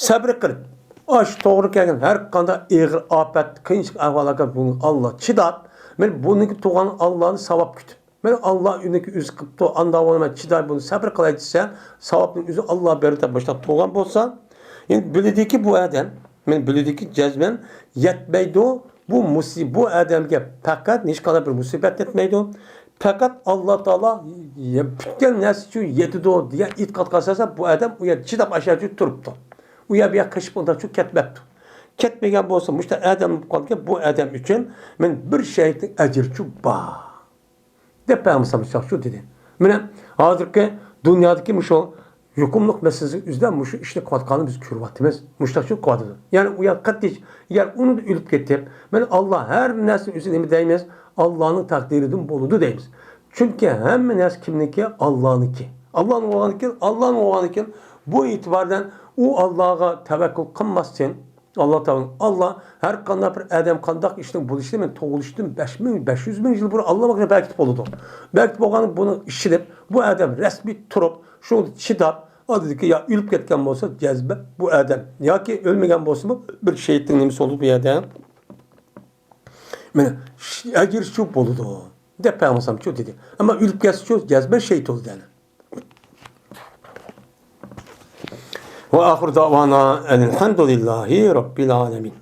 سەبرى قىلىپ، ئاشۇ توغرا كەلگەن ھەر قانداق ئېغىر ئاپەت، قىيىنچىلىق ئەھۋاللارغا بۇنى ئاللا چىداپ، مەن بۇنىڭكى تۇغان ئاللانى ساۋاب كۈتۈپ، مەن ئاللا ئۆزىنىڭكى ئۆزى قىپتۇ، ئاندا بولماي چىداي بۇنى سەبرى قىلاي دېسە، ساۋابنى ئۆزى ئاللا بېرىدۇ دەپ مۇشۇنداق تۇغان بولسا، ئەمدى بىلىدىكى بۇ ئادەم، مەن بىلىدىكى جەزمەن يەتمەيدۇ، بۇ مۇسىب-، بۇ ئادەمگە پەقەت ھېچقانداق بىر مۇسىبەت يەتمەيدۇ. پەقەت ئاللا تائالا پۈتكەن نەرسە ئۈچۈن يېتىدۇ دېگەن ئېتىقادقا ئاساسەن، بۇ ئادەم ئۇ يەردە چىداپ ئاشۇ يەردە تۇرۇپتۇ. ئۇ يەر بۇ يەر قېچىپ ئۇنداق چۈ كەتمەپتۇ. كەتمىگەن بولسا، مۇشۇنداق ئادەم بولۇپ قالدىكەن، بۇ ئادەم ئۈچۈن مەن بىر شېھىتنىڭ ئەجرىچۇ بار، دەپ پەيغەمبەر ئەلەيھىسسالام شۇ دېدى. مانا ھازىرقى دۇنيادىكى مۇشۇ يۇقۇملۇق مەسىلىسى ئۈزدە مۇشۇ ئىشنى قىلىۋاتقاننى بىز كۆرۈۋاتىمىز. مۇشۇنداق شۇ قىلىۋاتىدۇ. يەنى ئۇ يەر قەتئىي، يەر ئۇنى ئۆلۈپ كېتىپ، مانا ئاللا ھەر نەرسە ئۆزى نېمە دەيمىز؟ ئاللانىڭ تەقدىرىدىن بولىدۇ دەيمىز. چۈنكى ھەممە نەرسە كىمنىڭكى؟ ئاللانىڭكى. ئاللانىڭ بولغاندىكىن، ئاللانىڭ بولغاندىكىن، بۇ ئېتىباردىن ئۇ ئاللاغا تەۋەككۈل قىلماستىن، ئاللا تائالا، ئاللا ھەر قانداق بىر ئادەم قانداق ئىشنىڭ بولۇشىنى مەن تۇغۇلۇشتىن بەش مىڭ، بەش يۈز مىڭ يىل بۇرۇن ئاللا بەكىت بولىدۇ. بەكىت بولغان بۇنىڭ ئىشىنىپ، بۇ ئادەم رەسمىي تۇرۇپ، شۇنىڭدا چىداپ، ئادىدىكى يا ئۆلۈپ كەتكەن بولسا، جەزمەن بۇ ئادەم ياكى ئۆلمىگەن بولسىمۇ، بىر شېھىتنىڭ نېمىسى بولىدۇ بۇ يەردە. مانا، ئەجرىچۇ بولىدۇ، دەپ پەيغەمبەرمۇ شۇ دېدى. ئەمما ئۆلۈپ كەتسىچۇ، جەزمەن شېھىت بولىدۇ يەنە. وآخر دعوانا أن الحمد لله رب العالمين.